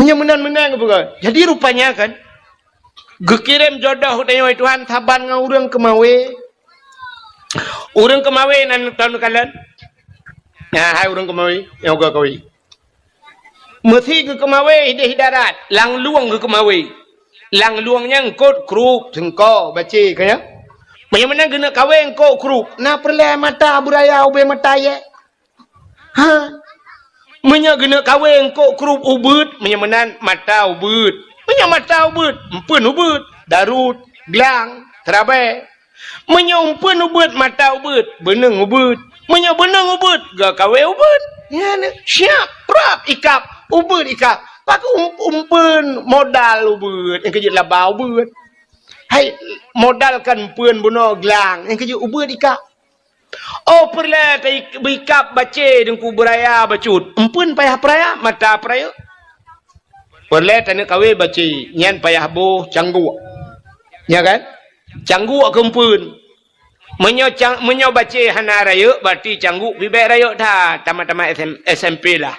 Nyoe meunan-meunan geupeugah. Jadi rupanya kan, geukirém jodoh tanyoe Tuhan saban ngon ureuëng keumawé. Ureuëng keumawé nan taneuk kalon. Nah, hai ureuëng keumawé, nyang uga kawé. Meusi geukeumawé idéh darat, lam lueng geukeumawé. Lam lueng nyan eungkôt krup, seungko, bacé, ka nyan. Meunyoe meunan geuneuk kawé eungkôt krup, na peureulée mata beuraya ubé mata yé? Ha? Meunyoe geuneuk kawé eungkôt krup ubeuet, meunyoe meunan mata ubeuet. Meunyoe mata ubeuet, empeuen ubeuet, darut, glang, seurabée. Meunyoe umpeuen ubeuet mata ubeuet, beuneueng ubeuet. Meunyoe beuneueng ubeuet, geukawé ubeuet. Nyan, siap, prap, ikab, ubeuet ikab. Pakon um-, umpeuen modal ubeuet, nyang keujeuet laba ubeuet. Hai, modal kan umpeuen bunoe glang, nyang keujeuet ubeuet ikab. Oh, peureulée ta-, beuikab bacé deungku beuraya bacut. Umpeuen payah peuraya, mata peurayeuk. Peureulée taneuk kawé bacé, nyan payah boh cangguk. Nya kan? Cangguk keu umpeuen. Meunyoe cang-, meunyoe bacé hana rayeuk, berarti cangguk pih bék rayeuk that, tamat-tamat S M, S M P lah.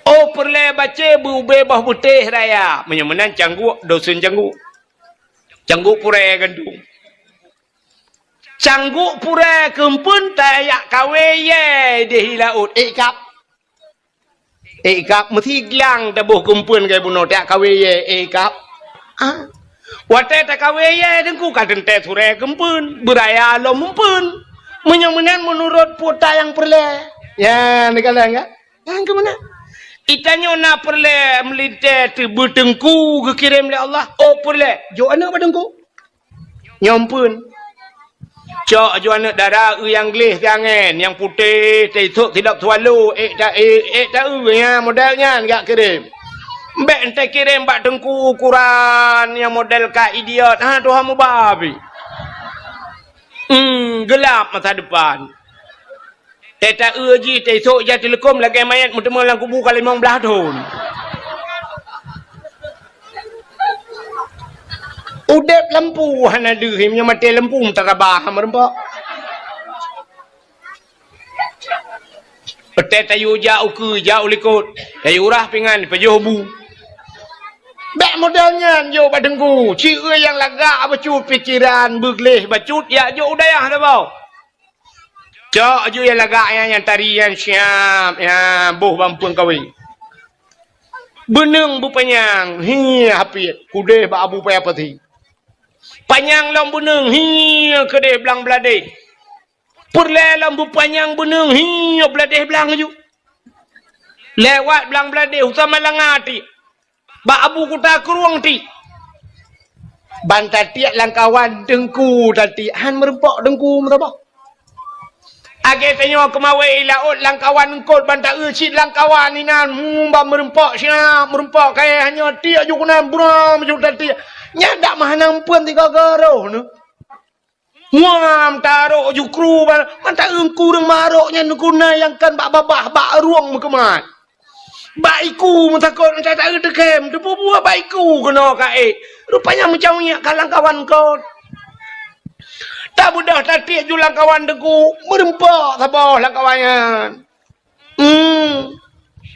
Oh, peureulée bacé beu-, ubé boh beutéh raya. Meunyoe meunan cangguk, dosen cangguk. Cangguk purée gandong. Cangguk purée keu umpeuen tajak kawé yé idéh laôt, ék kab. Ék kab meusi glang taboh keu umpeuen keu bunoe tajak kawé yé, ék kab. Ah. Watée takawé yé deungku ka teuntée surée keu umpeuen, beuraya lom umpeuen. Meunyoe meunan meunurot peue nyang peureulée. Ya, neukalon ka? Nyang keu meunan. Itanyoe na peureulée meulintée teubeuteungku geukirém lé Allah. Oh, peureulée. Jok aneuk bak teungku. Nyoe umpeuen. Cok aju aneuk dara eu nyang gleh siangén, nyang putéh, teisok sidop swallow, ék ta-, ék, ék ta-, eu, nya model nyan jak kirém. Bék enté kirém bak teungku ukuran nyang model ka idiot, ha, tuha mubabi. Hmm, gelap masa depan. Teuta eu jih, teusok jak teuleukom lagée manyét meuteumé lam kubu ka limong blaih thon. Udeb lampu hana deuh, meunyoe maté lampu meutarabah meureumpok. Peutée tayue jak ukeue, jak u likot, tayue rah pingan, pajoh bu. Bék model nyan jok bak teungku, ci eu nyang lagak bacut pikeran, beugleh bacut, jak jok u dayah saboh. Cok aju nyang lagak nyan, nyang tari nyan siap, nyan boh bak umpeuen kawé. Beuneueng beupanyang, hi hapit, keudeh bak Abu Paya Pasi. Panyang lom beuneueng, hi keudeh blang bladeh. Peureulée lom beupanyang beuneueng, hi bladeh blang ju. Lewat blang bladeh, u Samalanga tiek. Bak Abu Kuta Krueng tiek. Ban tatiek lam kawan teungku tatiek, han meureumpok teungku meusaboh. Lagée tanyoe keumawé i laôt lam kawan eungkôt ban taeu cit lam kawan inan, hmm, ban meureumpok siab, meureumpok kayée hanyoe tiek ju keunan buram ju tatiek. Nyan dak meuhana meupeuen tiga garoh nyoe. Muam tarok ju kru ban, ban taeu kureueng marok nyan guna nyang kan bak babah, bak rueng meukeumat. Bak iku meutakot, taeu teukem, teupeue-peue bak iku keunoe ka ék. Rupanya meucaweuek ka lam kawan kon. Tabeudôh tatiek ju lam kawan teungku, meureumpok saboh lam kawan nyan. Hmm.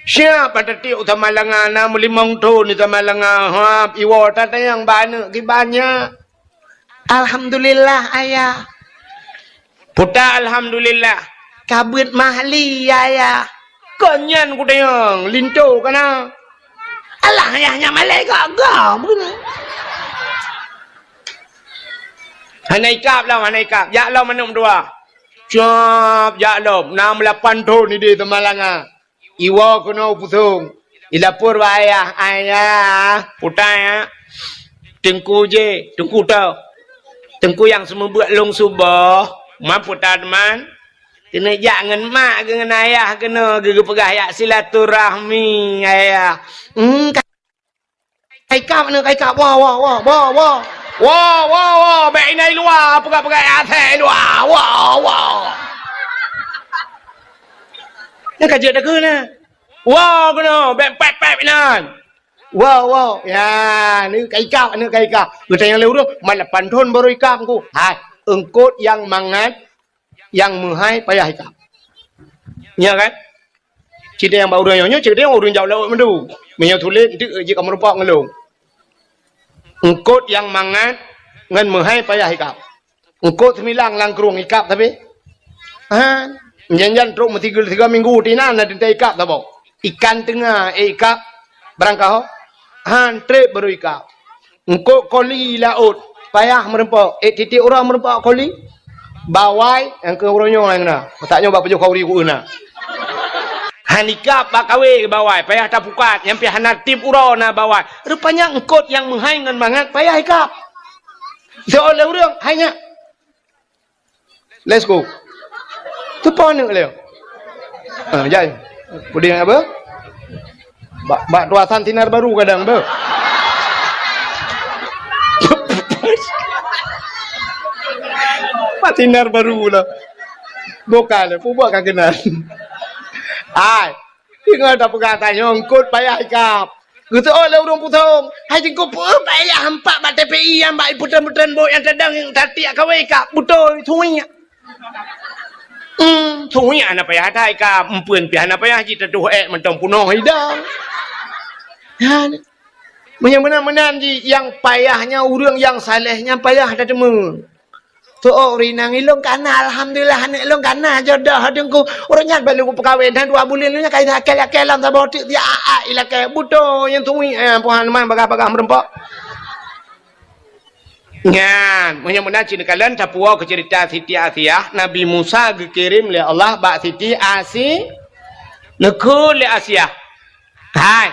Siab ban tatiek u Samalanga, na meulimong thon di Samalanga. Hab, iwoe tatanyong bak aneuk kiban nyan. Alhamdulillah, Ayah. Puta alhamdulillah. Ka beuet mahli, Ayah. Kon nyan kutanyong, linto kana. Alah, Ayah, nyan malée gak-gak, bunoe. Hana ikab lom, hana ikab. Jak lom aneuk dua. Cap, jak lom. Na meulapan thon idéh Samalanga. Iwoe keunoe u Pusong. Ilapor bak ayah, "Ayah, puta ya. Teungku jih, teungku tau. Teungku nyang seumeubeuet lôn suboh, ma puta teuma. Keuneuk jak ngon mak geuh ngon ayah keunoe geuh geupeugah jak silaturahmi, ayah." Hmm, ka-, ka ikab aneuk, ka ikab. Woe, woe, woe, woe, woe. Woe, woe, woe. Bèk inan i luwa, peugah-peugah asèe i luwa. Woe, woe. Nyan ka jeuet takheun na. Woe keunoe, bèk pèp-pèp inan. Woe, woe. Ya, ni ka ikab, ni ka ikab. Geutanyong lé ureueng, "Mat lapan thon baru ikab, Teungku?" Hai, eungkôt nyang mangat, nyang meuhai payah ikab. Nya kan? Cit nyang bak ureueng nyoe, cit nyang ureueng jak laôt mandum. Meunyoe tuléh, eunteuk jeuet ka meurumpok ngon lôn. Eungkôt nyang mangat ngon meuhai payah ikab. Eungkôt seumilang lam krueng ikab sabe. Ha, jan-jan trok meusigoe tiga minggu, tinan na teuntèe ikab saboh. Ikan teunga, eh, ikab barangkaho. Han trép baru ikab. Eungkôt koli laôt, payah meurumpok. Eh, tiep-tiep uroe meurumpok koli. Bawai, nyang keu uroe nyoe nyang na. Masa nyoe bak pajoh khauri ku na. Han ikab bak kawé bawai, payah tapukat, nyang pih hana tiep uroe na bawai. Rupanya eungkôt nyang meuhai ngon mangat payah ikab. Soe lé ureueng, hai nyak. Let's go. Teupo aneuk lé. Ha, jai. Puding apa? Bak, bak tuasan sinar baru kadang tu. Bak sinar baru lah. Bukan, pubak ka kenal. Hai. Ingat dah peugah tanyong, eungkôt payah ikab. Geuseuôt lé ureueng Pusong, "Hai Teungku, peue payah hampak bak T P I nyang bak peutren-peutren bot nyang tadong nyang tatiek kawé ikab?" Beutôi, suiek. Hmm, suiek hana payah that ikab, eumpeuen pih hana payah jitatuh ék mantong punoh idang. Nyan. Meunyoe meunan-meunan jih, nyang payah nyan ureueng nyang saleh nyan payah tateumé. Tu'oh rinang ilôn kana, alhamdulillah, aneuk lôn kana jodoh Teungku. Ureueng nyan baru peukawen, dan dua buleuen nyan ka ilakée-lakée lam saboh teuk, dia a-a ilakée. Beutôi nyan tuwi, eh, Tuhan man bagah-bagah meurumpok. Nyan, meunyoe meunan cit neukalon tapuwoe keu ceurita Siti Asiah, Nabi Musa geukirém lé Allah bak Siti Asi-, neukheun lé Asiah. Hai.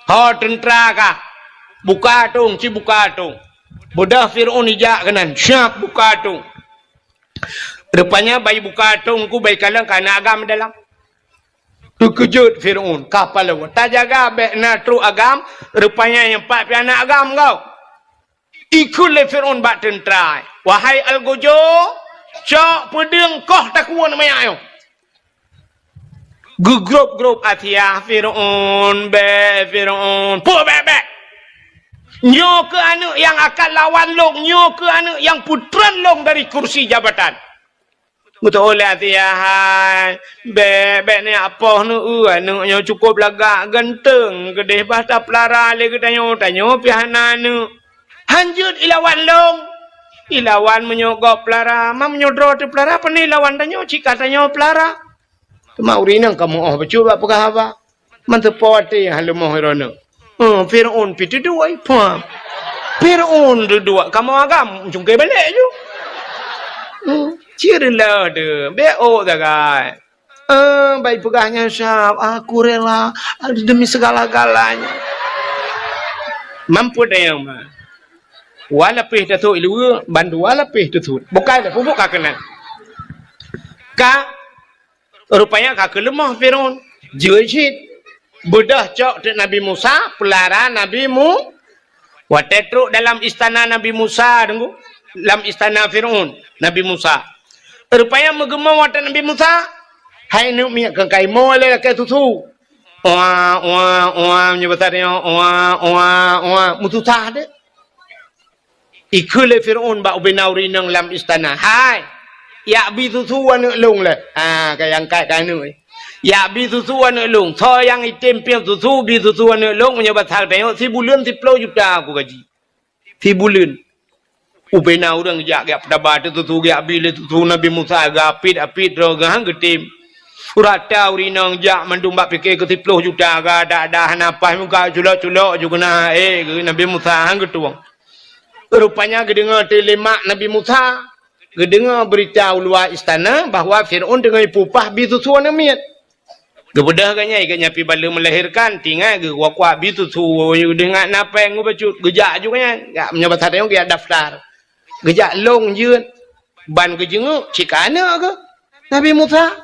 Ho teuntra kah, buka atong, ci buka atong. Beudôh Fir'aun ijak keunan, siap buka atong. Rupanya bai buka atong ku bai kalon ka na agam dalam. Teukeujot Fir'aun, ka palau. Tajaga bèk na trok agam, rupanya nyang pat pih na agam kau. Ikheun lé Fir'aun bak teuntra, "Wahai algojo, cok peudeueng koh takue manyak nyoe." Geugrôp-grôp Asiah, "Fir'aun, bèk, Fir'aun, peue bèk-bèk? Nyoe keuh aneuk nyang akan lawan lôn, nyoe keuh aneuk nyang peutren lôn dari kursi jabatan." Geuteu'oh lé Asiah, "Hai, bèk, bèk neujak poh neueu, aneuk nyoe cukôp lagak ganteng, keudeh bah tapeulara lé geutanyoe, tanyoe pih hana aneuk. Han jeuet ilawan lôn. Ilawan meunyoe gob peulara, ma meunyoe droe teupeulara, pane ilawan tanyoe, cit ka tanyoe peulara." Teuma ureueng inong ka meu'oh bacut bak peugah haba. Manteupo watèe han leumoh droeneuh. Hmm, Fir'aun pih teuduek, pah. Fir'aun teuduek, kamoe agam, cungké balek ju. Hmm, cit lheueh teuh, bèk ôk sagai. Eh, bai peugah nyan sab, "Aku rela demi segala-galanya." Mampet nyang ma. Wa lapéh tasôk i luweue, bandua lapéh teusut. Bukai dah pupuk ka keunan. Ka, rupanya ka keuleumoh Fir'aun. Jeuet cit. Beudôh cok teuk Nabi Musa, peulara Nabi Mu-, Watèe trok dalam istana Nabi Musa, deungö, lam istana Fir'aun, Nabi Musa. Rupanya meugeumong watèe Nabi Musa, hai aneuk miet, keu kaimoe lé lakèe susu. Oa, oa, oa, meunyoe basa tanyoe, oa, oa, oa, meususah deh. Ikheun lé Fir'aun bak ubena ureueng inong lam istana, "Hai, jak bi susu aneuk lôn lé." Ha, ka angkat keu aneuk. "Jak bi susu aneuk lôn. Soe nyang item piep susu, bi susu aneuk lôn, meunyoe basa tanyoe, sibuleuen siplôh juta aku gaji." Sibuleuen. Ubena ureueng jak, jak peutaba teuh susu, jak bi lé susu Nabi Musa, geuapit-apit droe geuh han geutem. Rata ureueng inong jak mandum bak pike keu siplôh juta, geudak-dak hana paih muka, culok-culok ju keunan, eh, geu Nabi Musa han geutueng. Rupanya geudeungoe teuk lé mak Nabi Musa, geudeungoe beurita u luwa istana bahwa Fir'aun teungoh ipeupah bi susu aneuk miet. Geubeudôh geuh nyan, geuh nyan pih baleue meulahirkan, tingat geuh kuak-kuak bi susu, geuh ingat na péng geuh bacut, geujak ju geuh nyan. Jak, meunyoe basa tanyoe geujak daftar. Geujak lôn jeuet, ban geujeungeuk cit ka aneuk geuh. Nabi Musa.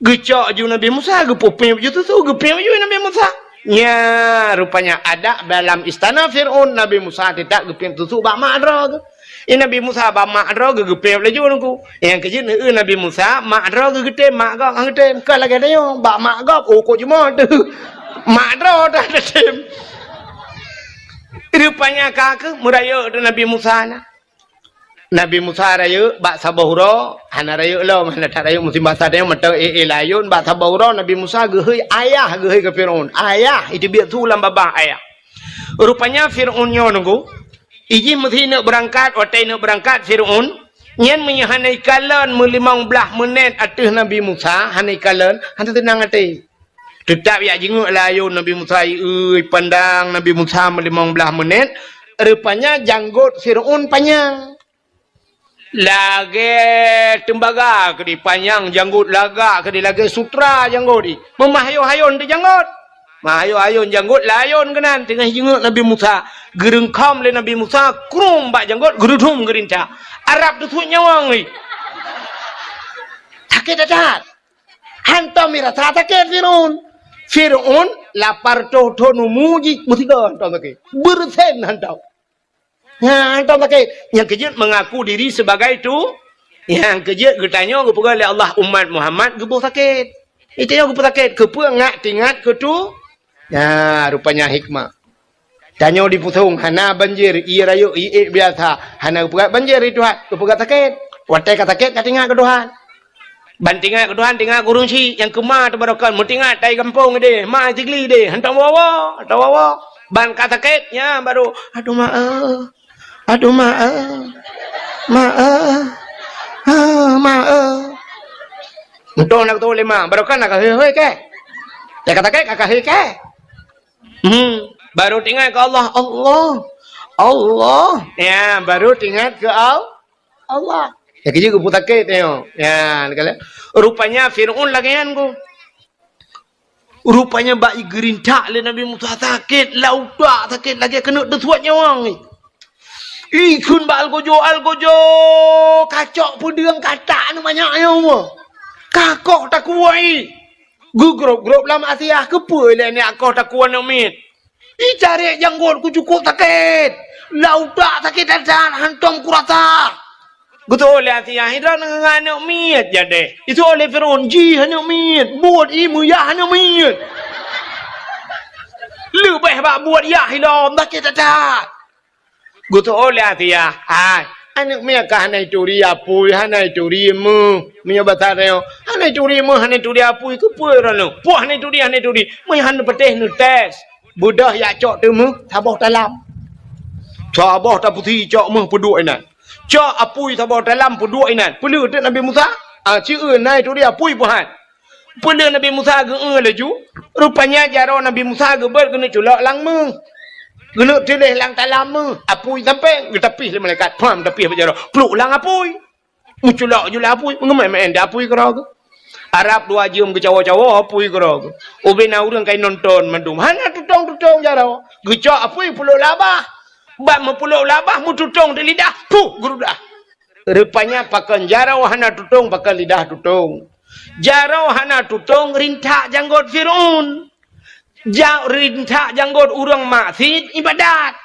Geucok ju Nabi Musa, geupeupiep ju susu, geupiep ju Nabi Musa. Nya, rupanya adat dalam istana Fir'aun, Nabi Musa teutap geupiep susu bak mak droe geuh. I Nabi Musa bak mak droe geuh geupiep laju nungku. Nyang keujeuet neueu Nabi Musa, mak droe geuh geutem, mak gob han geutem. Ka lagèe tanyoe, bak mak gob, oh, kok jumoe teuh. Mak droe dah geutem. Rupanya ka keuh meurayeuk teuh Nabi Musa na. Nabi Musa rayeuk bak saboh uroe, hana rayeuk lom, hana that rayeuk musim basa tanyoe meuteuk éh-éh layôn, bak saboh uroe Nabi Musa geuhôi ayah, geuhôi keu Fir'aun. Ayah, iteubiet su lam babah ayah. Rupanya Fir'aun nyoe nungku, ijih meusineuk beurangkat, watèe neuk beurangkat Fir'aun, nyan meunyoe hana ikalon meulimong blaih meunét ateueh Nabi Musa, hana ikalon, hana teunang até. Teutap jak jingeuk layôn Nabi Musa, ieu pandang Nabi Musa meulimong blaih meunét, rupanya janggot Fir'aun panyang. Lagèe teumbaga keudéh panyang janggot, lagak keudéh lagèe sutra janggot jih. Meumeuhayôn-hayôn teuh janggot. Meuhayôn-hayôn janggot layôn keunan teungoh jingeuk Nabi Musa. Geureungkhom lé Nabi Musa, krum bak janggot, geurudum geurintak. Arab teusut nyawöng jih. Sakét that-that. Hantom irasa sakét Fir'aun. Fir'aun lapar toh thon umu jih meusigoe hantom sakét. Beureusen hantom. Nyan hantom sakét. Nyang keujeuet mengaku diri sebagai tu, nyang keujeuet geutanyoe geupeugah lé Allah umat Muhammad geuboh sakét. Geutanyoe geupeusakét, keupeue ngat tingat keu tu? Nya, rupanya hikmah. Tanyoe di Pusong hana banjir, ié rayeuk ié biasa, hana geupeugah banjir di Tuhan, geupeugah sakét. Watèe ka sakét ka tingat keu Tuhan. Ban tingat keu Tuhan, tingat keu ureueng chik nyang keuma teubarokon, meutingat tai gampông deh, ma Sigli deh, hantom woe-woe, hantom woe-woe. Ban ka sakét, nya baru, "Aduh ma eh, aduh ma eh, ma eh, ah, ma eh." Untung na keu lima, barokon na ka hei-hei kèe. Nyang ka sakét ka hei kèe. Hmm, baru teuingat keu Allah, Allah, Allah. Ya, baru teuingat keu Al-, Allah. Ya, keujeuet geupeu sakét nyoe. Ya, rupanya Fir'aun lagèe nyan ku. Rupanya bak igeurintak lé Nabi Musa sakét, lam utak sakét lagèe keuneuk teusuet nyawöng. Ikheun bak algojo, "Algojo, kacok peudeueng katak nyoe manyak nyoe." Kakoh takue. Geugrôp-grôp lam asiah, keupeue lé nyak koh takue aneuk miet. Icarek janggot ku cukôp sakét. Lam utak sakét that-that, hantom kurasa. Geutôh lé asiah, "Droeneuh ngon aneuk miet jadeh." Isôk lé Fir'aun, "Jih aneuk miet, buet ié meuyah aneuk miet." Leubeh bak buet yah ilom, sakét that-that. Geutôh lé asiah, "Hai, aneuk miet ka hana ituri apui, hana ituri meuh." Meunyoe basa tanyoe, "Hana ituri meuh, hana ituri apui, keupeue droeneuh?" "Peue hana ituri, hana ituri? Meunyoe hana patéh neutés, beudôh jak cok teumeuh saboh talam." Saboh tapeusi cok meuh peuduek inan. Cok apui saboh talam peuduek inan. Peuleueh teuk Nabi Musa, "Ah, ci eu na ituri apui peuhan." Peuleueh Nabi Musa geu-eu laju, rupanya jaroe Nabi Musa geubeuet keuneuk culok lam méuh. Keuneuk tuléh lam talam méuh, apui sampéng, geutapih lé malaikat, pham, tapih bak jaroe, pluek lam apui. Meuculok ju lam apui, meugeumén-mén di apui keudroe geuh. Arab dua jeuem geucawoe-cawoe apui keudroe geuh. Ubé na ureuëng kai nonton mandum, hana tutong-tutong jaroe. Geucok apui peuleuk lam babah. Bak meupeuleuk lam babah, meututong di lidah, puh, geurudah. Rupanya pakon jaroe hana tutong, pakon lidah tutong. Jaroe hana tutong rintak janggot Firaun. Ja-, rintak janggot ureuëng maksiet ibadat.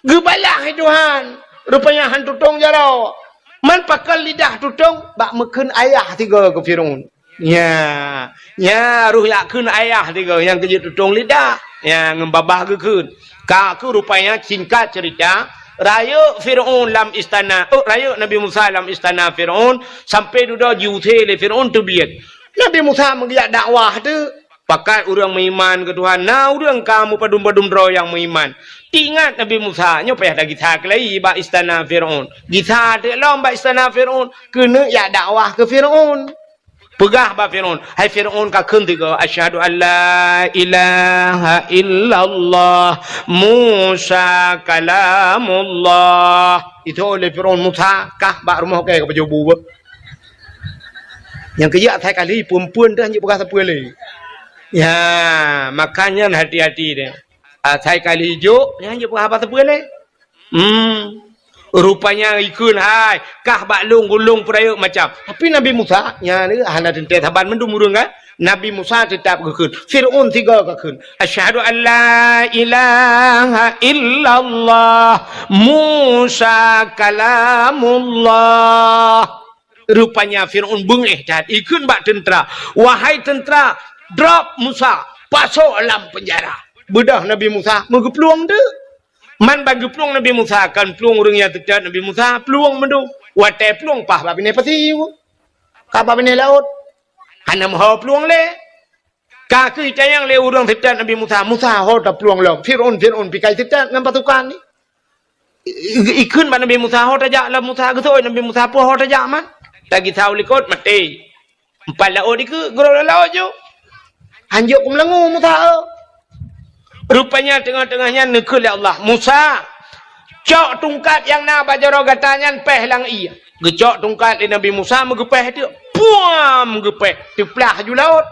Geubalah hai Tuhan. Rupanya han tutong jaroe. Man pakon lidah tutong bak meukheun ayah tiga keu Firaun. Nya, nya roh jak kheun ayah tiga nyang keujeuet tutong lidah. Nya ngon babah geukheun. Ka keuh rupanya singkat cerita, rayeuk Firaun lam istana, oh, rayeuk Nabi Musa lam istana Firaun, sampai dudoe jiusé lé Firaun teubiet. Nabi Musa meugeujak dakwah teuk. Pakat ureuëng meuiman keu Tuhan, na ureuëng ka meupadum-padum droe nyang meuiman. Teuingat Nabi Musa, nyoe payah tagisa keulai bak istana Firaun. Gisa teuk lom bak istana Firaun, keuneuk jak dakwah keu Firaun. Peugah bak Firaun, "Hai Firaun, kakheun tiga, 'Asyhadu an la ilaha illallah, Musa kalamullah.'" Itu oleh Firaun, "Musa, kah bak rumoh kèe ka pajoh bu." Nyang keujak asai kali phon-phon dah hanjeuet peugah sapeue lé. Ya, makanya hati-hati deh. Asai kali jok, nyan hanjeuet peugah haba sapeue lé. Hmm. Rupanya ikheun hai, kah bak lôn gulong peurayeuk macam. Tapi Nabi Musa, nyan hana teuntèe saban mandum ureuëng kan? Nabi Musa teutap geukheun. Firaun tiga geukheun. "Asyhadu an la ilaha illallah, Musa kalamullah." Rupanya Firaun beungéh that, ikheun bak teuntra, "Wahai teuntra, drop Musa, pasoe lam peunjara." Beudôh Nabi Musa meugeuplueng teuk. Man ban geuplueng Nabi Musa, kon plueng ureuëng nyang teutab Nabi Musa, plueng mandum. Watèe plueng paih bak binéh pasi, ka bak binéh laôt. Hana meuho plueng lé. Ka keuh itanyong lé ureuëng teutab Nabi Musa, "Musa, ho taplueng lom. Firaun, Firaun pih ka teutab ngon pasukan nyan." I-, i-, ikheun bak Nabi Musa, "Ho tajak lom Musa." Geuseuôt Nabi Musa, "Peue ho tajak man?" Tagisa u likot, maté. Empat laôt dikeue, geurôk lam laôt ju. Hanjeuet keumeulangô Musa, eu. Rupanya teungoh-teungoh nyan neukheun lé Allah, "Musa, cok tungkat nyang na bak jaroe gata nyan péh lam ié." Geucok tungkat lé Nabi Musa, meugeupéh teuk. Puam! Geupéh, teuplah ju laôt.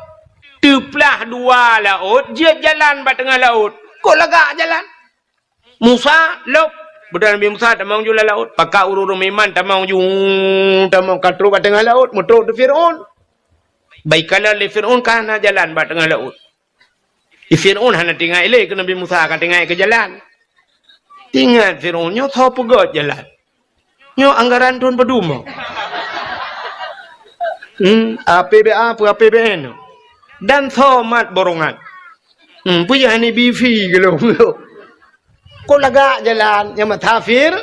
Teuplah dua laôt, jeuet jalan bak teungoh laôt. Kok lagak jalan? Musa, lôb. Beudôh Nabi Musa tamong ju lam laôt. Pakat ureuëng-ureuëng meuiman tamong ju, tamong ka trôk bak teungoh laôt, meutrôk di Firaun. Bak ikalon lé Firaun ka hana jalan bak teungoh laôt. Di Firaun hana teuingat ilée keu Nabi Musa, ka teuingat keu jalan. Teuingat Firaun, nyoe soe peugöt jalan. Nyoe anggaran thôn padum? Hmm, A P B A peue A P B N? Dan soe mat borongan? Hmm, peue jih hana bifi geulong. Kok lagak jalan nyang mata Fir-,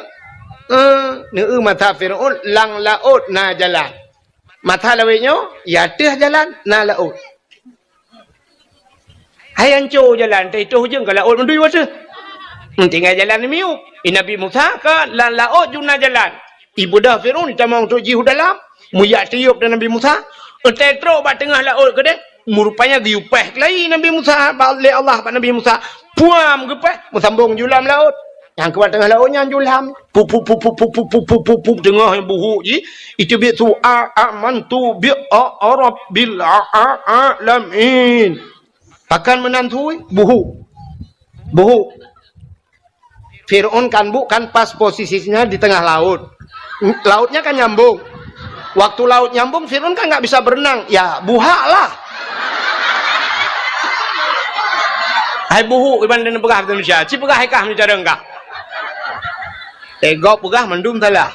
eh, neu mata Firaun lam laôt na jalan. Mata lawét nyoe, ya teuh jalan na laôt. Hai anco jalan, teuh itoh ujong ka laôt meudui wateuh. Hmm, tinggai jalan miyueb. I Nabi Musa ka lam laôt ju na jalan. Ibeudôh Firaun tamong trôk jih u dalam, mujak tiôb dan Nabi Musa. Eunteuk trôk bak teungoh laôt keudeh, meurupanya geuyue péh keulayi Nabi Musa bak, lé Allah bak Nabi Musa. Puam geupéh, meusambong ju lam laôt. Nyang keubat teungoh laôt nyan ju lam. Pup, pup, pup, teungoh buhuk jih. Itu biet su a, amantu bi a, a rabbil a, a, alamin. Pakon meunan sui? Buhuk. Buhuk. Firaun kan bu-, kan pas posisinya di tengah laut. Lautnya kan nyambung. Waktu laut nyambung, Firaun kan nggak bisa berenang. Ya, buhak lah. Hai buhuk, iban dan peugah bahasa Indonesia. Ci peugah hai kah meucara kah. Tegok peugah mandum salah.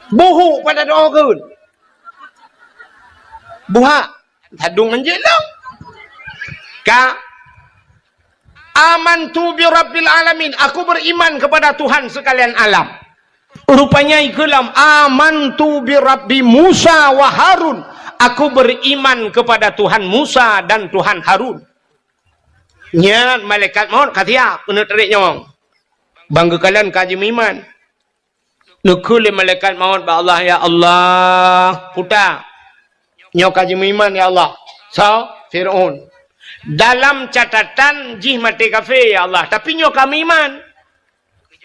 Buhuk pada doa keun. Buhak. Sadung anjeuk lom. Ka. Amantu bi rabbil alamin. Aku beriman kepada Tuhan sekalian alam. Rupanya ikeu lom, "Amantu bi Rabbi Musa wa Harun." Aku beriman kepada Tuhan Musa dan Tuhan Harun. Nyan malaikat maut ka siap keuneuk tarék nyawöng. Ban geukalon ka jimeuiman. Neukheun lé malaikat maut bak Allah, "Ya Allah, puta, Nyoe ka jimeuiman, ya Allah. Soe? Fir'aun. Dalam catatan jih maté kafé, ya Allah. Tapi nyoe ka meuiman.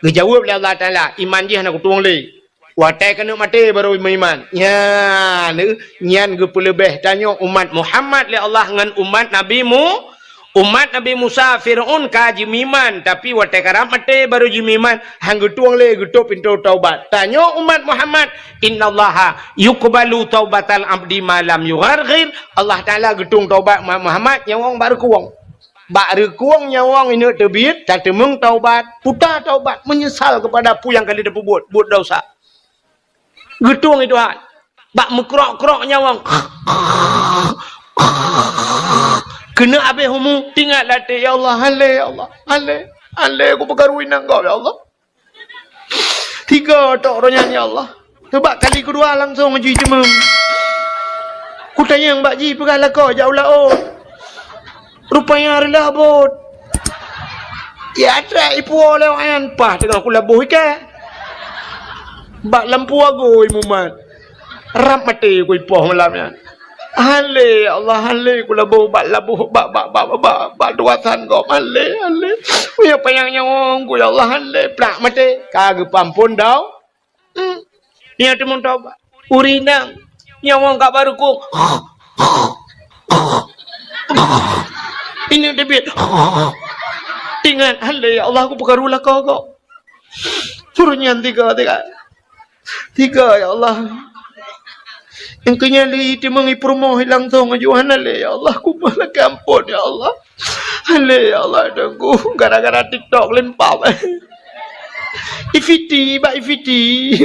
Geujaweueb lé Allah Taala, iman jih hana kutueng lé. Watée keuneuk maté barô meuiman. Nyan, nyan geupeuleubeh tanyoe umat Muhammad lé Allah ngon umat Nabi Mu-, umat Nabi Musa, Fir'aun ka jimeuiman, tapi watée karab maté barô jimeuiman, han geutueng lé geutôp pintoe taubat. Tanyoe umat Muhammad, "Innallaha yuqbalu taubatal abdi ma lam yugharghir." Allah Taala geutueng taubat umat Muhammad nyang bak reukueng. Bak reukueng nyawöng ineuk teubiet, tateumeung taubat, puta taubat, meunyeusal keupada peue nyang ka lheueh tapeubuet, buet desya. Geutueng i Tuhan. Bak meukrok-krok nyawöng. Keuneuk abéh umu, tingat latée, "Ya Allah, han lé, ya Allah, han lé, han lé, kupeukaru inong gob, ya Allah." Tiga tok roh nyan, ya Allah. Teubak kali keudua langsong jiteumeung. Kutanyong bak jih peugah lakoe jak u laôt. Rupanya reulah bot. Ya trek ipuwoe lé awak nyan, paih teungoh kulaboh ikat. Bak lampu agui mumat. Rab maté kuipoh malam nyan. "Han lé, ya Allah, han lé kulaboh bak laboh, bak, bak, bak, bak, bak tuasan gob, han lé, han lé. Meunyoe panyang nyawöng ku, ya Allah, han lé, plak maté." Ka geupeuamphon dau. Hmm. Nyan teumeung taubat. Ureueng inong nyawöng ka bak reukueng. Ineuk teubiet. Tingat, "Han lé, ya Allah, kupeukaru lakoe gob." Suruh nyan tiga, tiga. Tiga, ya Allah. Nyang keu nyan lé teumeung ipeurumoh langsong aju, "Han lé, ya Allah, kumoh lakée amphon, ya Allah. Han lé, ya Allah, teungku, gara-gara TikTok lempap." Ifiti, bak ifiti.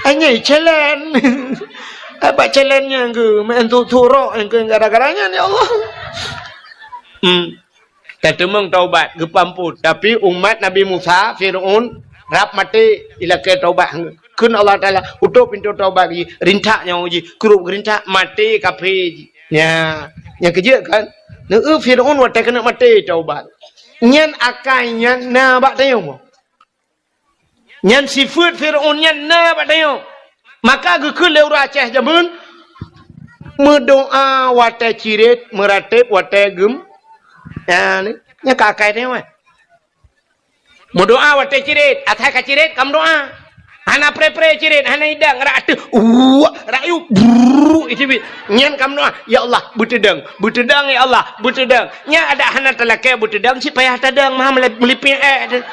Anyai challenge. Bak challenge nyang geu, main tu, tu rok nyang geu gara-gara nyan, ya Allah. Hmm. Tateumeung taubat, geupeuamphon. Tapi umat Nabi Musa, Fir'aun, rab maté ilakée taubat. Kheun Allah Taala, "Utôp pintoe taubat jih, rintak nyawöng jih, krup geurintak, maté kafé jih." Nya, nyang keujeuet kan? Neu Fir'aun watée keuneuk maté taubat. Nyan akai nyan na bak tanyoe. Nyan sifeuet Fir'aun nyan na bak tanyoe. Maka geukheun lé ureueng Aceh jameun, meudoá watée cirét, meuratéb watée geum-, nyan, nyan ka akai tanyoe, eh. Meudoá watée cirét, asai ka cirét ka meudoá. Hana pré-pré cirét, hana idang, rak ateueh, uwak, rak yub, brrrr, iteubiet. Nyan ka meudoá, "Ya Allah, beuteudong, beuteudong, ya Allah, beuteudong." Nyan adak hana talakée beuteudong, cit payah tadong, meuha meulip-, meulipék ék teuh.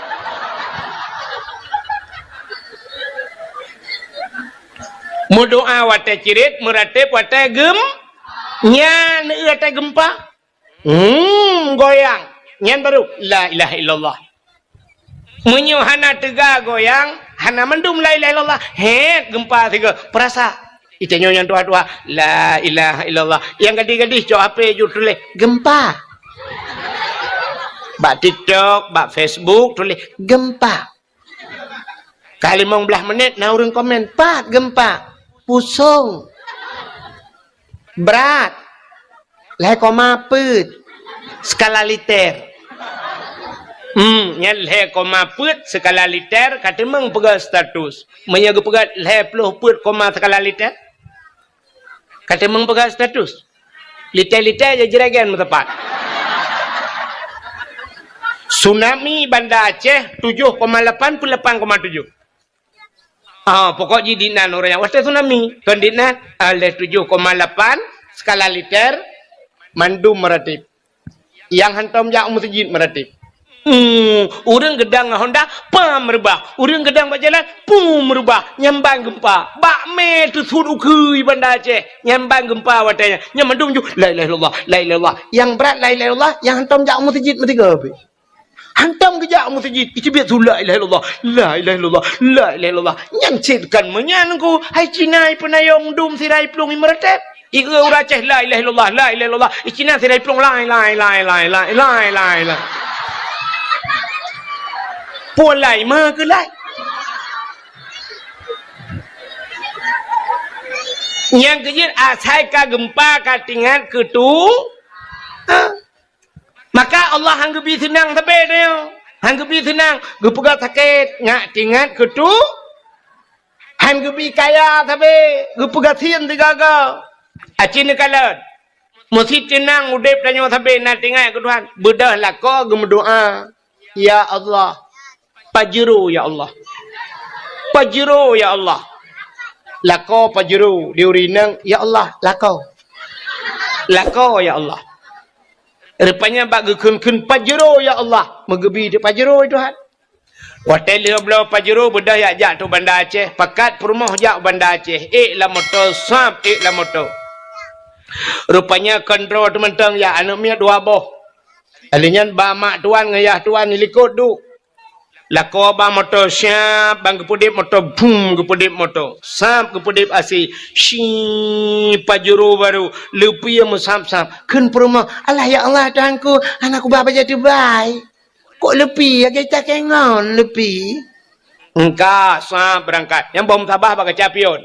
Meudoá watée cirét, meuratéb watée geum-, nyan, watée geumpa. Hmm, goyang. Nyan baru, "La ilaha illallah." Meunyoe hana teuga goyang, hana mandum la ilaha illallah, hét geumpa sigoe, peurasa. Itanyoe nyang tuha-tuha, "La ilaha illallah." Nyang gadih-gadih cok H P ju tuléh, "Geumpa." Bak TikTok, bak Facebook tuléh, "Geumpa." Ka limong blaih menit na ureueng komen, "Pat geumpa?" "Pusong." "Brat." "Lhée koma peuet skala liter." Hmm, nyan lhée koma peuet skala liter ka teumeung peugah status. Meunyoe geupeugah lhée ploh peuet koma skala liter, ka teumeung peugah status. Liter-liter jijregen meuteumpat. Tsunami Banda Aceh tujoh koma lapan peuet lapan koma tujoh. Ah, pokok jih dinan ureueng nyan watée tsunami. Kon dinan, ah, lhée tujoh koma lapan skala liter mandum meuratéb. Nyang hantom jak u meuseujid meuratéb. Hmm, ureueng geudang ngon honda, pam reubah. Ureueng geudang bak jalan, pum reubah. Nyan ban geumpa. Bak mé teusut ukeue Banda Aceh. Nyan ban geumpa watée nyan. Nyan mandum ju, "La ilaha illallah, la ilaha illallah." Nyang brat la ilaha illallah, nyang hantom jak u meuseujid meusigoe pih. Hantom geujak u meuseujid, iteubiet su, "La ilaha illallah, la ilaha illallah, la ilaha illallah." Nyan cit kon meunyan ku, hai Cina ipeunayong dum sira iplueng imeuratéb. Ieu ureueng Aceh, "La ilaha illallah, la ilaha illallah." I Cina sira iplueng, "Lai, lai, lai." Pulan lai meukeulai. Nyang keujeuet asai ka geumpa ka tingat keu tu. Ha? Maka Allah han geubi seunang sabe nyoe. Han geubi seunang, geupeugah sakét, ngat tingat keu tu. Han geubi kaya sabe, geupeugah sien sigaga. Aci neukalon. Meusti teunang udeb tanyoe sabe na teuingat keu Tuhan. Beudôh lakoe geumeudoa, "Ya Allah, pajero ya Allah. Pajero ya Allah." Lakoe pajero, di ureueng inong, "Ya Allah, lakoe. Lakoe ya Allah." Rupanya bak geukheun-kheun, "Pajero ya Allah." Meugeubi teuk pajero Tuhan. Watèe lheueh bloe pajero beudôh jak, jak tu Banda Aceh, pakat peurumoh jak u Banda Aceh, ék lam moto, sab ék lam moto. Rupanya kontrol teuh mantong jak, aneuk miet dua boh. Lheueh nyan ba mak tuan ngon yah tuan di likot duek. Lakoe ba moto, sab ban geupeudeb moto, bum geupeudeb moto, sab geupeudeb asai, shi pajero barô, leupie meusab-sab. Kheun peurumoh, "Alah ya Allah Tuhanku, hana kuba bajèe teubai." Kok leupie, lagèe takèe ngon leupie? Engka, sa beurangkat. Nyang boh meutabah bak kaca pion.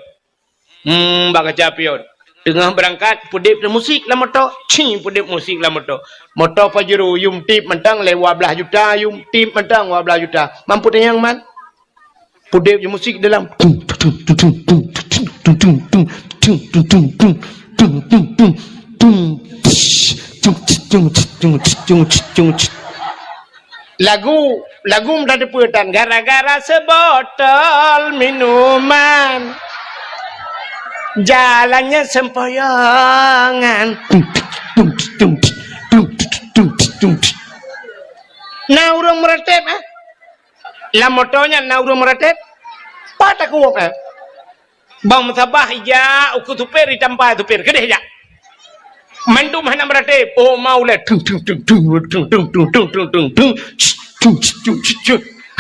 Hmm, bak kaca pion. Teungoh beurangkat, peudeb musik lam moto. Ci, peudeb musik lam moto. Moto Pajero, yum tip mantong lé dua blaih juta, yum tip mantong dua blaih juta. Mampu tanyong man? Peudeb musik dalam. Lagu, lagu mudah dipeue tan, gara-gara seubotol minuman, jalannya sempoyongan. Na ureueng meuratéb, eh? Lam moto nyan na ureueng meuratéb? Pat takuwok, eh? Bang meusabah ija ukeue supir, itampa supir, keudeh jak. Mandum hana meuratéb. Oh, mau lé. Tung, tung, tung, tung.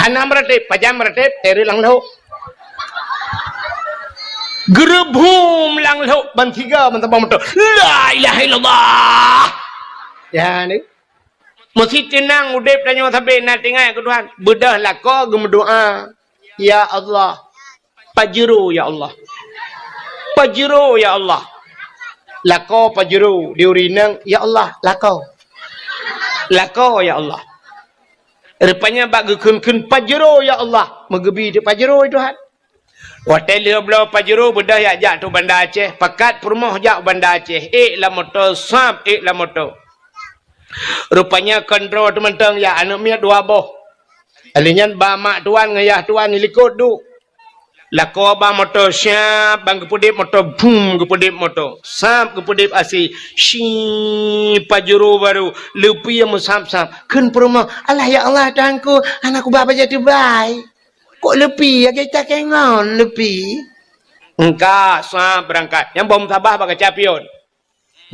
Hana meuratéb, pajan meuratéb, teureuk lam lhok. Geureubum lam lhok, ban tiga, ban tabang moto. La ilaha illallah. Ya, ni. Meusti teunang udeb tanyoe sabe na teuingat keu Tuhan. Beudôh lakoe geumeudoa, "Ya Allah, pajero ya Allah. Pajero ya Allah." Lakoe pajero, di ureueng inong, "Ya Allah, lakoe. Lakoe ya Allah." Rupanya bak geukheun-kheun, "Pajero ya Allah." Meugeubi teuk pajero Tuhan. Watèe lheueh bloe pajero beudôh jak, jak tu Banda Aceh, pakat peurumoh jak u Banda Aceh, ék lam moto, sab ék lam moto. Rupanya kontrol teuh mantong jak, aneuk miet dua boh. Lheueh nyan ba mak tuan ngon yah tuan di likot duek. Lakoe ba moto, sab ban geupeudeb moto, bum geupeudeb moto, sab geupeudeb asai, shi pajero barô, leupie meusab-sab. Kheun peurumoh, "Alah ya Allah Tuhanku, hana kuba bajèe teubai." Kok leupie, lagèe takèe ngon leupie? Engka, sa beurangkat. Nyang boh meutabah bak kaca pion.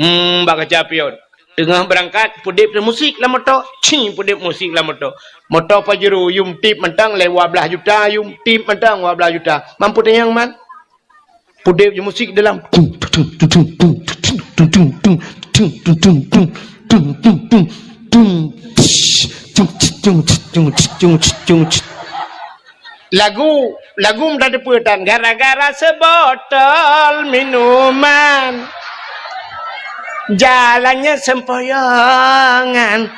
Hmm, bak kaca pion. Teungoh beurangkat, peudeb teuk musik lam moto. Ci, peudeb musik lam moto. Moto Pajero, yum tip mantong lé dua blaih juta, yum tip mantong dua blaih juta. Mampu tanyong man? Peudeb musik dalam. Lagu, lagu mudah dipeue tan, gara-gara seubotol minuman, jalannya sempoyongan.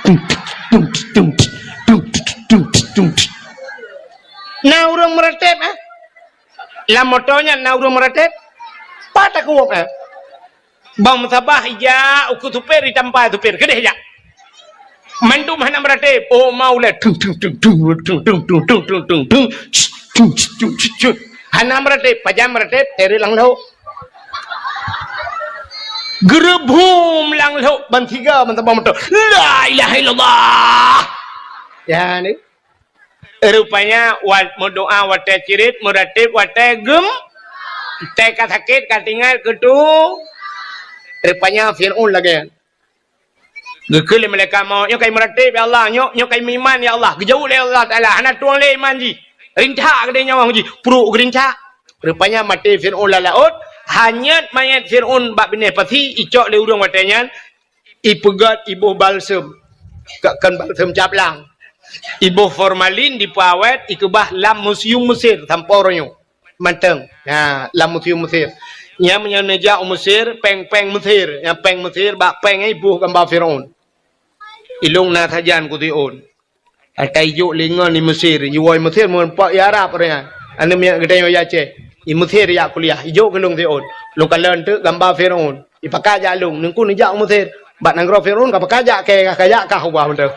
Na ureueng meuratéb, eh? Lam moto nyan na ureueng meuratéb? Pat takuwok, eh? Bang meusabah ija ukeue supir, itampa supir, keudeh jak. Mandum hana meuratéb. Oh, mau lé. Tung, tung, tung. Hana meuratéb, pajan meuratéb, teureuk lam lhok. Geureubum lam lhok, ban tiga, ban tabang moto. La ilaha illallah. Ya, ni. Rupanya, wat meudoa watèe cirit, meuratéb watèe gem, watèe ka sakét, ka tinggai, keutu. Rupanya, Fir'aun lagèe nyan. Geukheun lé malaikat maut, "Nyoe kai meuratéb, ya Allah. Nyoe, nyoe kai meuiman, ya Allah." Geujaweueb lé Allah Taala, "Hana tueng lé iman jih. Rincak keudéh nyawöng jih." Pruek geurincak. Rupanya, maté Fir'aun lam laôt, hanyut manyét Fir'aun bak binéh pasi, icok lé ureueng watèe nyan, ipeugöt iboh balsem, ka-, kon balsem caplang. Iboh formalin, ipeuawét, ikeubah lam museum Mesir sampoe uroe nyoe. Mantong. Ha, lam museum Mesir. Nyan meunyoe neujak u Mesir, péng-péng Mesir. Nyan péng Mesir, bak péng nyan iboh gamba Fir'aun. Ilôn na sajan keu Fir'aun. Ata ijok lé ngon i Mesir, iwoe i Mesir meureumpok i Arab ureueng nyan. Aneuk miet geutanyoe i Aceh. I Mesir jak kuliah, ijok keu lôn Fir'aun. Lôn kalon teuk gamba Fir'aun. Ipakat jak lôn, neungku neujak u Mesir. Bak nanggroe Fir'aun ka pakat jak kèe, ka jak kah ubah mantong.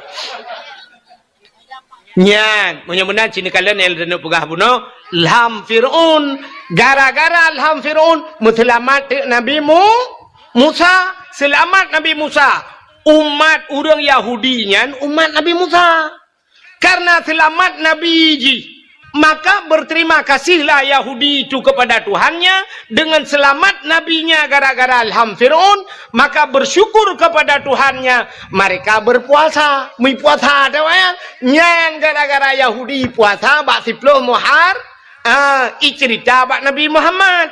Nyan, meunyoe meunan cit neukalon nyang lôn peugah bunoe, lham Fir'aun, gara-gara lham Fir'aun, meuseulamat teuk Nabi Mu-, Musa, seulamat Nabi Musa. Umat ureuëng Yahudi nyan umat Nabi Musa. Karena seulamat Nabi jih, maka berterima kasihlah Yahudi itu kepada Tuhannya dengan selamat nabinya gara-gara lham Fir'aun, maka bersyukur kepada Tuhannya, mereka berpuasa. Meupuasa, tahu ya? Nyan gara-gara Yahudi puasa bak siploh Muhar-, ah, icerita bak Nabi Muhammad.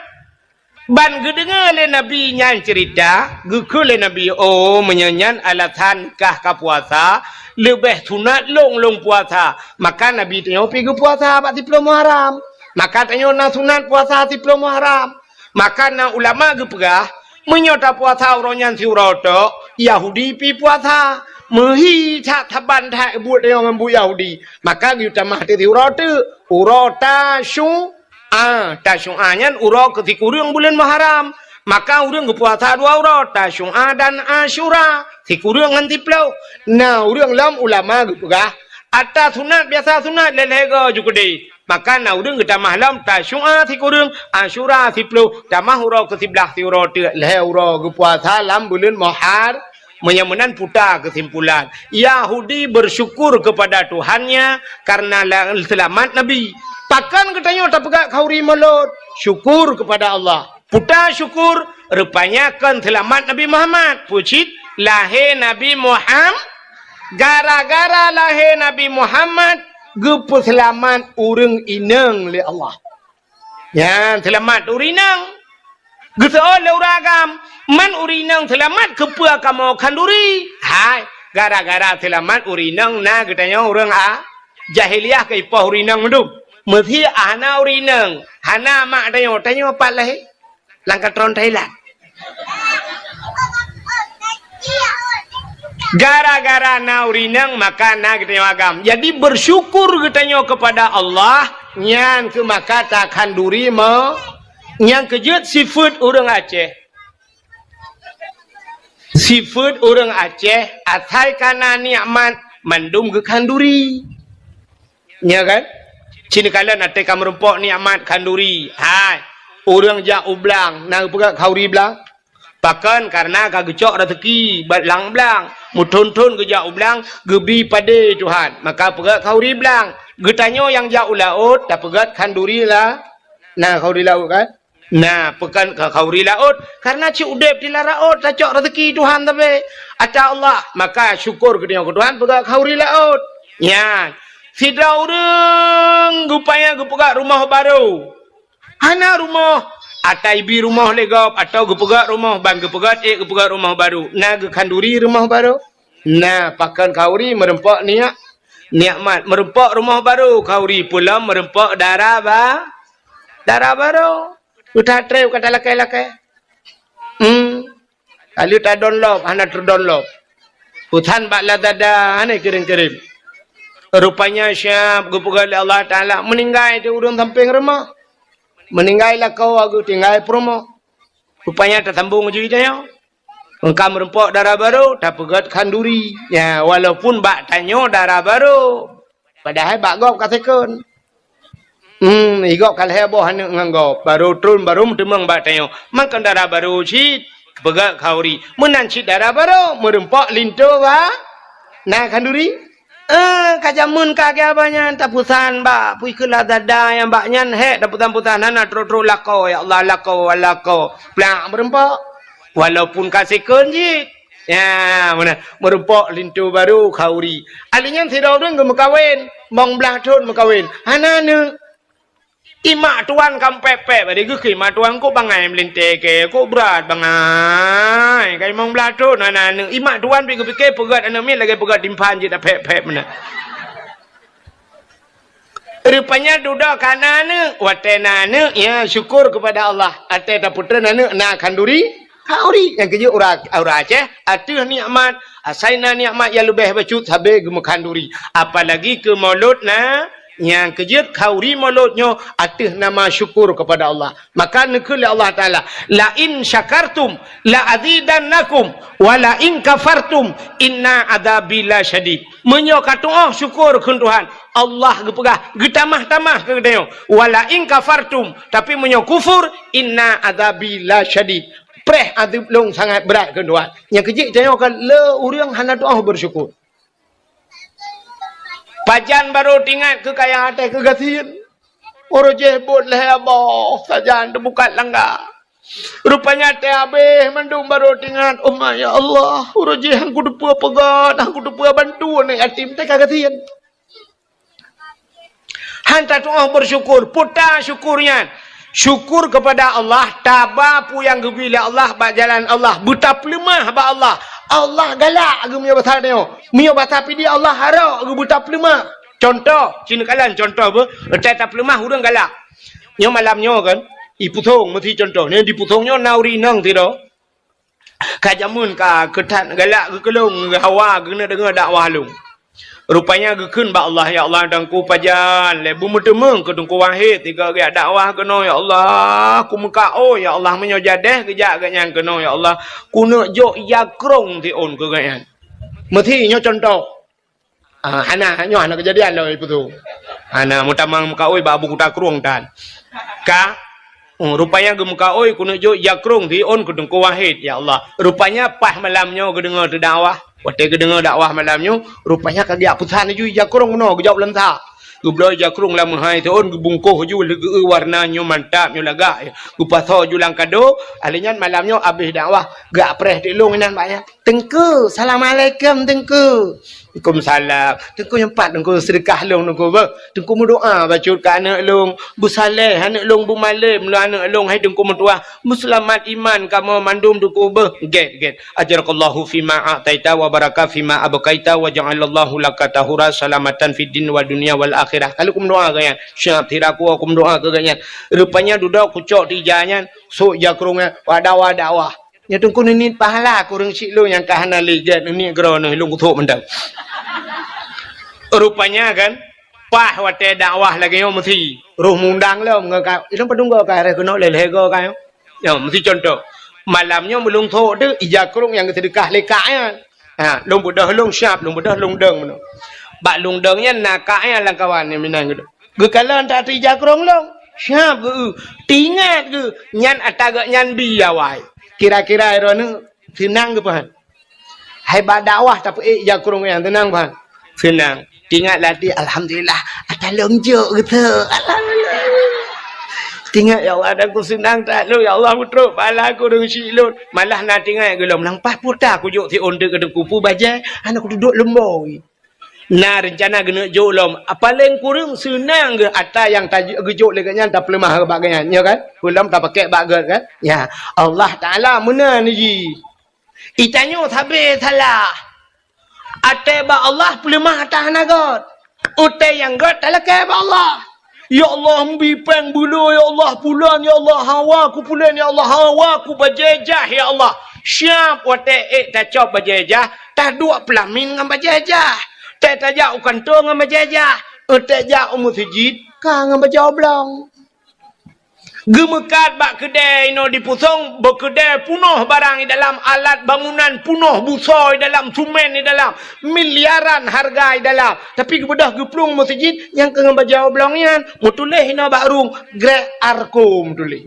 Ban geudeungoe lé Nabi nyan ceurita, geukheun lé Nabi, "Oh, meunyoe nyan alasan kah ka puasa, leubeh sunat lôn, lôn puasa." Maka Nabi tanyoe pi geupuasa bak siploh Muharram. Maka tanyoe na sunat puasa siploh Muharram. Maka na ulama geupeugah, meunyoe tapuasa uroe nyan siuroe tok, Yahudi pi puasa. Meuhi that saban that buet tanyoe ngon buet Yahudi. Maka geutamah teuk siuroe teuk, uroe Tasyu-, Ah, Tasyu'a nyan uroe keu sikureueng buleuen Muharram. Maka ureuëng geupuasa dua uroe, Tasyu'a dan Asyura, sikureueng ngon siploh. Na ureuëng lom ulama geupeugah, ata sunat biasa sunat lhèe-lhèe go ju keudeh. Maka na ureuëng geutamah lom Tasyu'a sikureueng, Asyura siploh, tamah uroe keu siblaih siuroe teuk, lhèe uroe geupuasa lam buleuen Muhar-, Meunyoe meunan puta keusimpulan, Yahudi bersyukur kepada Tuhannya karena la-, seulamat Nabi. Pakon geutanyoe tapeugah khanduri Maulud? Syukur kepada Allah. Puta syukur, rupanya kon seulamat Nabi Muhammad. Peue cit lahé Nabi Muham-, gara-gara lahé Nabi Muhammad, geupeuseulamat ureuëng inong lé Allah. Nyan seulamat ureuëng inong. Geuseuôt lé ureuëng agam, "Man ureuëng inong seulamat, keupeue kamoe khanduri?" Hai, gara-gara seulamat ureuëng inong na geutanyoe ureuëng a-, jahiliyah keu ipoh ureuëng inong mandum. Meusé hana ureuëng inong, hana mak tanyoe, tanyoe pat lahé? Lam katron Thailand. Gara-gara na ureuëng inong, maka na geutanyoe agam. Jadi, bersyukur geutanyoe kepada Allah, nyan keuh maka takhanduri me-, nyang keujeuet sifeuet ureuëng Aceh. Sifeuet ureuëng Aceh, asai ka na nikmat, mandum geukhanduri. Nya kan? Cit neukalon até ka meurumpok nikmat khanduri. Hai, ureuëng jak u blang, na geupeugah khanduri blang? Pakon? Karena ka geucok raseuki bak lam blang. Meuthon-thon geujak u blang, geubi padé Tuhan. Maka peugah khanduri blang. Geutanyoe nyang jak u laôt, tapeugah khanduri la-, na khanduri laôt kan? Na, pakon ka khanduri laôt, karena cit udeb di lam laôt tacok raseuki Tuhan sabe ata Allah, maka syukur geutanyoe keu Tuhan peugah khanduri laôt. Nyan, sidroe ureuëng geupaya geupeugah rumoh barô. Hana rumoh, ata ibi rumoh lé gob, atawa geupeugah rumoh, ban geupeugah ék geupeugah rumoh barô. Na geukhanduri rumoh barô? Na, pakon khanduri meurumpok niat, nikmat, meurumpok rumoh barô, khanduri peulom meurumpok dara ba-, dara barô. Uta trép ka talakée-lakée. Hmm. Ka lheueh tadonlop, hana teudonlop. Pesan bak Lazada, hana kirém-kirém. Rupanya siab geupeugah lé Allah Taala, meuninggai di ureuëng sampéng rumoh. Meuninggai lakoe geutinggai peurumoh. Rupanya tasambong ju tanyoe. Ka meurumpok dara barô, tapeugah khanduri. Ya, walaupun bak tanyoe dara barô. Padahai bak gob ka second. Hmm, i gob ka lhée boh aneuëk ngon gob. Barô tron, barô meuteumeung bak tanyoe. Man kon dara barô cit, peugah khanduri. Meunan cit dara barô, meurumpok linto ba-, na khanduri. Eh, ka jameun ka keu abah nyan, tapesan bak, pui keu Lazada nyang bak nyan, hék, tapesan-pesan, hana trok-trok lakoe, ya Allah, lakoe, lakoe. Plak, meurumpok. Walaupun ka second cit. Ya, meunan. Meurumpok linto barô khanduri. Ahli nyan sidroe ureuëng geumeukawen, bang blaih thon meukawen. Hana aneuëk. Imak tuan ka pép-pép, bari geukheun imak tuan, "Kok bangai meulintée kèe, kok brat bangai." Ka limong blaih thon hana aneuëk. Imak tuan pi geupike peugét aneuëk miet lagée peugét timphan jih tapép-pép meunan. Rupanya dudoe ka na aneuëk. Watée na aneuëk, ya syukur kepada Allah. Watée tapeutren aneuëk na khanduri, khanduri. Nyang keujeuet ureuëng, ureuëng Aceh, ateueh nikmat, asai na nikmat nyang leubeh bacut sabe geumeukhaduri. Apalagi keu Maulud Na-, Nyang keujeuet khauri mulod nyoe ateueh nama syukur kepada Allah. Maka neukheun lé Allah Taala, "La in syakartum la azidannakum, wa la in kafartum inna adzabi lasyadid." Meunyoe ka tu'oh syukur kheun Tuhan, Allah geupeugah, geutamah-tamah keu geutanyoe. "Wa la in kafartum," tapi meunyoe kufur, "inna adzabi lasyadid." Preh azeub lôn sangat brat kheun Tuhan. Nyang keujeuet tanyoe ka le ureuëng hana tu'oh beusyukur. Pajan barô teuingat keu kayang até keu gasien. Uroe jih buet lhée boh sajan teubukat langga. Rupanya até habéh mandum barô teuingat, "Oh ma, ya Allah, uroe jih han kuteupeue peugét, han kuteupeue bantu aneuk yatim teuka gasien." Han tatu'oh beusyukur, puta syukur nyan. Syukur kepada Allah, taba peue nyang geubri lé Allah bak jalan Allah, beutapeuleumah bak Allah. Allah galak geumeunyoe basa tanyoe. Meunyoe basa pidie Allah harok geubeutapeuleumah. Contoh, ci neukalon contoh beuh, teuka tapeuleumah ureuëng galak. Nyoe malam nyoe kan, ipusong meusi contoh. Nyoe dipusong nyoe na ureuëng inong sidroe. Ka jameun ka keuthat galak geukeulong hawa geuneuk deungoe dakwah lôn. Rupanya geukheun bak Allah, "Ya Allah, Teungku pajan lé beumeuteumeung keu Teungku Wahid tiga geujak dakwah keunoe, ya Allah. Kumeukaôi, ya Allah, meunyoe jadeh geujak geuhnyan keunoe, ya Allah, kuneuk jok ija krong siôn keu geuhnyan." Meusi nyoe contoh. Ah, hana, nyoe hana keujadian lom ipusong. Hana meutamong meukaôi bak Abu Kuta Krueng tan. Ka, oh, rupanya geumeukaôi kuneuk jok ija krong siôn keu Teungku Wahid, ya Allah. Rupanya paih malam nyoe geudeungoe teudakwah. Watée geudeungoe dakwah malam nyoe, rupanya ka geujak peusan laju ija krong meunoe geujok lam sa. Geubloe ija krong lam meuhai siôn geubungkoh laju leugeue warna nyoe mantap nyoe lagak. Geupasoe laju lam kado, alèh nyan malam nyoe abéh dakwah, geupreh teuk lôn inan bak nyan. "Teungku, assalamualaikum, Teungku." "Waalaikumsalam." "Teungku, nyoe pat Teungku seudeukah lôn, Teungku, beuh. Teungku meudoa bacut keu aneuk lôn, beusaleh aneuk lôn, beumalém lôn aneuk lôn, hai Teungku meutuah, beuseulamat iman kamoe mandum, Teungku, beuh." "Gét, gét. Ajarakallahu fima a'taita wa baraka fima abqaita wa ja'alallahu laka tahura salamatan fid din wa dunya wal akhirah." Ka lheueh kumeudoa keu geuhnyan. Siap, sira kuwoe kumeudoa keu geuhnyan. Rupanya dudoe kucok teuh ija nyan, sôk ija krong nyan, bak dakwah-dakwah. Nyoe Teungku neuniet pahala keu ureuëng syiek lôn nyang ka hana lé gét neuniet keudroe neuh lôn kuthok mantong. Rupanya kan, paih watée dakwah lagée nyoe meusi roh mundang lom ngon ka, ilôn padum goe ka rhah keunoe lhée-lhée goe ka nyoe. Nyoe meusi contoh. Malam nyoe meulôn thok teuh ija krong nyang geuseudeukah lé kak nyan. Ha, lôn beudôh lôn siab, lôn beudôh lôn dong meunoe. Bak lôn dong nyan na kak nyan lam kawan nyang meunan geudoh. Geukalon that ija krong lôn, siab geu, teuingat geu, nyan ata geuhnyan bi awai. Kira-kira droeneuh seunang geupeugah. Hai bak dakwah tapeuék ija krong nyan seunang peugah. Seunang. Teuingat lam até, "Alhamdulillah, ata lôn jok geuteuk. Alhamdulillah." Teuingat, "Ya Allah, ata ku seunang that lôn, ya Allah, meutrok pahala keu ureuëng syiek lôn." Malah na teuingat geuh lom, "Nang paih puta kujok siôn teuk keu Teungku, peue bajée, hana kuduek leumbôi." Na reuncana geuneuk jok lom, paléng kureueng seunang geuh ata nyang ta-, geujok lé geuhnyan tapeuleumah bak geuhnyan, nyo kan? Peue lom tapakèk bak gét kan? Ya, Allah Taala meunan jih. Itanyoe sabe salah. Até bak Allah peuleumah ata hana gét. Até nyang gét talakée bak Allah. Ya Allah, mbi péng beulo, ya Allah, pulan, ya Allah, hawa ku pulan, ya Allah, hawa ku bajée jah, ya Allah. Siab watée ék tacok bajée jah, taduek peulamin ngon bajée jah. Tée tajak u kantô ngon bajée jah. Tée jak u meuseujid ka ngon bajée oblong. Geumeukat bak keudée inoe dipusong, bak keudée punoh barang di dalam, alat bangunan punoh, busoe di dalam, sumen di dalam, miliaran hareuga di dalam. Tapi geubeudôh geuplueng meuseujid nyang keu ngon bajée oblong nyan, meutuléh inoe bak rueng, Grek Arko meutuléh.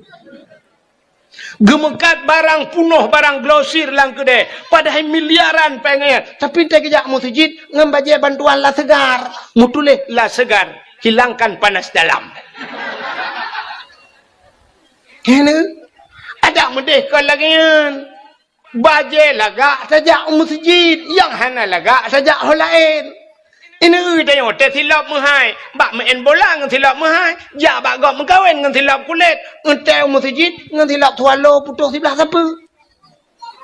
Geumeukat barang punoh, barang glosir lam keudée, padahai miliaran péng nyan. Tapi tée geujak meuseujid ngon bajée bantuan La Segar, meutuléh La Segar. Hilangkan panas dalam. Keuneuk adak meudeh kon lagée nyan. Bajée lagak tajak u meuseujid, nyang hana lagak tajak ho laén. Ineuk tanyoe teusilop meuhai, bak meu'en bola ngon silop meuhai, jak bak gob meukawen ngon silop kulét, eunteuk u meuseujid ngon silop swallow putôh siblah sapeue.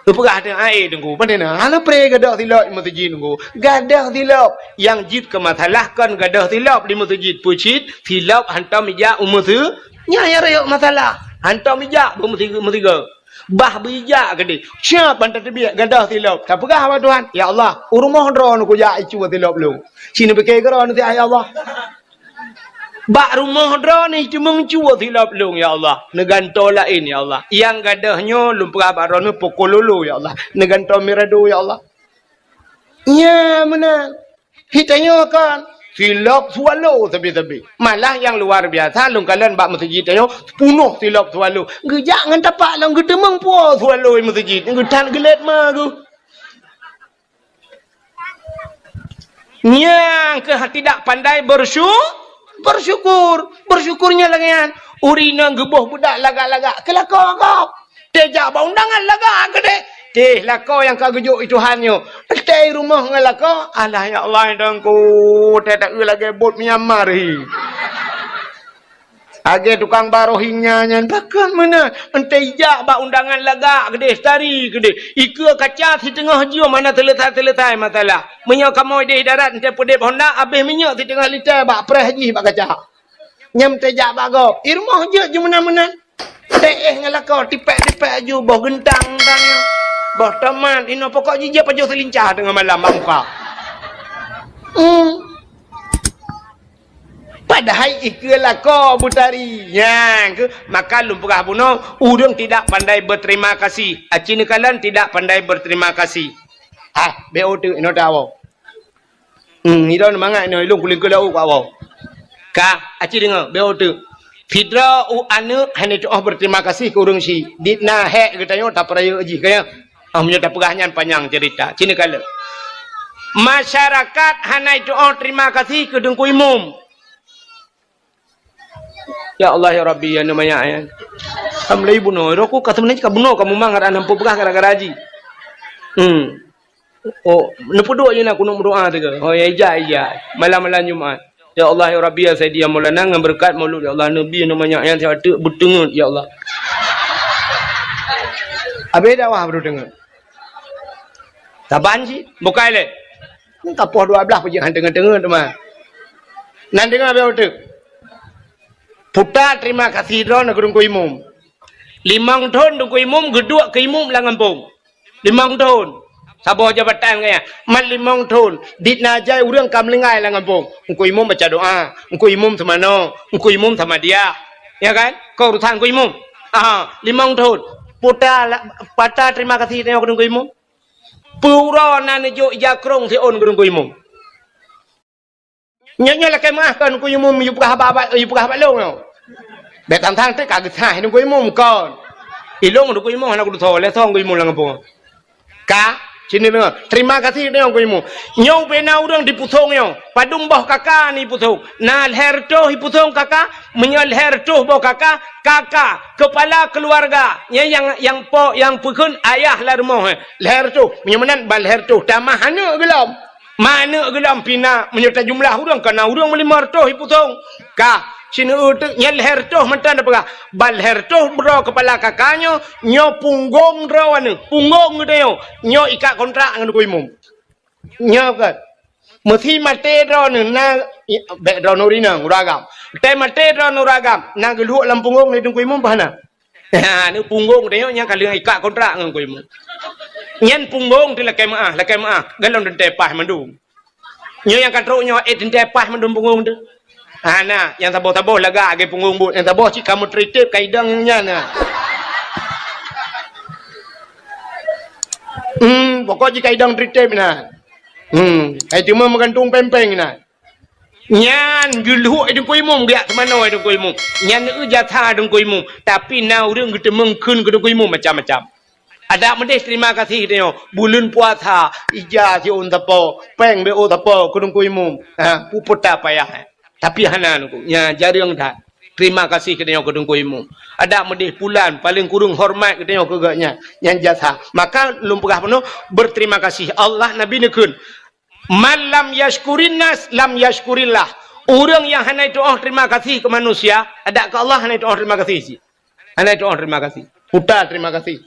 Geupeugah teuh, "Hai Teungku, pane na hana pré gadôh silop di meuseujid Teungku." Gadôh silop, nyang jeuet keu masalah kon gadôh silop di meuseujid, peue cit silop hantom ijak u meuseu-, nyan nyang rayeuk masalah. Hantom ijak bak meusi-, meusigoe. Bah beuijak keudeh. Siab ban tateubiet gadôh silop. Tapeugah bak Tuhan, "Ya Allah, u rumoh droeneuh kujak icu silop lôn." Ci neupike keudroe neusiat, "Ya Allah." Bak rumoh droeneuh teumeung cue silop lôn, ya Allah. Neugantoe laén, ya Allah. Nyang gadôh nyoe lôn peugah bak droeneuh poko lolo, ya Allah. Neugantoe mirado, ya Allah. Nya meunan. Hi tanyoe kan, silop swallow sabe-sabe. Malah nyang luar biasa, lôn kalon bak meuseujid tanyoe, peunoh silop swallow. Geujak ngon tapak lom, geuteumeung po swallow meuseujid. Geuthat geulet ma geuh. Nyang keuh tidak pandai bersyu-, bersyukur. Bersyukur nyan lagèe nyan. Ureueng inong geuboh budak lagak-lagak, keu lakoe gob. Teuh jak bak undangan lagak keudeh. Teuh lakoe nyang ka geujok i Tuhan nyoe. Teuh i rumoh ngon lakoe, alah ya Allah, Tuhanku, teuh taeu lagèe bot Myanmar hi. Lagèe tukang ba Rohingya nyan, pakon meunan. Enteuk ijak bak undangan lagak keudeh, tari keudeh. Ikeue kaca siteungoh jeuem hana seuleusoe-seuleusoe masalah. Meunyoe kamoe ideh darat enteuk peudeb Honda, abéh minyeuk siteungoh lita bak preh jih bak kaca. Nyan enteuk jak bak gob. I rumoh jeuet jimeunan-meunan. Teuh ngon lakoe, tipék-tipék aju, boh geuntang-geuntang. Boh tomat, inoe pokok jih jeuet pajoh seulincah teungoh malam bak muka. Hmm. Padahai ikeue lakoe beutari. Nyan keuh, maka lôn peugah bunoe, ureueng tidak pandai berterima kasih. Aci neukalon tidak pandai berterima kasih. Ah, B O teuk, inoe tawoe. Hmm, idong mangat inoe, ilong kuling keu laôt keu awak. Ka, aci deungoe, B O teuk. Sidroe u aneuk hana tu'oh berterima kasih keu ureueng syiek. Dit na hék geutanyoe tapeurayeuk jih, ka nyan. Ah, meunyoe tapeugah nyan panyang cerita. Ci neukalon. Masyarakat hana tu'oh terima kasih keu Teungku Imum. Ya Allah, ya Rabbi, ya Namayak, ya. Alhamdulillah, bunoe. Roku ka sebenarnya ka bunoe, ka mumang, ada enam puluh bekas gara-gara haji. Hmm. Oh, neupeuduek je na kunut meudoa teuka. Oh, ya, ija, ija. Malam-malam Jumat. Ya Allah, ya Rabbi, ya Sayyidi, ya Maulana, ngon beureukat maulud, ya Allah, Nabi, Namayak, ya, siapa tu, beuteungeut, ya Allah. Habis dakwah baru teungeut. Saban cit, bukai lé. Ka poh dua belas pajak han teungoh-teungoh teuma. Nan teungoh habéh uteuk. Puta terima kasih droeneuh keu Teungku Imum. Limong thon Teungku Imum geuduek keu imum lam gampông. Limong thon. Saboh jabatan gaya. Mat limong thon. Dit na jai ureueng ka meulinggai lam gampông. Teungku Imum baca doa. Teungku Imum seumanoe. Teungku Imum sama dia. Ya kan? Keu urusan Teungku Imum. Ah, limong thon. Puta la-, pata terima kasih tanyoe keu Teungku Imum. Peue uroe na neujok ija krông siôn keu Teungku Imum. Nyoe, nyoe lakèe meu'ah kon Teungku Imum, yue peugah bak, bak, yue peugah bak lôn nyoe. Bèk tang-tang teuk ka geusaih Teungku Imum kon. Ilôn Teungku Imum hana kutusoe, lé soe Teungku Imum lam gampông. Ka, sini deungoe. Terima kasih deungoe Teungku Imum. Nyoe ubé na ureueng dipusong nyoe. Padum boh kaka ni pusong. Na lhèe reutôh ipusong kaka, meunyoe lhèe reutôh boh kaka, kaka, kepala keluarga. Nyan nyang, nyang po, nyang peukheun ayah lam rumoh, eh. Lhèe reutôh. Meunyoe meunan ban lhèe reutôh, tamah aneuk geulom. Ma aneuk geulom pih na, meunyoe tajumlah ureueng, ka na ureueng meulimong reutôh ipusong. Ka, sineuk teuk nyan lhèe reutôh mantong tapeugah. Ban lhèe reutôh droe kepala kaka nyoe, nyoe punggong droeneuh, punggong geutanyoe. Nyoe ikat kontrak ngon Teungku Imum. Nyoe kan. Meusi maté droeneuh na, i-, bèk droeneuh rinong, ureueng agam. Teuh maté droeneuh ureueng agam, na geulhok lam punggong lé Teungku Imum bah na. Ha, ni punggong tanyoe nyang ka lheueh ikat kontrak ngon Teungku Imum. Nyan punggong teuh lakèe meu'ah, lakèe meu'ah. Galom teuntèe paih mandum. Nyoe nyang ka trok nyoe, eh, teuntèe paih mandum punggong teuh. Ha, na, nyang saboh-saboh lagak lagèe punggong buet. Nyang saboh cit ka meutritép ka idong nyan na. Hmm, pokok jih ka idong tritép na. Hmm, hai teuma meugantung péng-péng na. Nyan geulhok Teungku Imum, geujak seumanoe Teungku Imum. Nyan eu jasa Teungku Imum. Tapi na ureueng geuteumeung kheun keu Teungku Imum macam-macam. Adak meudeh terima kasih tanyoe. Buleuen puasa, ija siôn sapo, péng B O sapo keu Teungku Imum. Ha, peue-peue payah. Tapi hana Teungku. Nya jareueng that. Terima kasih keu tanyoe keu Teungku Imum. Adak meudeh pulan, paléng kureueng horeumat keu tanyoe keu gobnyan. Nyan jasa. Maka lôn peugah bunoe, berterima kasih. Allah Nabi neukheun, "Man lam yashkurin nas, lam yashkurillah." Ureueng nyang hana tu'oh terima kasih keu manusia, adak keu Allah hana tu'oh terima kasih cit. Hana tu'oh terima kasih. Puta terima kasih.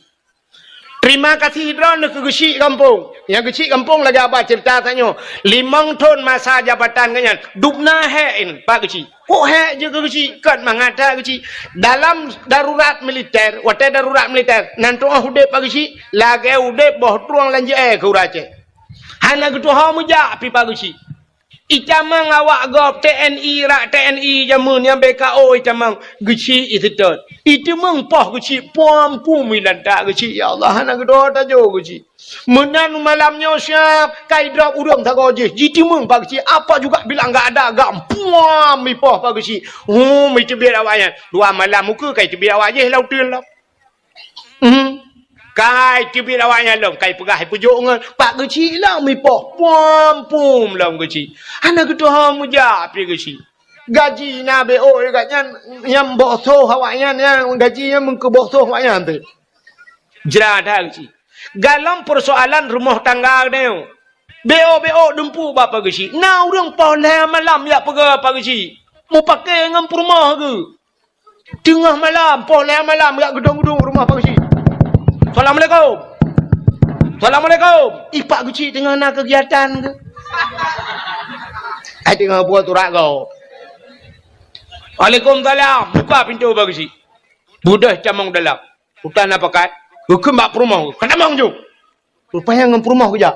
Terima kasih droeneuh keu geuchik gampông. Nyang geuchik gampông lagèe haba ceurita tanyoe. Limong thon masa jabatan geuh nyan, dum na hék in bak geuchik. Kok hék jeuet keu geuchik? Kon mangat that geuchik. Dalam darurat militer, watèe darurat militer, nan tu'oh udép bak geuchik, lagèe udép boh trueng lam jeu'èe keu ureueng Aceh. Hana geutuho meujak pih bak geuchik. Itamong awak gob T N I, rak T N I jameun nyang B K O itamong geuchik iseutôt. Iteumeung poh geuchik, puam-puam ilantak geuchik, ya Allah, hana geudoh tajo geuchik. Meunan malam nyoe siap, kai drop ureuëng sagoe jih, jiteumeung Pak Geuchik, apa juga bilang gak ada, gak puam ipoh Pak Geuchik. Hum, iteubiet awaknyan. Dua malam muka kai teubiet awak jih lam uteuen lom. Hmm. Kai teubiet awaknyan lom, kai peugah ipeujok ngon Pak Geuchik lom ipoh, puam-puam lom Geuchik. Hana geutuho meujak pih Geuchik. Gaji na B O gobnyan, nyang boh soh awaknyan, nyang gaji nyan meukeuboh soh awaknyan teuh. Jra that Geuchik. Galom peusoalan rumoh tangga geutanyoe, B O B O dumpeue bak Pak Geuchik. Na ureuëng poh lhée malam jak peugah Pak Geuchik, mupakée ngon peurumoh geuh. Teungoh malam, poh lhée malam jak geudong-geudong rumoh Pak Geuchik. "Assalamualaikum. Assalamualaikum." Ih, Pak Geuchik teungoh na keugiatan geuh. Ai teungoh buet urat gob. "Waalaikumsalam." Buka pintoe Pak Geuchik. Beudôh tamong dalam. Utan na pakat, geukheun bak peurumoh, "Ka tamong ju!" Rupanya ngon peurumoh geujak.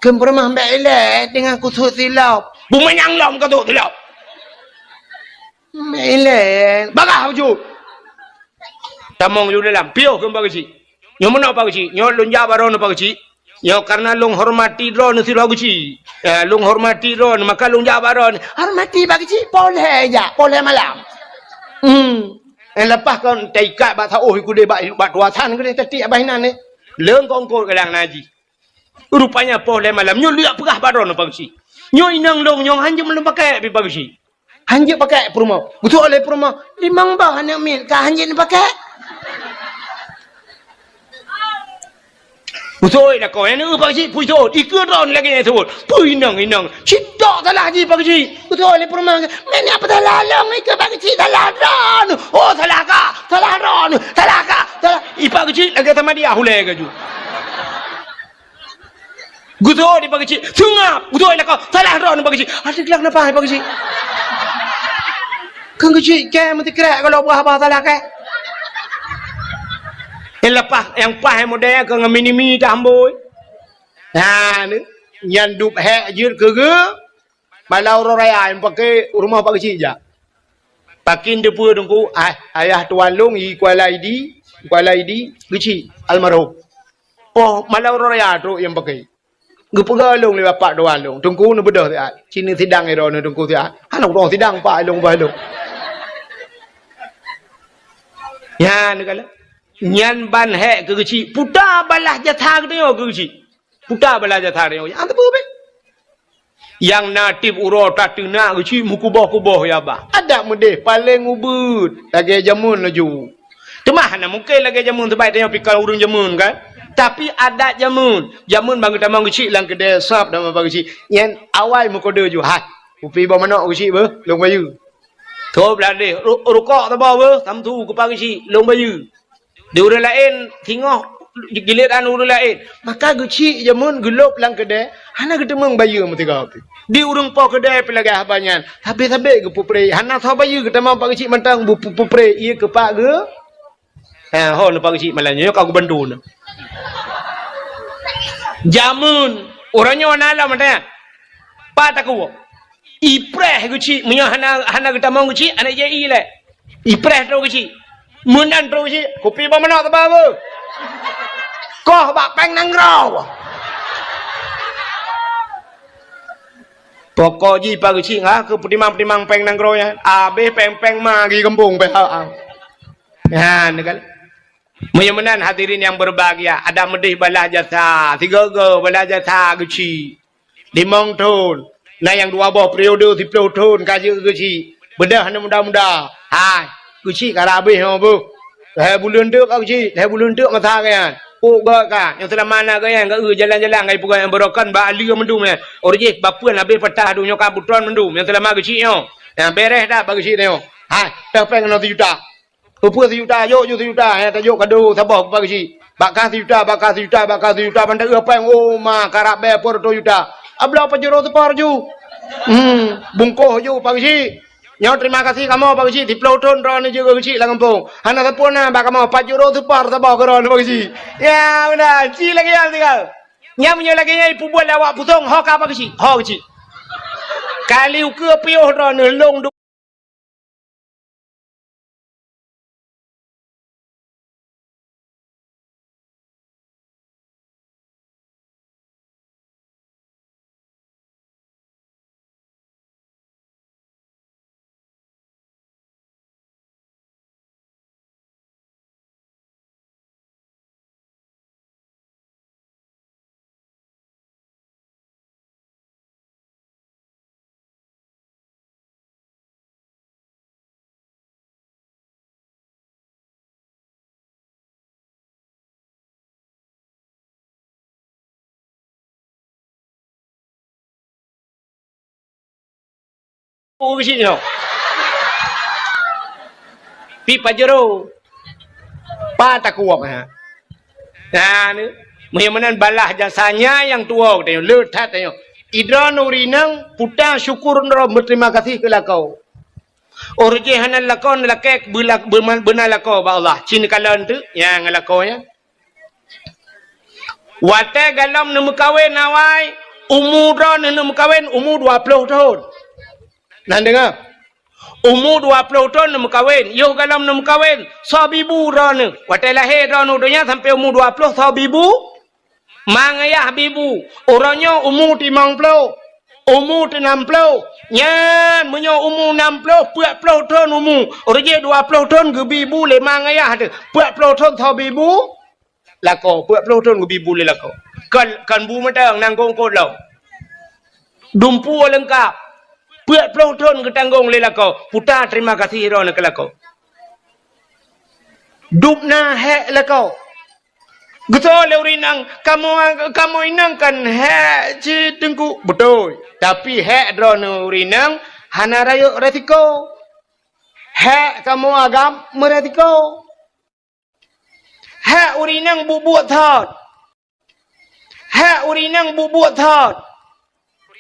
Kheun peurumoh, "Mbak ilée teungoh kusut silop." "Bumanyang lom ka sut silop." "Mbak ilée." "Bagah ju!" Tamong ju dalam. "Piôh," kheun Pak Geuchik. "Nyoe meunoe Pak Geuchik. Nyoe lôn jak bak droeneuh Pak Geuchik. Nyoe karena lôn hormati droeneuh sidroe Geuchik. Ya, lôn hormati droeneuh, maka lôn jak bak droeneuh." "Hormati Pak Geuchik, poh lhée jak, poh lhée malam." Hmm. Eh, leupah kon taikat bak saôh ikudeh bak, bak tuasan keudeh tatiek abah inan eh. Leungkongkot kadang na jih. Rupanya poh lhée malam, nyoe lheueh peugah bak droeneuh Pak Geuchik. "Nyoe inong lôn nyoe hanjeuet lôn pakée pih Pak Geuchik." Hanjeuet pakée peurumoh. Geutuwoe lé peurumoh, "Limong boh aneuk miet ka hanjeuet pakée." Geutuwoe lakoe, "Nyan Pak Geuchik, peue sot?" "Ikeue droeneuh lagée nyan sot." "Peue inong, inong?" "Cit tok salah jih Pak Geuchik." Geutuwoe lé peurumoh, "Meunyoe peue salah lôn, ikeue Pak Geuchik salah droeneuh." "Oh, salah kah? Salah droeneuh. Salah kah? Salah." Ih, Pak Geuchik lagée sama dia hulée gaju. Geutuwoe di Pak Geuchik, seungab. Geutuwoe lakoe, "Salah droeneuh Pak Geuchik." "Adak glak napa hai Pak Geuchik?" "Kang Geuchik kée meusikrek kalau buah-buah salah kée." Nyang leupah, nyang paih model keu ngon mini-mini tambôi. Nah, ni, nyan dub hék jeuet keu geu, malam uroe raya nyang paké rumoh Pak Geuchik jak. Pakin teupeue teungku, ah, ayah tuan lôn i Kuala Idi, Kuala Idi, Geuchik, almarhum. Poh malam uroe raya trok nyang paké. Geupeugah lôn lé bapak tuan lôn, "Teungku neubeudôh siat, ci neusidang droeneuh teungku siat." "Hana udong sidang pak lôn bah lôn." Nyan kala. Nyan ban hék keu Geuchik, puta balah jasa geutanyoe keu Geuchik. Puta balah jasa geutanyoe. Nyang teupeu beh. Nyang na tieb uroe tateunak Geuchik meukuboh-kuboh ya bah. Adak meudeh paleng ubeuet lagée jameun laju. Teuma hana mungken lagée jameun, sabab tanyoe pih kon ureuëng jameun kan. Tapi adat jameun, jameun ban geutamong Geuchik lam keudée sab dan ban Geuchik. Nyan awai meukodeu ju, "Hai, kupi boh manok Geuchik beuh, lôn bayeue." Tôb ladeh, ru-, rukok saboh beuh, samsu kupa Geuchik, lôn bayeue. Di ureuëng laén singoh giliran ureuëng laén. Maka Geuchik jameun geulôb lam keudée, hana geuteumeung bayeue meusigoe pih. Di ureuëng po keudée pih lagée haba nyan. Sabe-sabe geupeupreh, hana soe bayeue geutamong Pak Geuchik mantong bu-, bu-, peupreh ié keu Pak Geu-, ha, ho neu Pak Geuchik malam nyoe ka geubantu neu. Jameun, uroe nyoe na lom ada. Pat takue. Ipreh Geuchik, meunyoe hana, hana geutamong Geuchik, hana jai ilée. Ipreh trok Geuchik. Meunan trok Geuchik, kupi boh manok teuba beuh. Koh bak péng nanggroe. Pokok jih Pak Geuchik ngah keu peutimang-peutimang péng nanggroe nyan. Abéh péng-péng ma geuh gampông pih ha. Nyan kan. Meunyoe meunan hadirin yang berbahagia, adak meudeh balah jasa, sigoe-goe balah jasa Geuchik. Limong thon. Na nyang dua boh periode siplôh thon ka jeuet Geuchik. Beudôh aneuk muda-muda. Hai, Geuchik ka rab abéh nyoe beuh. Lhée buleuen teuk ka Geuchik, lhée buleuen teuk masa geuh nyan. Pok geuh ka, nyang seulama na geuh nyan, geu jalan-jalan ngon ipeugah nyang beurokon bak aleue mandum nyan. Uroe jih bapeuen habéh patah donya ka butron mandum, nyang seulama Geuchik nyoe. Nyang bereh that bak Geuchik nyoe. Hai, teuh péng keunoe sijuta. Peue-peue sijuta, jok ju sijuta, eh, tajok kado saboh bak Geuchik. Bak kah sijuta, bak kah sijuta, bak kah sijuta, ban teuh péng, oh, ma, karab bée peuet reutôh juta. Abloe pajoh reutôh seupar ju. Hmm, bungkoh ju Pak Geuchik. Nyoe terima kasih kamoe Pak Geuchik, siplôh thon droeneuh jeuet keu Geuchik lam gampông. Hana sapeue na bak kamoe, pajoh reutôh seupar saboh keu droeneuh Pak Geuchik. Ya, beuna, ci lagée nyan tinggai. Nyan meunyoe lagée nyan ipeubuet lé awak Pusong, ho ka Pak Geuchik, ho Geuchik. Kali ukeue piôh droeneuh lôn du- Oh, di sini, oh. Pi Pajero. Pa takuwok, ha. Nah, ni. Meunyoe meunan balah jasanya nyang tuwoe geutanyoe, le that tanyoe. Idroeneuh ureueng inong puta syukur droe, beuterima kasih keu lakoe. Óh jih hana lakoe, lakée beula-, beuma-, beuna lakoe bak Allah. Cit neukalon teuk nyang lakoe nyan. Watée galom neumeukawen awai, umu droeneuh neumeukawen umu dua ploh thon. Nan deungoe? Umu dua ploh thon neumeukawen, yoh galom neumeukawen, soe bibu droeneuh. Watée lahé droeneuh donya sampoe umu dua ploh, soe bibu? Ma ngayah bibu. Uroe nyoe umu timong ploh, umu teunam ploh. Nyan meunyoe umu nam ploh, peuet ploh thon umu. Uroe jih dua ploh thon geubi bu lé ma ngayah teuh. Peuet ploh thon soe bibu? Lakoe, peuet ploh thon geubi bu lé lakoe. Kon, kon bu mantong, nanggung kot lom. Dumpeue leungkap. Peuet ploh thon geutanggong lé lakoe. Puta terima kasih droeneuh keu lakoe. Dubna hék lakoe. Geutanyoe lé ureueng inong, kamoe, kamoe inong kan hék cit teungku. Beutôi. Tapi hék droeneuh ureueng inong hana rayeuk resiko. Hék kamoe agam meuresiko. Hék ureueng inong buet-buet that. Hék ureueng inong buet-buet that.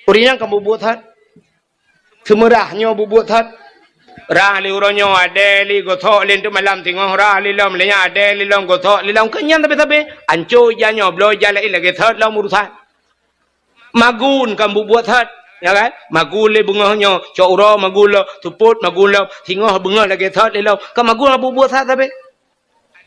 Ureueng inong kan buet-buet that. Seumeurah nyoe buet-buet that. Rhah lé uroe nyoe adée lé gosok lé teuk malam teungoh rhah lé lom lé nyan adée lé lom gosok lé lom keu nyan sabe-sabe. Anco ija nyoe bloe ija laén lagée that lom urusan. Magun kan bubuet that, ya kan? Magun lé beungoh nyoe, cok uroe magun lom, seupôt magun lom, singoh beungoh lagée that lé lom. Kan magun bubuet that sabe.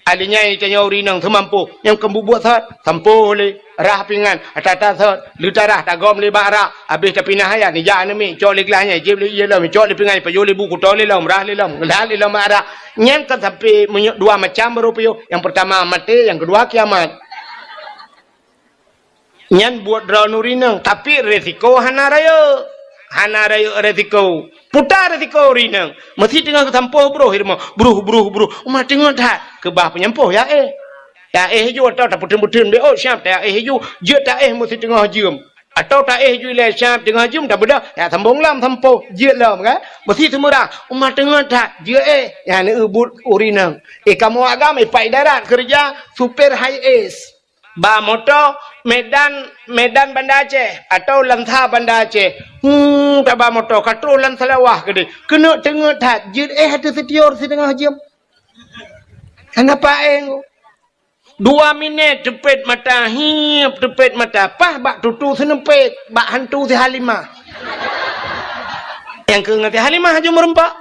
Akhé nyan tanyoe ureueng inong teumampôh, nyang kan bubuet that, sampôh lé, rhah pingan, ata-ata that, leutarah tagom lé bak rak, habéh tapinah ayat, nijak aneuk miet, cok lé glah nyan, jieb lé ié lom, cok lé pingan, pajoh lé bu kuto lé lom, rhah lé lom, lhah lé lom bak rak. Nyan kan sampoe meunyoe dua macam baru piôh, nyang peurtama maté, nyang keudua kiamat. Nyan buet droeneuh ureueng inong, tapi resiko hana rayeuk. Hana rayeuk resiko. Puta resiko ureueng inong. Meusi teungoh geusampôh broh di rumoh. Broh, broh, broh. Uma teungoh that. Keubah peunyampôh ya éh. Ya éh ju atau tapeuteun-peuteun B O siap ta éh ju. Jeuet ta éh meusi teungoh jeuem. Atau ta éh ju ilée siap teungoh jeuem tabeudôh. Ya sambong lom sampôh. Jeuet lom kan. Meusi seumeurah. Uma teungoh that. Jeuet éh. Ya neueu buet ureueng inong. Éh kamoe agam, éh Pak Idarat keureuja supir high S. Ba moto Medan, Medan Banda Aceh atau Lansa Banda Aceh. Hmm, taba moto ka troh lam Seulawah keudeh. Keuneuk teungeut that, jeuet éh ateueh sitior siteungoh jeuem. Hana paéng. Dua minét teupet mata, hiep teupet mata, paih bak tutu seuneupet, bak hantu si Halimah. Nyang keu ngon si Halimah aju meureumpok.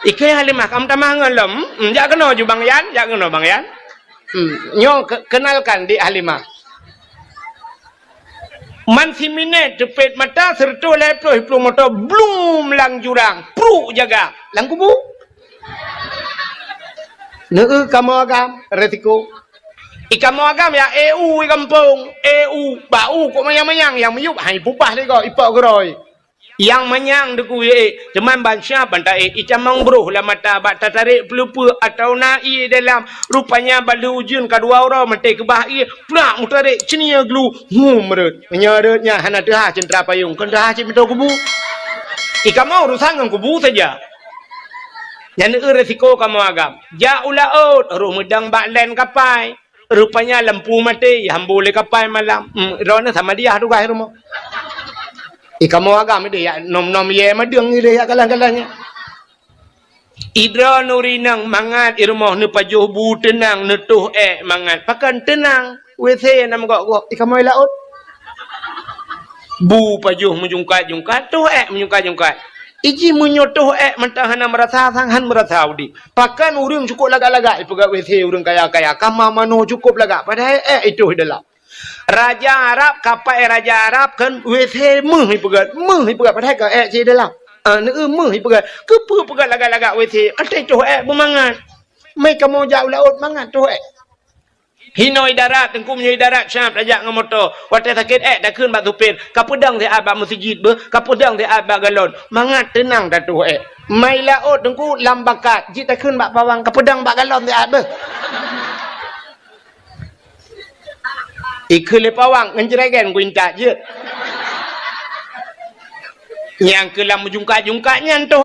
Ikeu Halimah, kam tamah ngon lom. Hmm, jak keunoe ju Bang Yan, jak keunoe Bang Yan. Hmm, nyoe ke-, kenalkan di Halimah. Man siminét teupet mata, seureutôh lhée ploh iplueng moto, blum lam jurang, pruk jaga, lam kubu. Neueu kamoe agam, resiko. I kamoe agam ya, eu i gampông, eu, bak u kok manyang-manyang, nyang miyueb hai pubah lé gob, ipok geurôi. Nyang manyang deuku ék, teuma ban siab ban taék, itamong broh lam mata bak tatarek peuleupeue atawa na ié dalam. Rupanya ban lheueh ujeuen ka dua uroe maté keubah ié, plak meutarek ceunie glu, hum rhot. Meunyoe rhot nyan hana teuhah ceuntra payong, kon teuhah cit meutoe kubu. I kamoe urusan ngon kubu saja. Nyan eu resiko kamoe agam. Jak u laôt, roh meudong bak lén kapai. Rupanya lampu maté, ihambô lé kapai malam. Hmm, droeneuh sama diah tugaih rumoh. I kamoe agam ideh yak nom-nom yé madeueng ideh yak galah-galah nyan. I droeneuh ureueng inong mangat i rumoh neupajoh bu teunang, neutoh ék mangat. Pakon teunang? W C na meugok-gok. I kamoe laôt. Bu pajoh meujungkat-jungkat, toh ék meujungkat-jungkat. Iji meunyoe toh ék mantong hana meurasa, sang han meurasa udeb. Pakon ureuëng cukôp lagak-lagak ipeugét W C ureuëng kaya-kaya, kama manoe cukôp lagak, padahai ék itoh dalam. Raja Arab, kapai raja Arab kan W C meuh ipeugét, meuh ipeugét, padahai ka ék cit dalam. Ah, neu meuh ipeugét. Keupeue peugét lagak-lagak W C? Até toh ék beumangat. Mei kamoe jak u laôt mangat toh ék. Hinoe i darat, Teungku, meunyoe i darat siab tajak ngon moto. Watée sakét ék takheun bak supir, kapeudong siat bak meuseujid beuh, kapeudong siat bak galon. Mangat teunang tatoh ék. Mai laôt, Teungku, lam bakat, jeuet takheun bak pawang, kapeudong bak galon siat beuh. Ikheun lé pawang, ngon jregen kuintat jeuet. Nyang keu lam meujungkat-jungkat nyan toh.